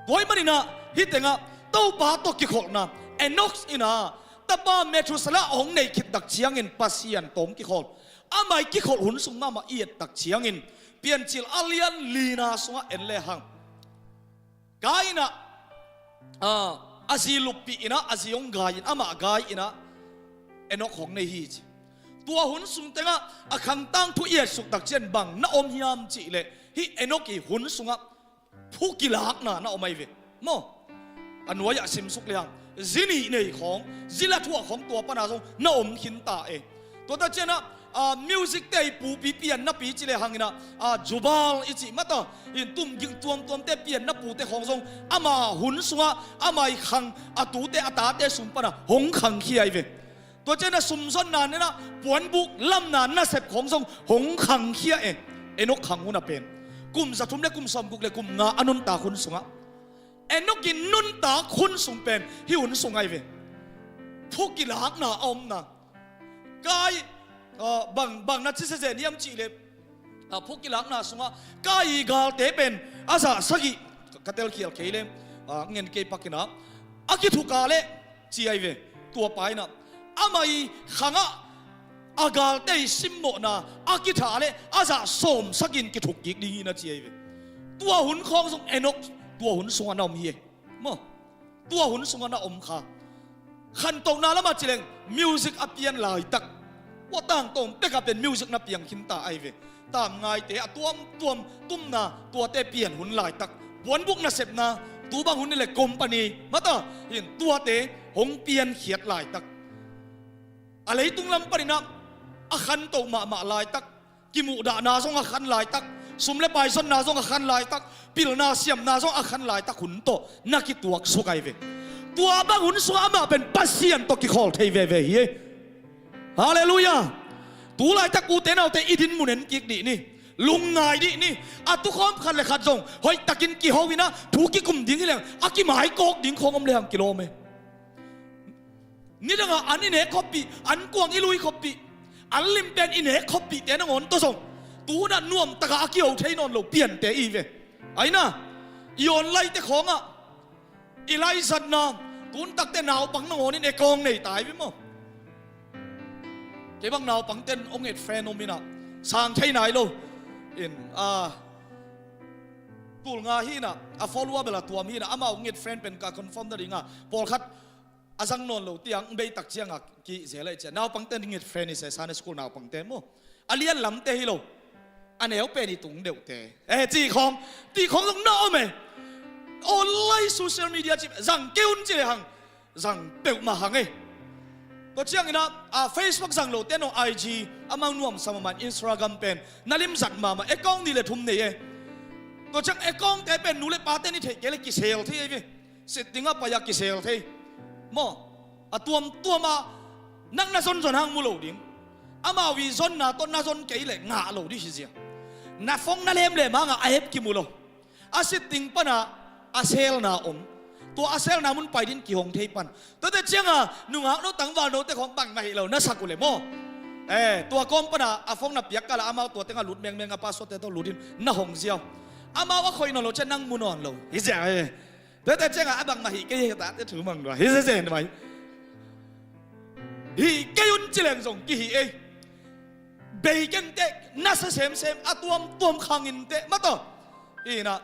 tua ahih maninah hih tengah Topa tawh kikholhna, Enok inah tapa Methuselah a hong nei khit tak ciangin Pasian tawh hong kikhawl, amah i kikholh hun sung mahmah i et tak ciangin Piancil a lian lina sungah en lehang, Kain inah, a, a zi luppih inah a zi hong gai in, amah gai inah Enok hong nei hi ci. Tua hun sung tengah a khang tangthu i etsuk tak ciang bang na om hiam cihleh, hih Enok i hun sungah phukilakna na om ahi ve. Maw, a nuai-ah simsuk lehang zi nih nei khawng, zi la thuah khawng tua pana zong na om khinta e. Tua tak cianah, a, music te i pupi piannapi ci lehang inah, a, Jubal i cih mata in tumging tuamtuamte pianna pute khawng zong ama hun sungah ama i khang a tute a tate sung pana hong khangkhia ahi ve. Tua cianah sumzonna nenah puanbuk lamna nasep khawng zong hong khangkhia e. Enok khang hun a pen kum zathum le kum sawmguk le kum nga a nuntak hun sungah, Enok i nuntak hun sung pen hih hun sung ahi ve. Phukilakna a omna. Kain, a, bang, bang na ci zenzen hiam cihleh, a, phukilakna sungah Kain i galte pen a zah sagih, ka telkhial kei le, a, ngen kei pakinah a kithuk a leh ci ahi ve. Tua pa inah amah i khangah a galte i simmawhna a kithah leh a zah sawm sagihin kithuk kik ding hi na ci ahi ve. Tua hun khawng zong Enok tua hun sungah na om hi e. Maw, tua hun sungah na om kha. Khantohna lamah cileng music a pian laitak, ua tangtawng pekah pen music na piang khinta ahi ve. Tamngaite a tuamtuam tumna tuate pian hun laitak, puanbuk nasepna, tu bang hun ni le company mata in tuate hong piankhiat laitak, a leitung lam paninah a khantoh mahmah laitak, kimuhdahna zong a khan laitak, sum le pai zonna zong a khan laitak, pilna siamna zong a khan laitak hun tawh na kituaksuk ahi ve. Tua bang hun sungah amah pen Pasian tawh kikhawl thei veve hi. Halleluiah. Tu laitak ute naute i dinmun en kik dih ni. Lungngai dih ni. A tukhawm khat le khat zong hoihtakin kiho inah thu kikum ding hi leng a kimaikawk ding khawng om lehang kilawm e. Nidangah an i nek khoppih, an kuang i lui khoppih, an limpen i nek khoppihte nangawn tawh zong tu hunah nuamtakah a kiho thei nawn lo piante i ve. Aina, i online te khawngah i laizatna, tun takte naupang nangawn in account nei ta i ve maw? Kei bang naupangten hong et friend om inah sang thei nai lo in, a, tul nga hi inah, a follower bel a tuam hi inah, amau hong et friend pen ka confirm nadinga pawlkhat a zang nawn lo tiang bei tak cianga kihzel ahi cia. Naupangte ding it friend i se, Sunday school naupangte maw, a lian lamte hi lo, a neu pen i tung deuhte, eh, cih khawng, cih khawng zong na om e. Online social media cih zang kei un ci le hang, zang peuhmah hang e. Tua cianginah, a, Facebook zang lote nong I G amau nuamsa mahmah, Instagram pen na limzat mahmah, account nih le thum nei e. Tua ciang account te pen nu le pate nih theih kei le kisel thei e ve. Sitting a pai a kisel thei maw? A tuamtuam a nang na zonzon hang mu lo ding. Amau i zonna tawh na zon kei leh ngah lo ding hi zia. Na phone na lemlem hangah a app kimu lo. A sitting pana a selna om. Tua a selna mun pai din kihong thei pan. Tuate cianga nungak no tangval note khawng bangmah hi lo na sak uh leh maw? Eh, tua kawm pana a phone na piak kala amau tua tengah lut mengmeng a password te tawh lut in na hong ziau. Amau a khoih nawn lo ciah nang mu nawn lo hi zia e. Tuate ciangah a bangmah hi kei hi tate thu mang lua hi zezen mai. Hi kei un ci leng zong kihi ei. Bei kenteh nasa semsem a tuamtuam khangin teh mataw. Inah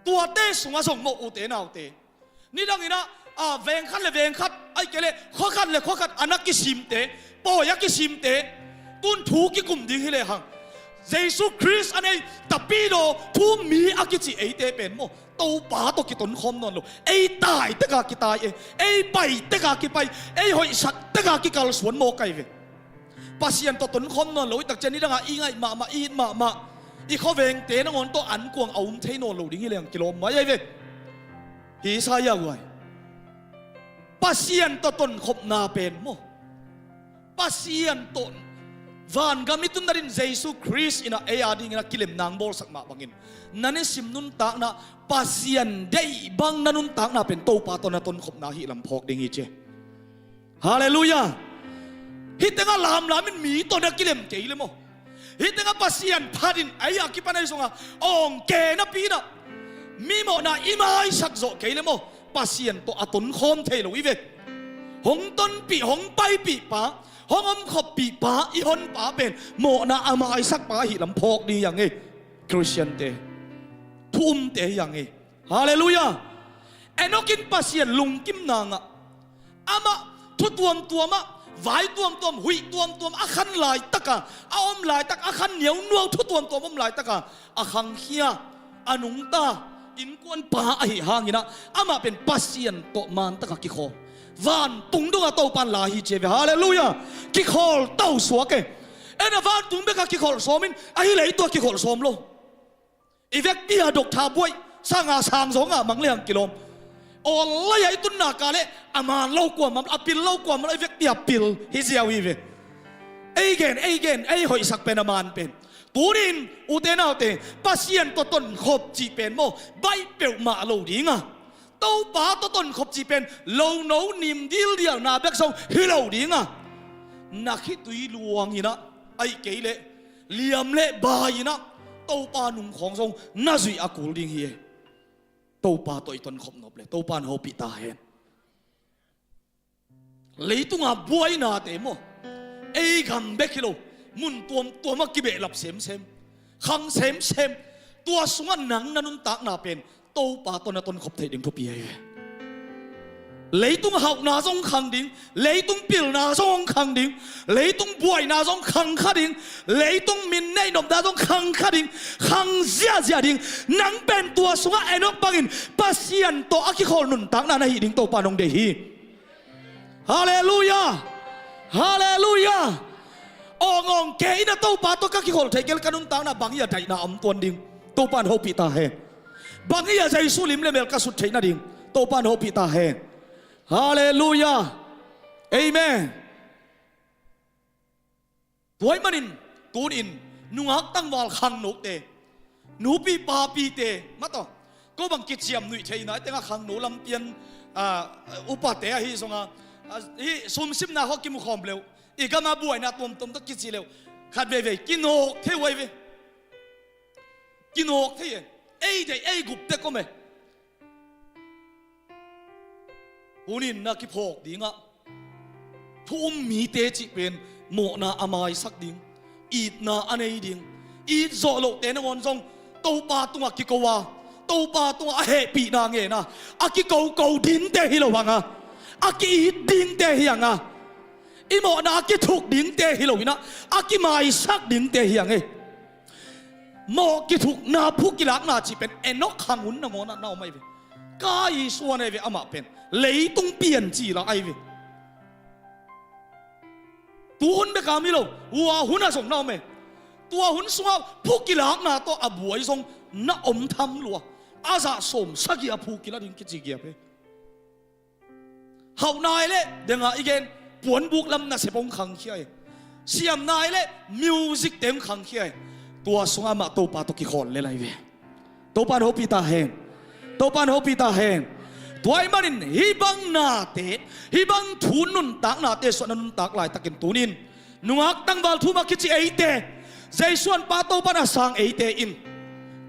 tuate sungah zong mawh ute naute. Nidanginah, a, veng khat le veng khat, ahih kei leh khua khat le khua khat a na kisimte, pawi a kisimte, tun thu kikum ding hi lehang Jesu Khrist a nei tapidaw thu mi a kici eite pen maw, Topa tawh kitonkhawm nawn lo. Ei tai teka kitai e, ei pai teka kipai, ei hoihsak teka kikalsuan mawk ahi ve. Pasian tawh tonkhawm nawn lo i takcian nidangah i ngaih mahmah, i it mahmah. i khuavengte nangawn tawh ankuang a um thei nawn lo ding hi leng kilawm mai ahi ve. Hi sa ia guai. Pasian tawh tonkhopna pen maw, Pasian tawh vangam i tun nadin Jesu Khrist in a ei a dingin a kilemna hong bawlsak mah bangin, na nisim nuntakna Pasian deih bang na nuntakna pen Topa tawh na tonkhopna hi lam phawk ding hi ci. Halleluiah. Hih tengah lamlam in mi tawh na kilem kei le maw, hih tengah Pasian phat in ei a kipan ahi zongah awng ke napi in a mi mawhna i maisak zawh kei le maw, Pasian tawh a tonkhawm thei lo i ve. Hong tonpih, hong paipih pa, hong omkhoppih pa, i honpa pen mawhna a maisak pa ahi lam phawk ding hi hang e. Khristiante, thu umte hi hang e. Halleluiah. Enok in Pasian lungkim nangah amah thu tuamtuam ah, vai tuamtuam, huih tuamtuam a khan laitaka, a om laitak a khan niaunuau thu tuamtuam om laitaka a khangkhia, a nungta innkuanpa ahi hangin ah amah pen Pasian tawh mantaka kikhawl. Vantung dongah Topa in la hi ci ve. Halleluiah. Kikhawl tausuak e. En a vantung bekah kikholh sawm in ahi lei tawh kikholh sawm lo. I vekpi a doctor buaih sanga sang zong a mang le hang kilawm. Awl lai-ah i tunna ka le a man lo kuamah, a pil lo kuamah, i vekpi a pil hi ziau hi ve. Ei gen, ei gen, ei hoihsak pen a man pen. Tunin ute naute, Pasian tawh tonkhop cih pen maw, baih peuhmah lo dinga, Topa tawh tonkhop cih pen lono nim dildialna bek zong hi lo dinga, na khitui luanginah, ahih kei leh liam le bai-inah Topa nungkhawng zong na zuih a kul ding hi e. Topa tawh i tonkhop nop le Topa in hopih ta hen. Leitunga buainate maw, ei gam bek hi lo, mun tuamtuamah kibehlap semsem, khang semsem. Tua sungah nang na nuntakna pen Topa tawh na tonkhop theih ding thupi ahi ve. Leitung hauhna zong khang ding, leitung pilna zong khang ding, leitung buaina zong khang kha ding, leitung min neih nopna zong khang kha ding, khang ziahziah ding. Nang pen tua sungah Enok bangin Pasian tawh a kikhawl nuntakna na hih ding Topa in hong deih hi. Halleluiah. Halleluiah. Awngawng kei in a Topa tawh ka kikholh theih kei le ka nuntakna bang hi a daihna om tuan ding Topa in hopih ta hen. Bang hi a Jesu lim le mel ka sut theih nading Topa in hopih ta hen. Halleluiah. Amen. Tua ahih manin tunin nungak tangval khangnote, nupi papite mataw, ko bang kiciam nuih theihna i tengah khangno lampian, ah, upate ahi zonga, ah, hih sumsimna khawng kimukhawm leuh, i gama buaina tuamtuam tawh kici leuh, khat veivei kinawk thei uh ahi ve. Kinawk thei e. Ei deih ei gup tek om e. Tunin na kiphawk dingah thu um mite cih pen mawhna a maisak ding, itna a nei ding, it zawh lohte nangawn zong Topa tungah kiko a, Topa tungah a hehpihna ngen a, a kikoko dingte hi lo hang a, a ki-it dingte hi hang a, i mawhna a kithuk dingte hi lo inah a kimaisak dingte hi hang e. Mawh kithukna, phu kilakna cih pen Enok khang hun nangawnah na om ahi ve. Ka i suan ahi ve, amah pen leitung piancil ah ahi ve. Tu hun bek a om hi lo, hua hun ah zong na om e. Tua hun sungah phu kilakna tawh a buai zong na om tham lua. A zah sawm sagih a phu kila ding kici giap e. Hauh nai le, dengah i gen, puanbuk lam nasep hong khangkhia e. Siam nai le music te hong khangkhia e. Tua sungah amah Topa tawh kikhawl le lai ve. Topa in hopih ta hen. Topa in hopih ta hen. Tua ahih manin hih bang nate, hih bang thu nuntaknate suahna nuntak laitakin tunin nungak tangval thu mah kici eite, Jesu an pa Topa in a sang eite in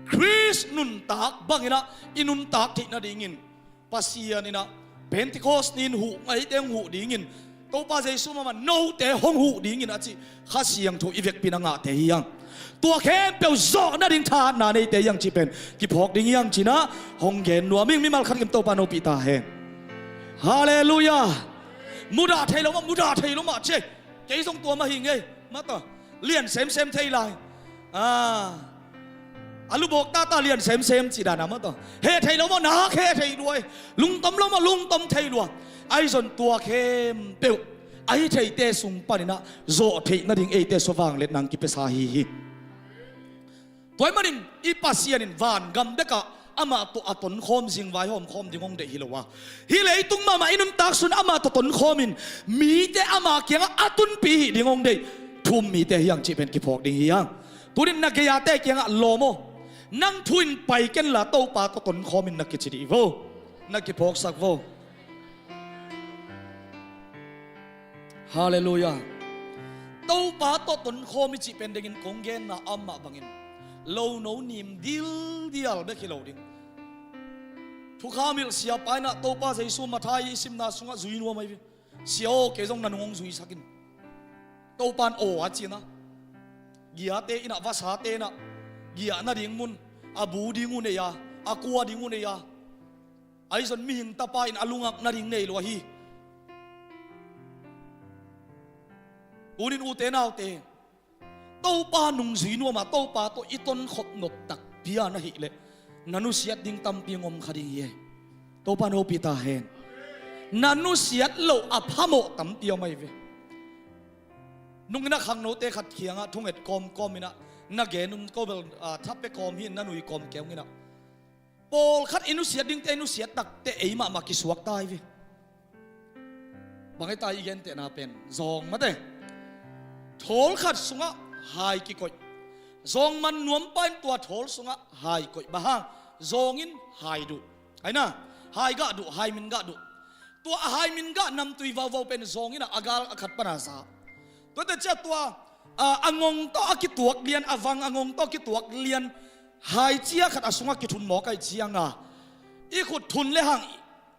Khrist nuntak banginah i nuntak theih nadingin Pasian inah Pentecost ni-in huh ngaite hong huh dingin, Topa Jesu mahmah note hong huh dingin a cih Kha Siangtho i vekpi-in a ngahte hi hang. Tua khempeuh zawh nading thahatna neite hi hang cih pen kiphawk ding hi hang cinah hong gen nuam ing. Mimal khat kim Topa in hopih ta hen. Halleluiah. Mudah thei lo mah, mudah thei lo mah ci. Kei zong tua mah hi ngei. Mataw, lian semsem thei lai. Ah. A lubawk tata lian semsem ci dana mataw. Heh thei lo maw, nak heh thei lua e. Lungtom lo maw, lungtom thei lua. Ahi zong tua khempeuh a hi theite sung paninah zawh theih nading eite sua vangliatna hong kipiasa hi hi. Tua ahih manin i Pasian in vangam bekah amah tawh a tonkhawm, zingvai hawmkhawm ding hong deih hi lo a, hih leitung mahmah i nuntak sung amah tawh tonkhawmin mite ama kiangah a tunpi hih ding hong deih thu-um mite hi hang cih pen kiphawk ding hi hang. Tunin na gei-ate kiangah lawm aw, nang thu-in pai kenla Topa tawh tonkhawmin na kici dih vo. Na kiphawksak vo. Halleluiah. Topa tawh tonkhawm i cih pen dengin kong genna a om mah bangin lo no nim dildial bek hi lo ding. Thukham hilh siapa in ah Topa Jesu Matthai i simna sungah zui nuam ahi ve. Sia aw, kei zong na nung hong zuisak in. Topa in aw a ci-in ah, giate in ah, vasate in ah, giahna ding mun, a bu ding uh nei a, a kua ding uh nei a, ahi zong mihing tapa in a lungak nading nei lo ahi. Tunin ute naute, Topa nungzui nuam a, Topa tawh i tonkhop nop takpi a na hih leh na nusiat ding tampi hong om kha ding hi. Topa in hopih ta hen. Na nusiat loh a phamawh tampi om ahi ve. Nungin ah khangnote khat kiangah thunget kawmkawm in ah, na gen un ko bel, ah, tha pia kawm hi in, na nui kawm kei ung in ah. Pawlkhat i nusiat dingte, i nusiat takte ei mahmah kisuak ta hi ve. Bang hi ta i gentehna pen zawng mate. Thawl khat sungah hai kikoih. Zawng man nuampa in tua thawl sungah hai koih. Bang hang? Zawng in hai duh. Hai na, hai gah duh, hai min gah duh. Tua a hai min gah namtui vauvau pen zawng in ah a gal a khat pana za. Tuate ciah tua, a, a ngong tawh a kituak lian, a vang a ngong tawh a kituak lian hai cia khat a sungah kithun mawk ahih cianga i khut thun lehang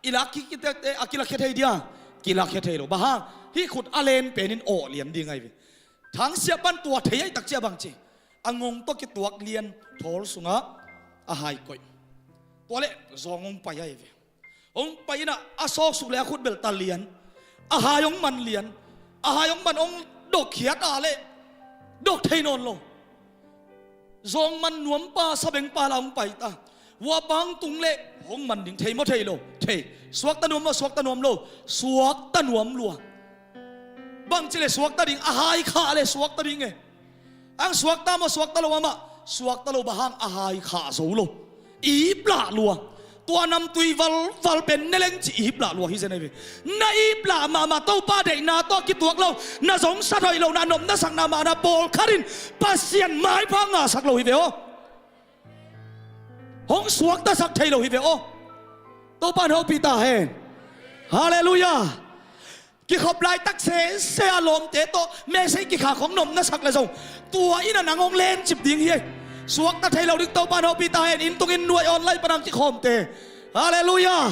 i lak kikitete a kilakhia thei dia? Kilakhia thei lo. Bang hang? Hih khut a len pen in awh lian ding ahi ve. Thangsiah pan tua thei ahih tak ciah bang ci? A ngong tawh kituak lian thawl sungah a hai koih. Tua leh zawng hong pai ahi ve. Hong pai in ah a sawksuk leh a khut bel ta lian. A hai hong man lian. A hai hong man hong dokkhiat a leh dok thei nawn lo. Zawng man nuampa sabengpa la hong pai ta. Huapa hong tung leh hong man ding thei maw, thei lo? Thei. Suakta nuam maw, suakta nuam lo? Suakta nuam lua. Bangci leh suakta ding? A hai khah leh suakta ding e. Ang suakta maw, suakta lo? Amah suakta lo. Bang hang? A hai khah zo lo. Iplah lua. Tua namtui valval pen ne leng ci iplah lua hi zen ahi ve. Na iplah mahmah, Topa deihna tawh kituak lo, na zong sat hoih lo, na nopna sakna mahna pawlkhat in Pasian maipha ngahsak lo hi ve aw. Hong suaktasak thei lo hi ve aw. Topa in hopih ta hen. Halleluiah. Kikhop laitak sese a lawmte tawh message kikha khong nopna sak leh zong tua in ah nang hong lencip ding hi. Suakta thei lo ding. Topa in hopih ta hen. Inn tungin nuai online pan a kikhawmte. Halleluiah.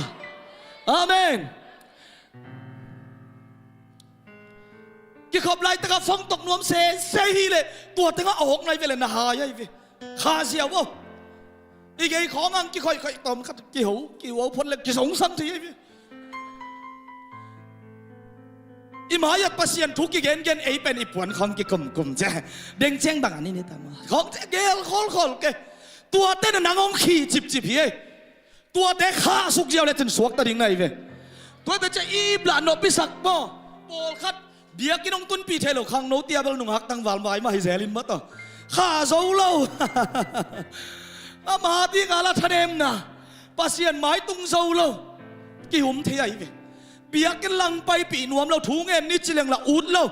Amen. Kikhop laitak a phone tok nuam sese hi leh tua tengah a awk nai ve leh na hai ahi ve. Kha ziau aw. I gei khawng ang kikhoihkhoih tawm khat kiho kiho phot leh kizongsang thei ahi ve. I mai-ah Pasian thu kigengen, ei pen i puan khawng kikumkum cia. Dengciang bang a ni ni ta maw? Khawng cia gel khawlkhawl ke. Tuate na nang hong khih cipcip hi ei. Tuate khahsuk ziau lecin suakta ding na hi ve. Tuate cia iplah nop i sak maw? Pawlkhat biakinn hong tunpih thei lo, khangno tia bel nungak tangval mai mah hi zel in mataw. Kha zo lo. Ama dinga la thanemna. Pasian mai tung zo lo. Kihum thei ahi ve. Biakinn lang paipih nuam lo, thu ngen ni ci leng la ut lo.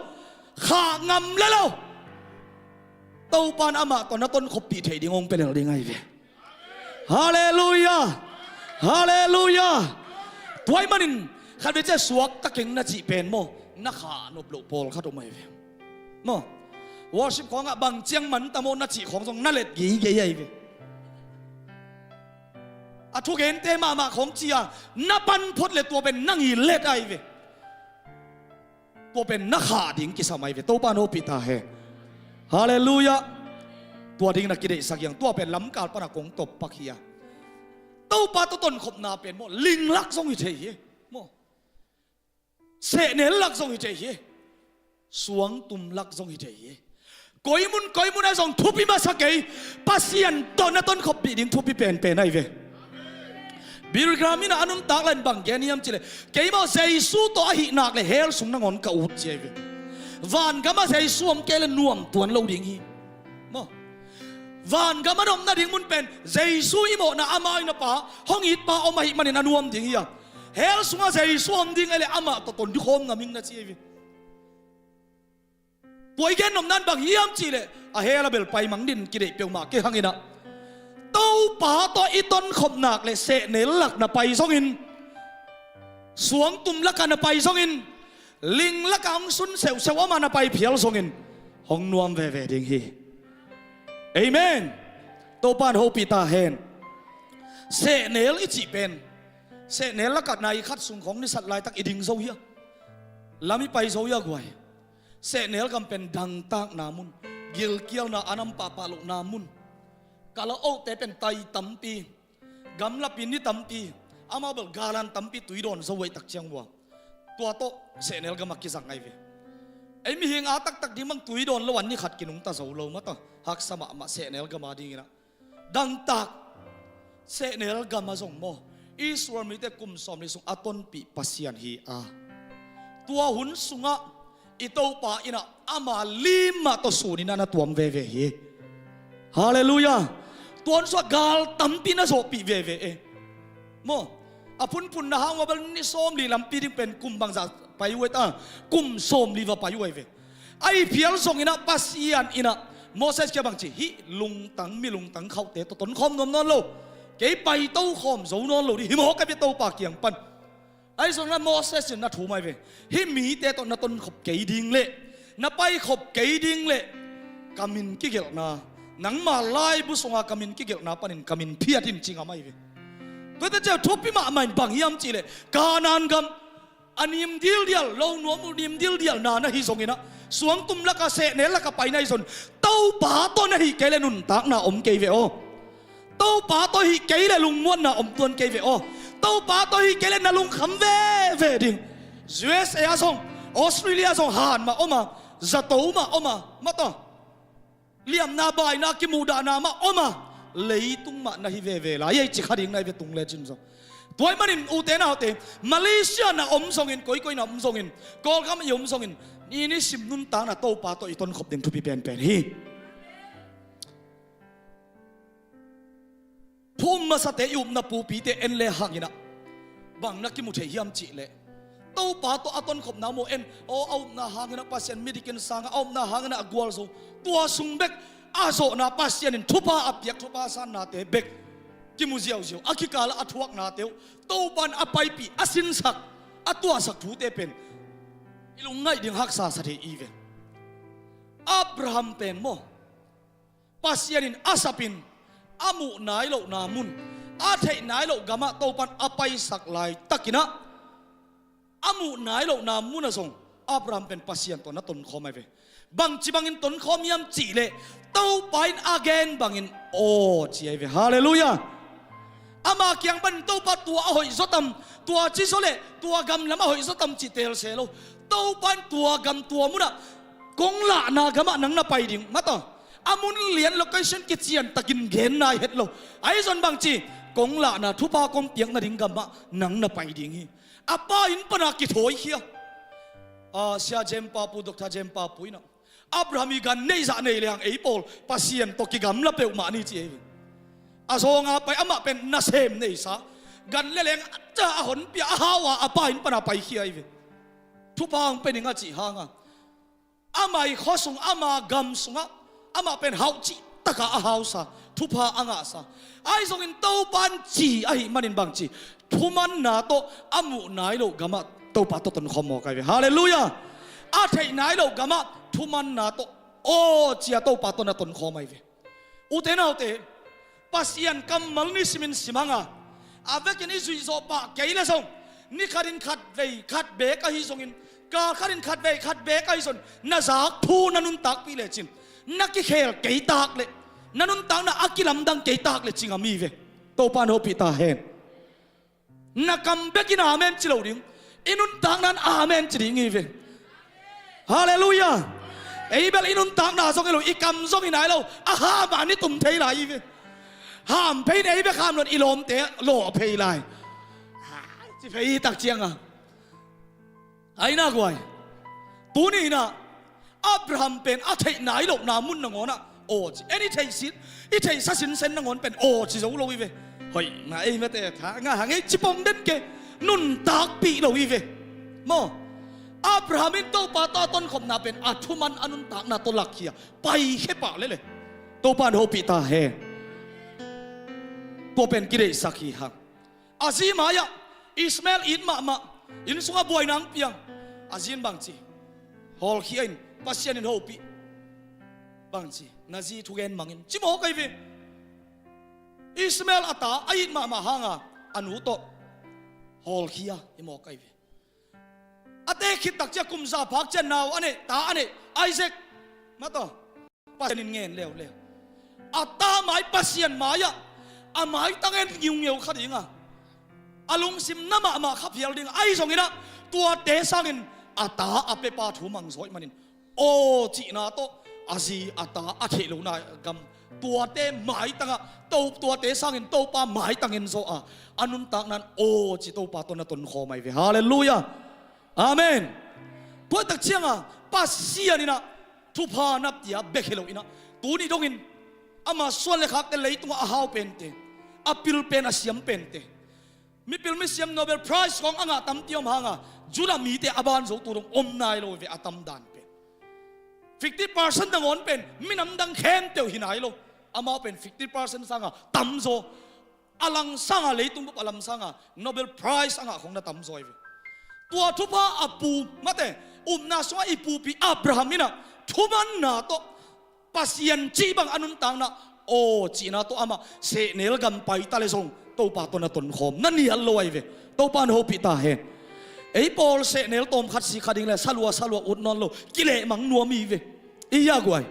Khah ngam le lo. Topa in amah tawh na tonkhoppih thei ding hong pia lel ding ahi ve. Halleluiah. Halleluiah. Tua ahih manin khatvei cia suakta keng na cih pen maw, na khah nop loh pawlkhat om ahi ve. Maw, worship khawngah bang ciang man ta maw na cih khawng zong na let geigei ahi ve. A thugente mahmah khawng ci-a na pan phot leh tua pen nang i let ahi ve. Tua pen na khah ding kisam ahi ve. Topa in hopih ta hen. Halleluiah. Tua ding na kideihsak hi hang. Tua pen lamkal pana kong tawp pak hi a. Topa tawh tonkhopna pen maw, ling lak zong hi thei hi. Maw, sehnel lak zong hi thei hi. Suangtum lak zong hi thei hi. Koi mun koi mun ah zong thupi masa kei, Pasian tawh na tonkhoppih ding thupi penpen ahi ve. Billy Graham in a nuntak lai-in bang gen hiam cih leh, kei maw Jesu tawh ahih nak leh hell sung nangawn ka ut ci ahi ve. Vangam ah Jesu om kei leh nuam tuan lo ding hi. Maw, Vangam a nopna ding mun pen Jesu i mawhna, ama i na pa, hong it pa om ahih manin a nuam ding hi a. Hell sungah Jesu om ding ei leh amah tawh ton ding khawm ngam ing na ci ei ve. Tua i gen nopna in bang hiam cih leh, a hell a bel pai mang ding kideih peuhmah kei hang in ah, Topa tawh i tonkhop nak leh sehnel lak na pai zongin, suangtum lakah na pai zongin, ling lakah hong sun seuhseuh, amah na pai phial zongin hong nuam veve ding hi. Amen. Topa in hopih ta hen. Sehnel i cih pen, sehnel lakah nai khat sung khawng ni sat laitak i ding zo hi a, lam i pai zo hi a guai. Sehnel gam pen dangtakna mun, gilkialna a nam pahpah lohna mun. Kalaohte pen tai tampi, gamlapi ni tampi, amau bel galan tampi tui dawn zo uh ahih tak ciang uh a, tua tawh sehnel gam a kizang ahi ve. Ei mihing a taktak ding bang tui dawn lo a ni khat kinungta zo lo mah tawh, haksa mahmah sehnel gam a dingin ah. Dangtak, sehnel gam a zong maw, Israel mite kum sawmli sung a tonpih Pasian hi a, tua hun sungah i Topa in ah ama lim mah tawh sun in ah na tuam veve hi. Halleluiah. Tua hun sungah gal tampi na zawhpih veve e. Maw, a phunphun na hang uh a bel ni sawmli lampi ding pen kum bangzah pai uh ei ta, kum sawmli va pai uh ei ve. Ahih phial zongin ah Pasian in ah Moses kiang bang ci, hih lungtang, mi lungtang khauhte tawh tonkhawm nuam nawn lo, kei paito khawm zo nawn lo ding hi mawk ahi ve Topa kiang pan. Ahi zongin ah Moses in na thum ahi ve. Hih mite tawh na tonkhop kei ding leh, na paikhop kei ding leh, ka min kigelhna, nangma laibu sunga ka min kigelhna panin ka min phiat in ci ngam ahi ve. Tuate ciang thupi mahmah in bang hiam cih leh, Kanaan gam a nim dildial, lo nuam uh nim dildial na na hi zongin ah, suangtum lakah sehnel lakah pai na hi zong, Topa tawh na hih kei leh nuntakna om kei ve aw. Topa tawh hih kei leh lungmuanna om tuan kei ve aw. Topa tawh hih kei leh na lungkham veve ding. U S A ah zong, Australia zong han mah om a, zato mah om a, mah tawh liamna baina kimuhdahna mah om a, leitung mah na hi veve lai ei ci kha ding na hi ve tung lecin zong. Tua ahih manin ute naute, Malaysia na om zongin, koikoi na om zongin, Kawlgam i om zongin, i nisim nuntakna Topa tawh i tonkhop ding thupi penpen hi. Thu um masate i upna pupite en le hangin ah, bang na kimu thei hiam cih leh, Topa tawh a tonkhopna maw en, aw, a upna hangin ah Pasian midik in sang a, a upna hangin ah a gualzo, tua sung bek a zawhna, Pasian in thupha a piak, thupha sannate bek kimu ziauziau, a kikalah a thuaknate uh Topa in a paipih, a sinsak, a tuahsak thute pen i lungngaih ding haksa sa thei i ve. Abraham pen maw, Pasian in a sapin, a muh nai lohna mun, a theih nai loh gamah Topa in a paisak laitakin ah, a muh nai lohna munah zong Abraham pen Pasian tawh na tonkhawm ahi ve. Bangci bangin tonkhawm hiam cih leh, Topa in a gen bangin aw ci ahi ve. Halleluiah. Ama kiang panin Topa tua a hoih zaw tam, tua ci zaw leh tua gam lam a hoih zaw tam cih teel se lo. Topa in tua gam tua munah, kong lahna gamah nang na pai ding, mah tawh, a mun lian location kician takin gen nai het lo. Ahi zong bangci, kong lahna, thupha kong piak nading gamah nang na pai ding hi. A pa inn pana kithawikhia. A, Sia Jem Papu, Doctor Jem Papu in ah, Abraham i gan neihzah nei leng ei pawl Pasian tawh kigamla peuhmah ni ci ei ve. A zawnga pai, amah pen nasem neisa, gan le leng a ca a honpia, a hau a, a pa inn pana paikhia ei ve. Thupha hong pia ning a cih hanga, ama i khua sung, ama gam sungah amah pen hauh cih takah a hausa, thupha a ngahsa. Ahi zongin Topa in ci ahih manin bangci, thumanna tawh a muh nai loh gamah Topa tawh tonkhawm mawk ahi ve. Halleluiah. A theih nai loh gamah thumanna tawh aw ci-a Topa tawh na tonkhawm ahi ve. Ute naute, Pasian kammal nisimin sim hanga, a vekin i zuihzawh pah kei leh zong, ni khatin khatvei khat beek ahi zongin, kal khatin khatvei khat beek ahi zong, na zak thu na nuntakpih lecin, na kikhel kei tak leh, na nuntakna a kilamdang kei tak leh ci ngam hi ve. Topa in hopih ta hen. Na kam bekin amen ci lo ding, i nuntakna in amen ci ding hi ve. Halleluiah. Ei bel i nuntakna zong hi lo, i kam zong hi nai lo, a ham a ni tum thei lai hi ve. Ham phei in ei bek ham lo in i lawmte lawh phei lai. Ci phei hi tak cianga, ai na guai. Tuni in ah Abraham pen a theih nai lohna mun nangawnah Aw ci, en i theihsa, i theihsa sinsen nangawn pen aw ci zo lo hi ve. Hoih mah ei mate, tha ngah hang ei ci pong den ke, nuntakpih lo hi ve. Maw, Abraham in Topa tawh a tonkhopna pen a thuman a nuntakna tawh lakkhia paikhia pah lel e. Topa in hopih ta hen. Tua pen kideihsak hi hang. A zi mai-ah Ishmael it mahmah, inn sungah buaina hong piang. A zi in bangci, hawlkhia in, Pasian in hopih. Bangci, na zi thugen mangin ci mawk ahi ve. Ishmael a ta a it mahmah hanga a nu tawh hawlkhia hi mawk ahi ve. A teek khit tak ciang kum za phak ciang nau a neih, ta a neih, Isaac. Mah tawh Pasian in ngen leuleu. A ta mai Pasian mai-ah a maitang en ngiungeu kha dinga, a lungsim na mahmah kha phial dinga, ahi zongin ah tuate sangin a ta a pepa thu mang zaw ahih manin aw cihna tawh a zi a ta a theih lohna gam, tuate maitangah to, tuate sangin Topa maitang en zaw a, a nuntakna in aw ci Topa tawh na tonkhawm ahi ve. Halleluiah. Amen. Tua tak cianga Pasian in ah thupha na pia bek hi lo in ah, tuni dongin ama suan le khakte, leitungah a hau pente, a pil pen, a siam pente, mipil misiam Nobel Prize khawng a ngah tampi om hanga Judah mite a ban zo tu dong om nai lo ve, a tam dan pen. Fifty percent nangawn pen minam dang khempeuh hi nai lo. Amau pen fifty percent sanga tamzaw, a lang sanga, leitung bup a lam sanga Nobel Prize a ngah khawng na tamzaw hi ve. Tua thupha a pu, mate, upna sungah i pupi Abraham in ah thumanna tawh, Pasian cih bang a nuntakna aw cihna tawh amah sehnel gam paita le zong Topa tawh na tonkhawm na nial lo ahi ve. Topa in hopih ta hen. Ei pawl sehnel tawmkhat sik kha ding le salua salua ut nawn lo, kilehmang nuam hi ve. I hia guai.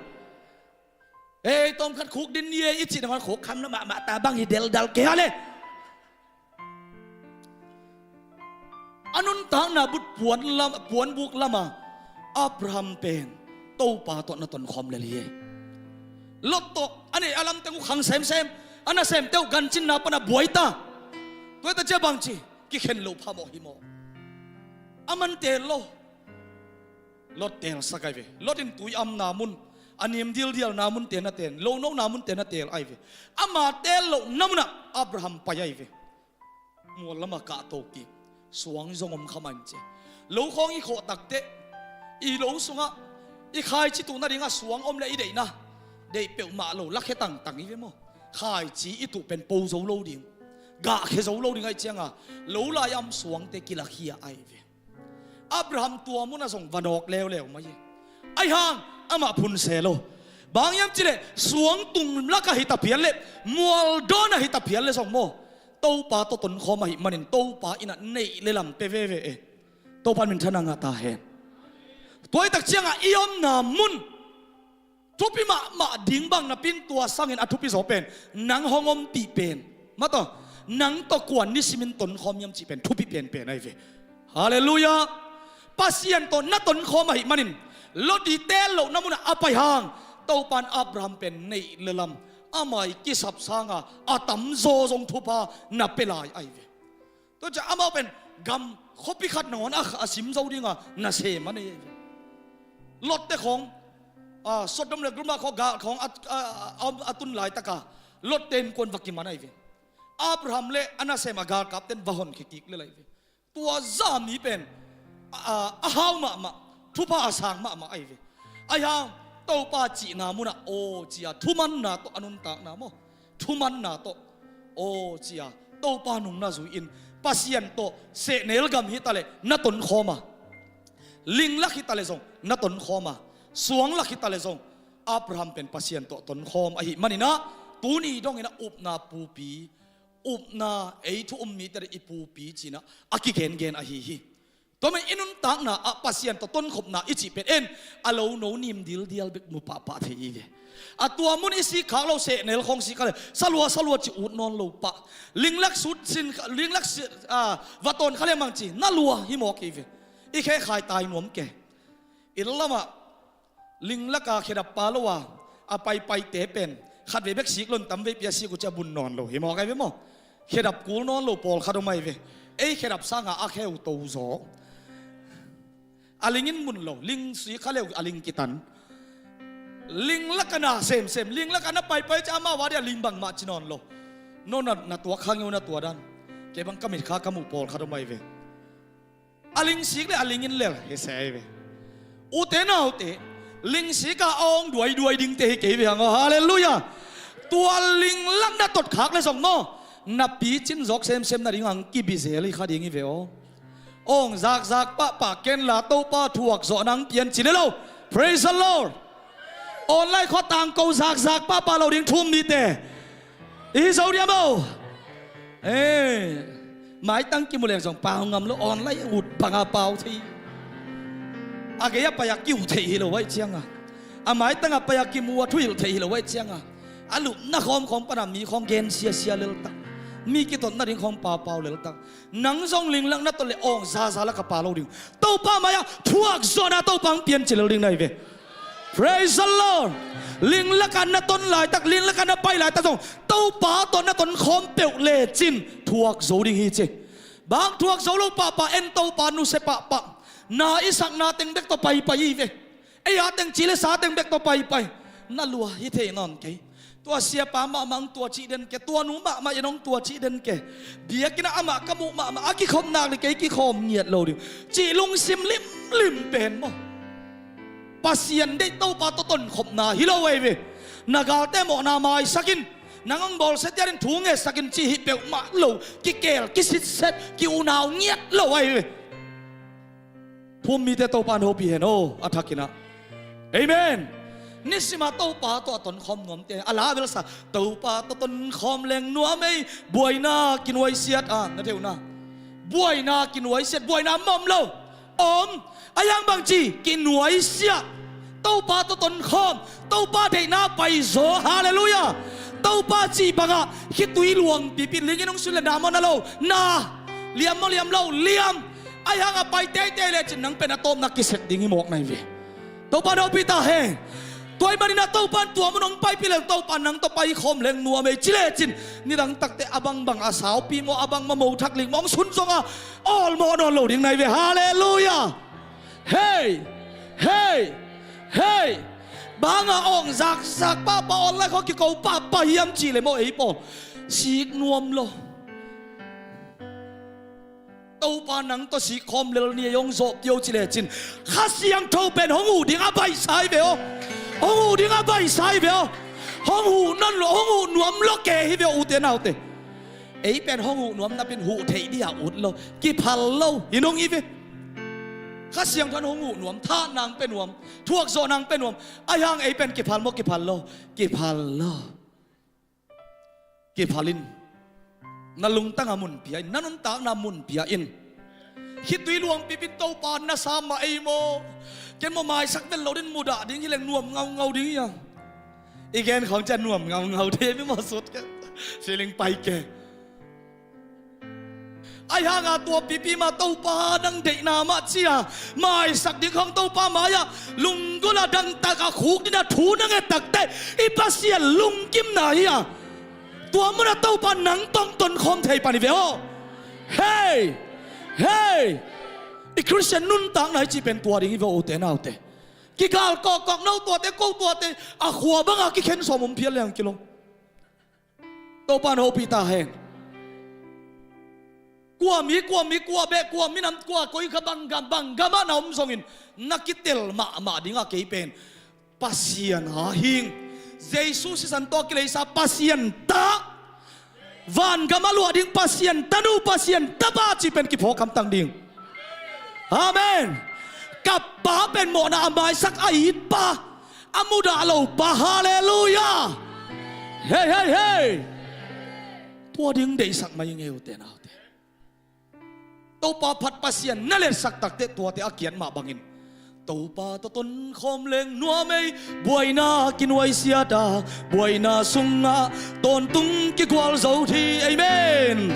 Ei, tawmkhat khuk din ni ei i cih nangawn khuk kham na mahmah ta bang hi deldal kei ha le. A nuntakna but puan lam, puanbuk lama Abraham pen Topa tawh na tonkhawm lel hi. Lot tawh a neih a lamteng uh khang semsem, a nasemte uh gancinna pana buai ta. Tuate cia bangci kikhen lo phamawh hi maw? A man teel lo. Lot teelsak ahi ve. Lot in tui amna mun, a nim dildialna munte na teel, lo nokna munte na teel ahi ve. Ama teel lohna munah Abraham pai ahi ve. Mual lamah kahto kik, suang zong om kha mah in ci. Lo khawng i khawh takteh, i lo sungah i khaici tuhna dingah suang om le i deihna, deih peuhmah lo, lakhia tangtang i ve maw? Khaici i tuh pen po zo lo ding, gahkhia zo lo ding ahih cianga lo lai-a om suangte kilakhia ahi ve. Abraham tua munah zong va nawk leuleu mai hi. Ahi hang amah phun se lo. Bang hiam cileh suang tung lakah hi ta phial leh, mual dawnah hi ta phial leh zong maw, Topa tawh tonkhawm ahih manin Topa in ah neih le lam pia veve e. Topa in minthanna ngah ta hen. Tua hi tak ciangah i omna mun thupi mahmah ding bang napi-in tua sangin a thupi zaw pen nang hong ompih pen, mah tawh nang tawh kuan nisimin tonkhawm hiam cih pen thupi penpen ahi ve. Halleluiah. Pasian tawh na tonkhawm ahih manin Lot i teel lohna munah a pai hang Topa in Abraham pen neih le lam, amah i kisap sanga a tamzaw zong thupha na pia lai ahi ve. Tua ciah amau pen gam khuapi khat nangawn a, a sim zo dinga nasem a nei ahi ve. Lotte khawng, a, Sodom le Gomorrah khawng gal khawng a, a, a, a tun laitaka Lotte innkuan va kiman ahi ve. Abraham le a nasem a galkapten va honkhia kik lel ahi ve. Tua zah mi pen a, a, a hau mahmah, thupha a sang mahmah ahi ve. Ahi hang Topa cihna munah aw cia thumanna tawh a nuntakna maw, thumanna tawh aw cia Topa nung na zui-in, Pasian tawh sehnel gam hi taleh na tonkhawm a, linglak hi taleh zong na tonkhawm a, suanglak hi taleh zong Abraham pen Pasian tawh tonkhawm ahih maninah tuni dongin a upna pupi, upna ei thu um mite i pupi cinah a kigengen ahi hi. Tua mah i nuntakna ah Pasian tawh tonkhopna i cih pen en, a lo no nim dildial bek mu pahpah thei i ve. A tua mun i sik khak lo, sehnel khawng sik kha le salua salua ci ut nawn lo pah. Linglak sut sin, linglak si, a, va tawn kha le mang ci na lua hi mawk i ve. I khe khai tai nuam ke. Inn lamah linglaka khedap pa lo a, a paipaite pen khatvei bek sik lon tamvei pia sik uh cia bun nawn lo hi mawk ai ve maw? Khedap kul nawn lo pawlkhat om ai ve. Ei khedap sanga a khe uh to zaw. A lingin mun lo, ling sik kha leu a ling kitan. Ling lak a na semsem, ling lak a na paipai ci a, amau a dia ling bangmah ci nawn lo. No na, na tuak khang uh na tua dan. Kei bang ka mitkha ka muh pawlkhat om ahi ve. A lingsik le a ling in lel hi se ahi ve. Ute naute, lingsik a awng duaiduai dingte hi kei ve hang aw. Halleluiah. Tua ling lak na tot khak le zong maw, na picin zawk semsem nading hang kibizel hi kha ding hi ve aw. Awng zakzak pahpah ken la Topa thuak zawh nang pian ci le lo. Praise the Lord. Online khua tangko zakzak pahpah lo ding thu-um mite. I hi zo diam aw. Eh, maitang kimu leng zong pau ngam lo, online ut banga pau thei. A gei a pai a kiu thei hi lo aih cianga, a maitang a pai a kimu a thuhilh thei hi lo aih cianga, a lupna khawmkhawm pana mi khawng gen siasia leltak, mi kitot nading khawng paupau leltak. Nang zong ling lak na tot le awng zaza lak a pa lo ding. Topa mai-ah thuak zawhna Topa hong pian ci lel ding na hi ve. Praise the Lord. Ling lak a na ton laitak, ling lak a na pai laitak zong Topa tawh na ton khawm peuh lecin thuak zo ding hi ci. Bang thuak zo lo pahpah, en Topa nusia pahpah. Na i sakna teng bek tawh paipai hi ve. Ei a teng ci le sa teng bek tawh paipai. Na lua hi thei nawn kei. Tua siapa mahmah hong tua cih den ke, tua nu mahmah in hong tua cih den ke. Biakinn ah amah ka muh mahmah, a kikhop nak le kei kikhawm ngiat lo ding cih lungsim limlim pen maw, Pasian deih Topa tawh tonkhopna hi lo ahi ve. Na galte mawhna maisak in, nang hong bawlsia tiatin thu ngetsak in cih hi peuhmah lo, kikel kisitset, ki-unau ngiat lo ahi ve. Thu-um mite Topa in hopih hen aw, a thakin ah. Amen. Nisima Topa tawh a tonkhawm nuamte a la belsa, Topa tawh tonkhawm leng nuam ei, buaina kinuaisiat a, na theuna. Buaina kinuaisiat, buaina mawm lo. Om, a yang bangci kinuaisiat. Topa tawh tonkhawm, Topa deihna paizaw. Halleluiah. Topa cih bangah khitui luang pipi, lingin hong sun le na maw na lo, na. Liam maw liam lo, liam. Ahi hangah pai teitei lecin nang pen a tawpna kisep ding hi mawk na hi ve. Topa in hopih ta hen. Tua ahih manin ah Topa in tua mun hong paipih leng, Topa in nang tawh paikhawm leng nuam ei ci lecin, nidang takte a bangbang a saupi maw, a bang maw, mo thak lik maw hong sun zongah awlmawh nawn lo ding na hi ve. Halleluiah. Hei, hei, hei. Banga awng zakzak pahpah, online khawng kiko pahpah hiam cih le maw, ei pawl sik nuam lo. Topa nang tawh sik khawm lel ni ei, hong zawh pio ci lecin Kha Siangtho pen hong huh ding a baihsa hi ve aw. Hong huh ding a baihsa hi ve aw. Hong huh nawn lo, hong huh nuam lo ke hi ve aw, ute naute. Ei pen hong huh nuam napi-in huh theih ding a ut lo, kiphal lo hi nong hi ve. Kha Siangtho in hong huh nuam, tha nang pe nuam, thuak zawh nang pe nuam. Ahi hang ei pen kiphal maw, kiphal lo? Kiphal lo. Kiphal in. Na lungtang a mun pia in, na nuntakna mun pia in. Khitui luang pipin Topa na sa mah ei maw. Ken maw maisak vel lo din mudah ding hi leng nuam ngaungau ding hi a. I gen khawng ciang nuam ngaungau ding hi maw, sut ke. Feeling pai ke. Ahi hanga tua pipi mah Topa nang deihna mah cia maisak ding khawng Topa mai-ah lunggulh a dangtak a khuk dina thu na nget takte i Pasian lungkimna hi a. Tua munah Topa nang tawh hong tonkhawm thei pan hi ve aw. Hei! Hei! I Khristian nuntakna i cih pen tua ding hi ve aw, ute naute. Kigal kawkkawk no tuate, ko tuate, a khua banga kikhen sawm om phial leng kilawm. Topa in hopih ta hen. Kua mi, kua mi, kua beh, kua minam, kua koi kha, bang gam, bang gamah na om zongin na kitel mahmah ding a, kei pen Pasian a hing, Jesu sisan tawh a kileisa Pasian ta, vangam a luah ding Pasian tanu, Pasian tapa cih pen kiphawk hamtang ding. Amen. Ka pa pen mawhna a maisak a it pa, a mudah lo pa. Halleluiah. Hei, hei, hei. Tua ding deihsak mai ing ei, ute naute. Topa phat Pasian na letsak takte tuate a kiat mah bangin Topa tawh tonkhawm leng nuam ei, buaina kinuaisiat a, buaina sungah tawntung kigual zo hi. Amen.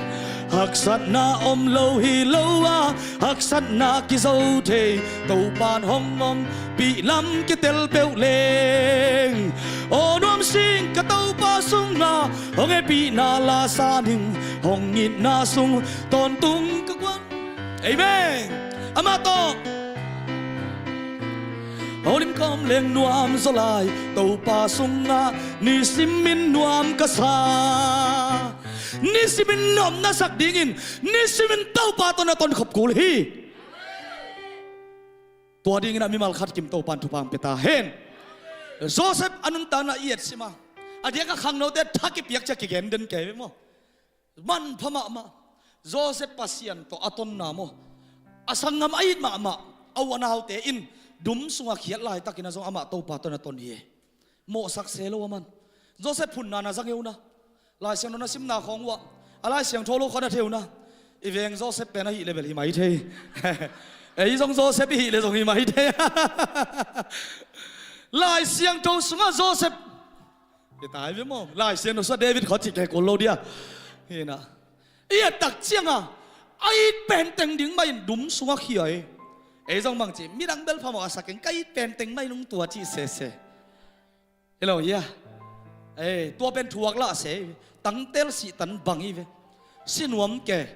Haksatna om lo hi lo a, haksatna kizo thei, Topa in hong ompih lam kitel peuh leng. Aw nuam sing ka Topa sungah hong hehpihna lasa ning, hong itna sung tawntung ka guan. Amen. Amah tawh. Holim kawm leng nuam zaw lai, Topa sungah nisimin nuam ka sa. Nisimin nopna sak dingin, nisimin Topa tawh na tonkhop kul hi. Tua dingin a mimal khat kim Topan thupha hong pia ta hen. Joseph a nuntakna i et sim a, a diak a khangnote tha kipiak ciang kigen den kei ve maw? Manpha mahmah. Joseph Pasian tawh a tonna maw, a sanggam a it mahmah a u a naute in dum sungah khiat laitakin a zong amah Topa tawh na ton hi. Mawhsak se lo a man. Joseph phunna na zang hi uh na. Lai Siangtho na simna khawng uh ah, a Lai Siangtho lo khawng na thei uh na. I veng Joseph pen ahih leh bel hi mai thei. Ei zong Joseph i hih leh zong hi mai thei. Lai Siangtho sungah Joseph i tai ve maw? Lai Siangtho sungah David khawng cih kei kul lo dia. Hi na. I et tak ciangah a it pen teng ding mah in dum sungah khia hi. Ei zong bang ci, midang bel phamawh a sa keng, ka it pen teng mah in hong tua cih sese. Hi lo hia? Ei, tua pen thuak lah se hi ve. Tangtel sihtan bang hi ve. Si nuam ke.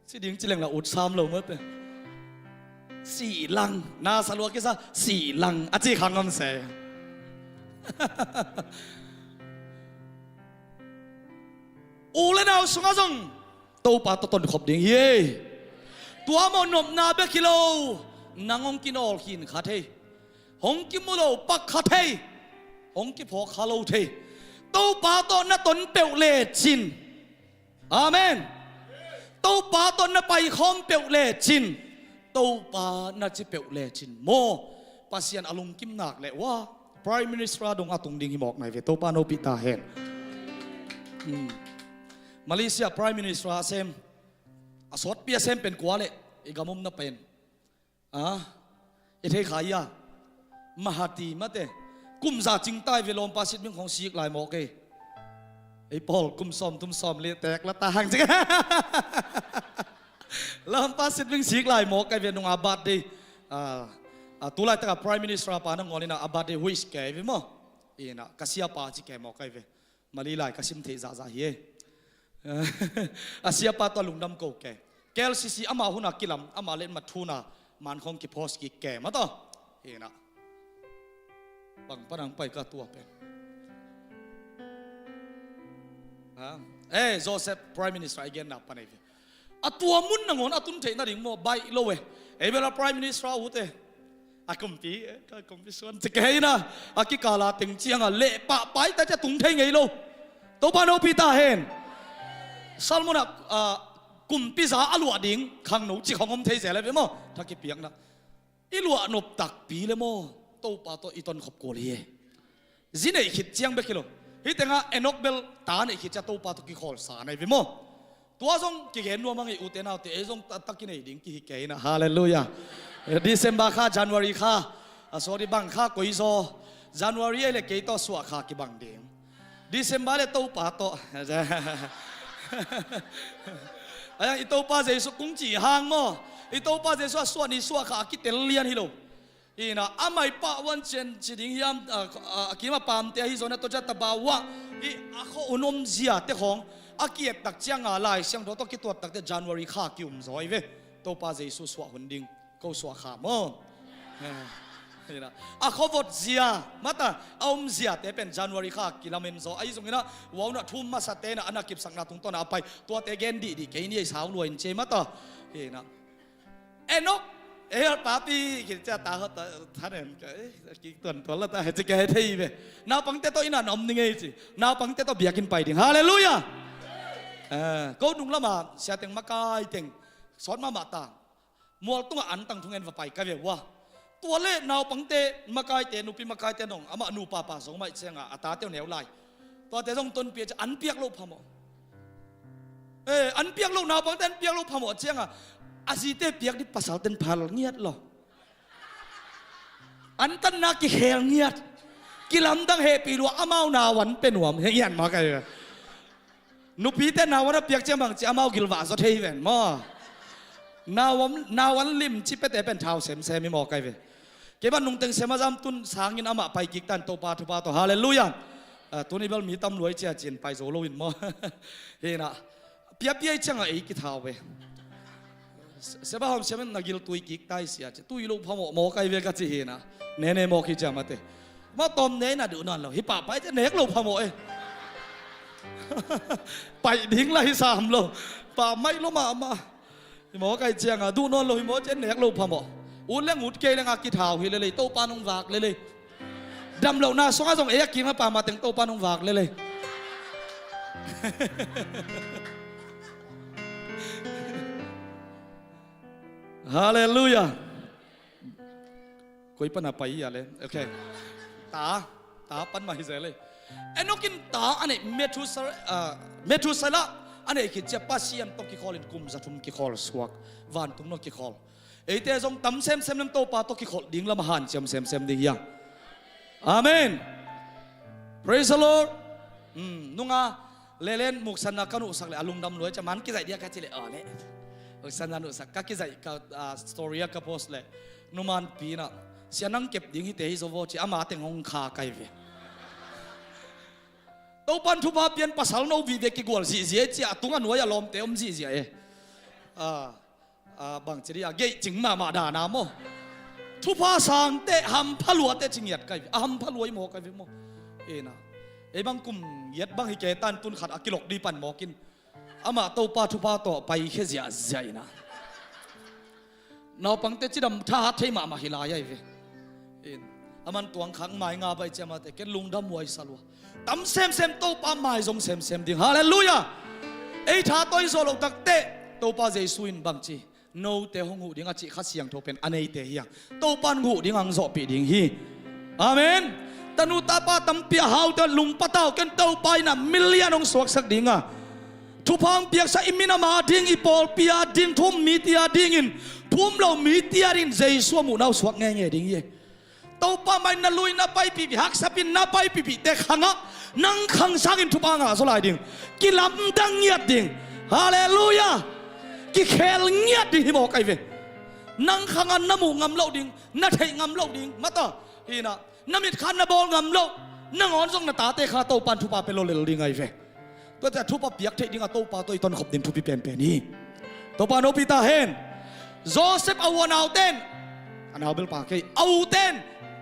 Si ding ci leng lah ut sam lo mawte. Sihlang. Na sa lua kisa, sihlang a ci khang om se. U le nau sungah zong Topa tawh tonkhop ding hi. Tua maw, nopna bek hi lo, nang hong kinawl khin kha thei, hong kimu lo pak kha thei, hong kiphawk kha lo thei. Topa tawh na ton peuh lecin. Amen. Topa tawh na paikhawm peuh lecin, Topa na ci peuh lecin maw, Pasian a lungkim nak leh ua, Prime Minister a dong a tung ding hi mawk nai ve. Topa nopih ta hen. Hmm. Malaysia Prime Minister a sem, a sawtpi a sem pen kua leh i gam omna pen, a, i thei kha hia? Mahathir mate. Kum za cing tai ve, lawmpa sit bing khawng sik lai mawk ei. Ei pawl kum sawm thum sawm li tek la ta hang cik. Lawmpa sit bing sik lai mawk ei ve, nunga birthday. A, a, tu laitak a Prime Minister pa nangawn in a birthday wish kei ve maw? Ina, ka siapa ci kei mawk ei ve. Mali lai ka sim theih zahzah hi e. A siapa tawh lungdam ko ke. K L C C ama hun a kilam, ama letmat thu na man khawng kipost kik ke mataw. Hi na. Bang pan hong pai ka tua pen. Ha? Eh, Joseph Prime Minister i genna pan ei ve. A tua mun nangawn a tun theih nading maw, baih lo e. Ei bel a Prime Minister a ut e. A kumpi, eh, ka kumpi suan ci kei na. A kikala teng ciang a leh pah pai ta cia tung thei ngei lo. Topa nopih ta hen. Salmon a, a, kumpi za a luah ding khangno ci khawng om thei zel e ve maw. Tha kipiakna. I luah nop takpi le maw, Topa tawh i tonkhop kul hi e. Zi neih khit ciang bek hi lo. Hih tengah Enok bel ta neih khit ciang Topa tawh kikhawl sa na hi ve maw. Tua zong kigen nuam a ngei, ute naute, ei zong taktak i nei ding kihi kei na. Halleluiah. December kha, January kha, a, sorry, bang kha koi zaw. January ei le kei tawh suah kha kibang ding. December le Topa tawh. Ayang i Topa Jesu kung ci hang maw. I Topa Jesu a suah ni suah kha a kitel lian hi lo. Ina, amai pah uan cian ci ding hiam, a, a, a kim a pamte ahi zong a tawh ciah tabau ah. I a khua un om ziate khawng a kiet tak cianga Lai Siangtho tawh kituat takte January kha kium zaw i ve. Topa Jesu suah hun ding. Ko suah kha maw. Eh, hi na. A khuavot zia, mata, a om ziate pen January kha kilamen zaw. Ahi zongin a, uauna thum masate na, a na kipsakna tungtawn a pai. Tuate gen dihdih kei ni ei sau lua in cia mata. Hi na. Enok, eh, papi, kit cia ta hot, ta, thanen, ka, eh, ki tuan tuan la ta, he ci ke he thei ve. Naupangte tawh ina na om ni ngei ci. Naupangte tawh biakinn pai ding. Halleluiah. Eh, ko nung lama, sia teng makai teng. Sawt mama ta. Mual tungah an tang thungen va pai ka ve ua. Tua le naupangte makaite, nupi makaite nong, amah nupa pa zong mah i cianga, a tate uh neu lai. Tuate zong tonpia cia an piak loh phamawh. Eh, an piak loh, naupangte an piak loh phamawh cianga, a zite piak dih pasalten phal ngiat lo. An tanna kikhel ngiat. Kilamdang hehpih lua amau nauan pe nuam, he ngiat mah kai. Nupite nauan a piak ciang bang ci amau gilvah zaw thei ven maw. Nauan, nauan lim ci pete pen thau semsem i maw kai ve. Kei ban nungteng sem a zam tun sangin amah pai kik tan Topa thupha tawh. Halleluiah. Ah, tuni bel mi tam luai cia cin pai zo lo in maw. Hi na. Piapia i cianga ei kithau ve. Seba hawm siam in na gil tui kik tai sia ci, tui lo phamawh mawk ai ve ka ci hi na. Nene mawk hi ciamate. Ma tawm ne na duh nawn lo hi, pahpai ci nek lo phamawh e. Paih ding la hi sam lo. Pah maih lo mahmah. Hi mawk ai cianga duh nawn lo hi mawk ci nek lo phamawh. Ut leng ut kei lenga kithau hi lelei, Topa nong vak lelei. Damlohna sunga zong ei a kima pama teng Topa nong vak lelei. Halleluiah. Koi pana pai ia le. Okay. Ta, ta pan mah hi zel ei. Enok in ta a neih, Methusela, ah, Methusela a neih khit cia Pasian tawh kikhawl in kum za thum kikhawl suak. Vantung nong kikhawl. Eite zong tam semsem lem Topa tawh kikholh ding lam a hanciam semsem ding hi a. Amen. Praise the Lord. Hmm, nunga lelen muksanna ka nuhsak le a lungdam luai cia man kizaih dia ka ci le aw le. Muksanna nuhsak ka kizaih ka, ah, story a ka post le numan pi na sia nang kep ding hite hi zo vo ci ama teng hong kha kai ve. Topan thupha pian pasal no vive kigual zihziah e cia a tunga nuai a lawmte om zihziah e. Ah, ah, bang ci dia geih cing mahmah dana maw. Thupha sangte hampha luate ci ngiat kai ve, a hampha luai maw kai ve maw. Ina ei bang kum ngiat bang hi ke tan tun khat a kilok di pan mawkin amah Topa thupha tawh paikhia ziahziah ina. Naupangte cidam thahat thei mahmah hi lai ai ve. In, aman tuang khak mai nga bai ciamate ken lungdam huai salua. Tam semsem Topa mai zong semsem ding. Halleluiah. Ei tha toi zo lo takte Topa Jesu in bang ci, note hong huh ding a cih Kha Siangtho pen a neite hi a. Topan huh ding ang zawhpih ding hi. Amen. Tanu tapa tampi a haute lungpatau ken Topa in a million hong suaksak ding a. Thupha hong piaksa i minam a ding, i pawlpi a ding, thu um mite a dingin, thu um lo mite a dingin Jesu a muhna uh suak ngeingei ding hi. Topa mai na lui na paipihpih, haksapin na paipihpihte khangah nang khang sangin thupha ngah zaw lai ding. Kilamdang ngiat ding. Halleluiah. Kikhel ngiat ding hi mawk ai ve. Nang khangah na muh ngam loh ding, na theih ngam loh ding. Mata hina na mitkhan na bawl ngam loh, nangawn zong na tate kha Topan thupha pe lo lel ding ai ve. Tuate a thupha piak theih dingah Topa tawh i tonkhop ding thupi penpen hi. Topa nopi ta hen. Joseph a u a nauten, a nau belpa kei a uten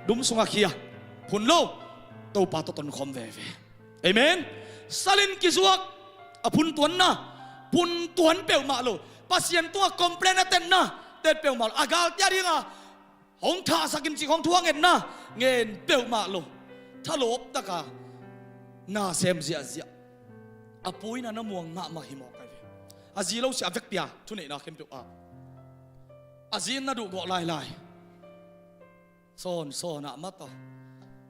dum sungah khia phun lo, Topa tawh tonkhawm veve. Amen. Salin kizuak a phun tuanna, phun tuan peuhmah lo. Pasian tungah complain a tetna tet peuhmah lo. A galtia dinga hong thahsakin cik hong thuangetna ngen peuhmah lo. Thalawp taka na sem ziahziah. A puina na muang mahmah hi mawk ai ve. A zi lo sia a vekpia thuneihna khempeuh a, a zi na duhgawh lailai. Sawn sawn ah mata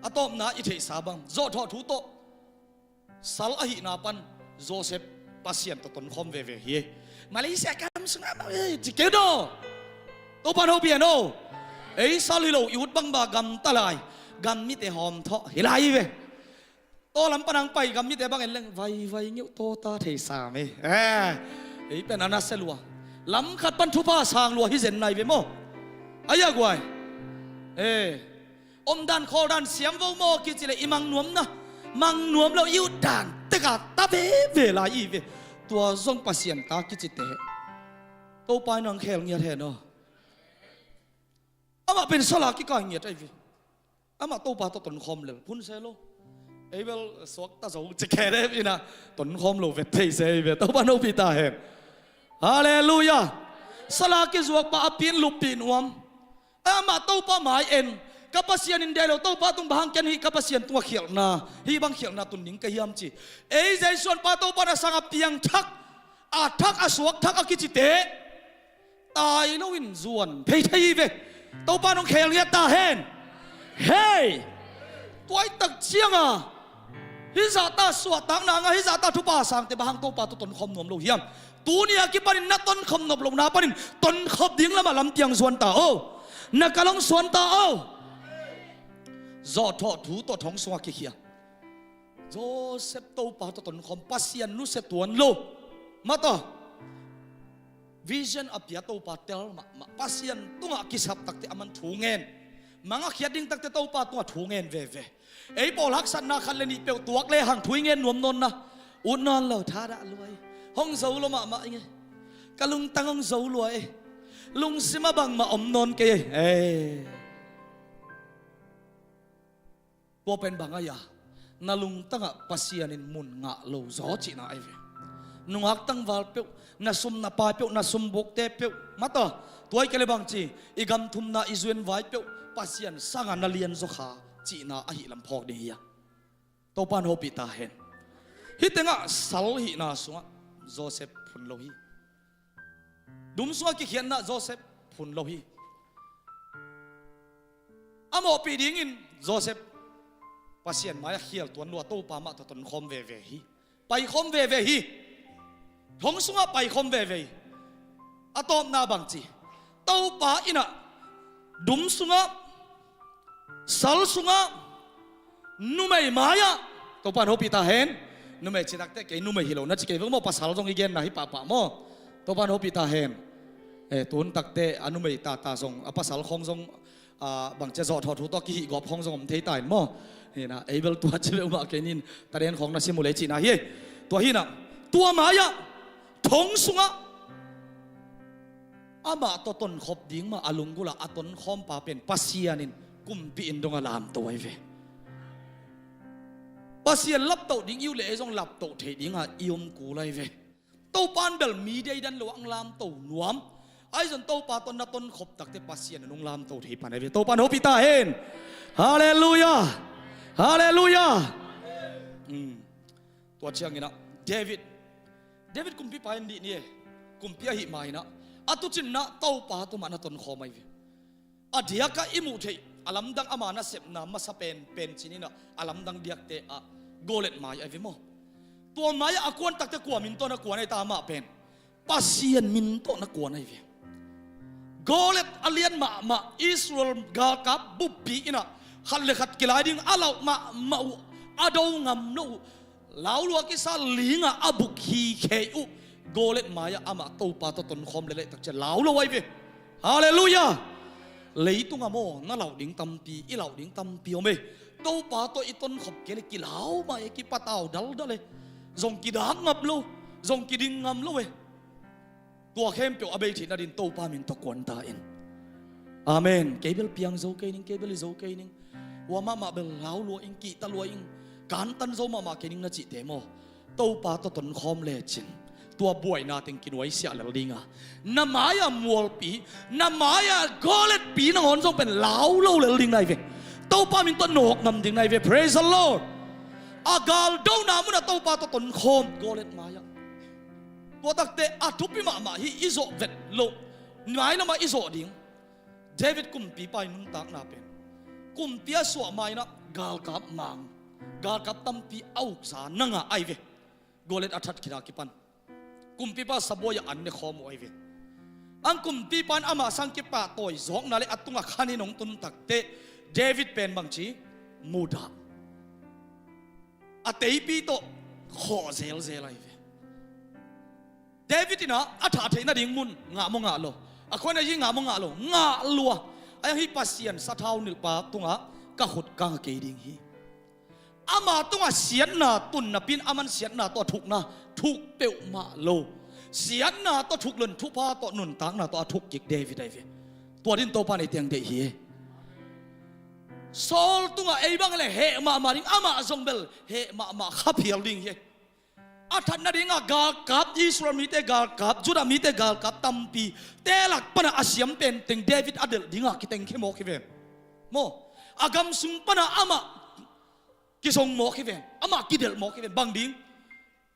a tawpna i theihsa bang zawhthawh thu tawh sal ahihna pan Joseph Pasian tawh tonkhawm veve hi. Malaysia kam sungah mah ei ci keu daw. Topan hopih hen aw. Ei sal hi lo i ut bangba gamta lai, gam mite hawmthawh hi lai hi ve. Tawlam pan ang pai gam mite bang en leng vaivai ngeuh tawta thei sam ei. Eh, ei pen a nasia lua. Lam khat pan thupha sang lua hi zen nai ve maw. Ai a guai. Eh, omdan khawldan siam vo maw kici le i mang nuamna, mang nuam lo i utdan teka ta veve lai i ve. Tua zong Pasian ta kicite Topa in ang khel ngiat hen aw. Amah pen sala kikai ngiat ai ve. Amah Topa tawh tonkhawm lel phun se lo. Ei bel suak ta zo ci khe de ina tonkhawm lo vet thei se i ve. Topa nopi ta hen. Halleluiah. Sala kizuak pa a pin lup pin uam. Amah Topa mai en, ka Pasian in dei lo, Topa tung bang hang ken hih ka Pasian tungah khialhna, hih bang khialhna tun ding ka hiam ci. Ei Jesuan pa Topa na sangah piangthak, a thak a suakthak a kicite tai loin zuan phei thei hi ve. Topa nong khel ngiat ta hen. Hei, tuaitak cianga hih zahta suahtakna nga hih zahta thupha sangte bang hang Topa tawh tonkhawm nuam lo hiam? Tuni a kipanin na tonkhawm nop lohna panin tonkhawm ding lamah lampiang zuan ta aw. Na kalong suan ta aw. Zawhthawh thu tawh thong sungah kikhia. Joseph Topa tawh tonkhawm, Pasian nusia tuan lo. Mata vision a pia Topa tel mahmah, Pasian tungah kisap takte aman thu ngen. Mangakhiat ding takte Topa tungah thu ngen veve. Ei pawl haksatna khat le nih peuh tuak le hang thu i ngen nuam nawnna ut nawn lo, thadah luai. Hong zo lo mahmah i nge. Ka lungtang hong zo luai. Lungsim ah bangmah om nawn kei ei. Ei. Tua pen bang ahi a, na lungtangah Pasian in mun ngah lo zaw cihna ahi ve. Nungak tangval peuh, na sum na pai peuh, na sum bukte peuh, mata, tua hi kei le bangci, i gam thumna i zuan vai peuh Pasian sangah na lian zaw kha cihna ahi lam phawk ding hi a. Topa in hopih ta hen. Hih tengah sal hihna sungah Joseph phun lo hi. Dum sungah kikhiatna Joseph phun lo hi. A mawhpih dingin Joseph Pasian mai-ah khial tuan lua, Topa mah tawh tonkhawm veve hi. Paikhawm veve hi. Thong sungah paikhawm veve hi. A tawpna bangci, Topa in ah dum sungah, sal sungah, numei mai-ah, Topa in hopih ta hen. Numei ci takteh kei numei hi lo na ci kei vek maw, pasal zong i genna hi pahpah maw. Topa in hopih ta hen. Eh, tun takteh a numei tata zong, a pasal khawng zong, ah, bangci zawh thawh thu tawh kihih gawp khawng zong om thei ta in maw. Hi na, ei bel tua ci beuh mah kei nin, taden khawng na sim uh lei cihna hi. Tua hi na, tua mai-ah, thong sungah amah tawh tonkhop ding mah a lunggulh a, a tonkhawmpa pen Pasian in kumpi inn dongah lamto ahi ve. Pasian laptoh ding i uh leh ei zong laptoh theih dingah i om kul ahi ve. Topa in bel mi deidan lo ah hong lamto nuam. Ahi zong Topa tawh na tonkhop takteh Pasian in hong lamto thei pan ahi ve. Topa in hopih ta hen. Halleluiah. Halleluiah. Hmm. Tua ciangin ah David, David kumpipa in dih ni e, kumpi ahih ma-in ah, a tuucinna Topa tawh mah na tonkhawm ahi ve. A diakah i muh theih a lamdang ama nasepna masa penpen ci-in ah, a lamdang diakte ah Goliath mai ahi ve maw. Tua mai-ah a kuan takteh kua min tawh na kuan ahi ta, amah pen Pasian min tawh na kuan ahi ve. Goliath a lian mahmah, Israel galkap buppi in ah khat le khat kilai ding a lauh mahmah uh, a do ngam lo uh, laulua kisa lingah a buk hi khei uh Goliath mai-ah amah Topa tawh tonkhawm leh leh takcia lau lo ahi ve. Halleluiah. Leitungah maw, na lauh ding tampi, i lauh ding tampi om e. Topa tawh i tonkhop kei leh kilau mah e, kipatau daldal e. Zong kidak ngap lo, zong kiding ngam lo e. Tua khempeuh a bei theih nadin Topa min tawh kuan ta in. Amen. Kei bel piang zo kei ning, kei bel i zo kei ning. Hua mahmah bel lau lua ing, kihta lua ing, kantan zo mahmah kei ning na cihte maw, Topa tawh tonkhawm lecin tua buaina teng kinuaisiah lel ding a, na mai-a mualpi, na mai-a Goliathpi nangawn zong pen lau lo lel ding na hi ve. Topa min tawh nawk ngam ding na hi ve. Praise the Lord. A galdona munah Topa tawh tonkhawm Goliath mai-ah. Tua takte a thupi mahmah hi, i zawh vet loh, mailamah i zawh ding. David kumpipa i nuntakna pen, kumpi a suah ma-in ah galkap mang, galkap tampi a uksa na ngah ahi ve. Goliath a that khit a kipan kumpipa sabuai-ah an ne khawm uh ahi ve. Ang kumpipa in amah sang kipahtawi zawkna le a tungah khan in hong tun takteh David pen bangci mudah, a teipi tawh khawh zelzel ahi ve. David in ah a thah theih nading mun ngah maw ngah lo? A khuaina hi ngah maw ngah lo? Ngah lua. A hi Pasian sathau nilhpa tungah ka khut kang kei ding hi. Ama tungah siatna tun napi in aman siatna tawh a thukna thuk peuhmah lo. Siatna tawh thuk lo in thupha tawh nuntakna tawh a thuk kik David ahi ve. Tua din Topa in ei teng deih hi. Saul tungah ei bang le heh mahmah ding, amah zong bel heh mahmah kha phial ding hi. A that nadingah galkap, Israel mite galkap, Judah mite galkap tampi te lak panah a siam penteng David a delh dingah kitengkhia mawk hi ven. Maw, a gam sung panah amah kizong mawk hi ven, amah kidelh mawk hi ven. Bang ding?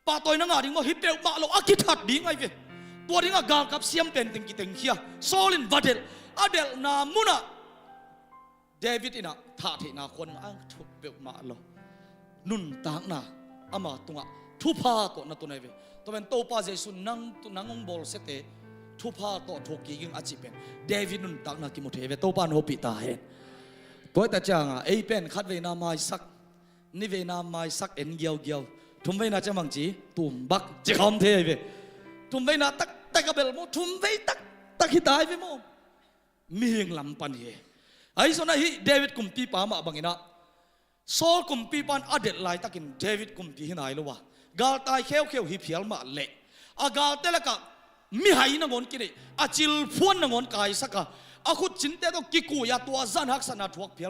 Pahtawina ngah ding maw, hi peuhmah lo, a kithat ding ahi ve. Tua dingah galkap siam penteng kitengkhia. Saul in va delh, a delhna munah David in ah thahtheihna khuan ngah, ang thuk peuhmah lo. Nuntakna ama tungah thupha tawh na tun ahi ve. Tua pen Topa Jesu nang, nang hong bawlsiate thupha tawh thuk kik ing a cih pen David nuntakna kimu thei ve. Topa in hopih ta hen. Tua hi ta ciangah ei pen khatveina maisak, niveina maisak en giaugiau, thumveina ciang bangci tumbak ci khawm thei ahi ve. Thumveina taktak a bel maw, thumvei taktak hi ta ahi ve maw. Mihing lam pan hi. Ahi zongin ah hih David kumpipa mah bangin ah Saul kumpipa in a delh laitakin David kumpi hi nai lo a, galtai kheukheu hi phial mah leh a galte lakah Mihai nangawn kineih a, cilphuan nangawn kaisak a, a khutcinte tawh kikui a, tua zan haksatna thuak phial.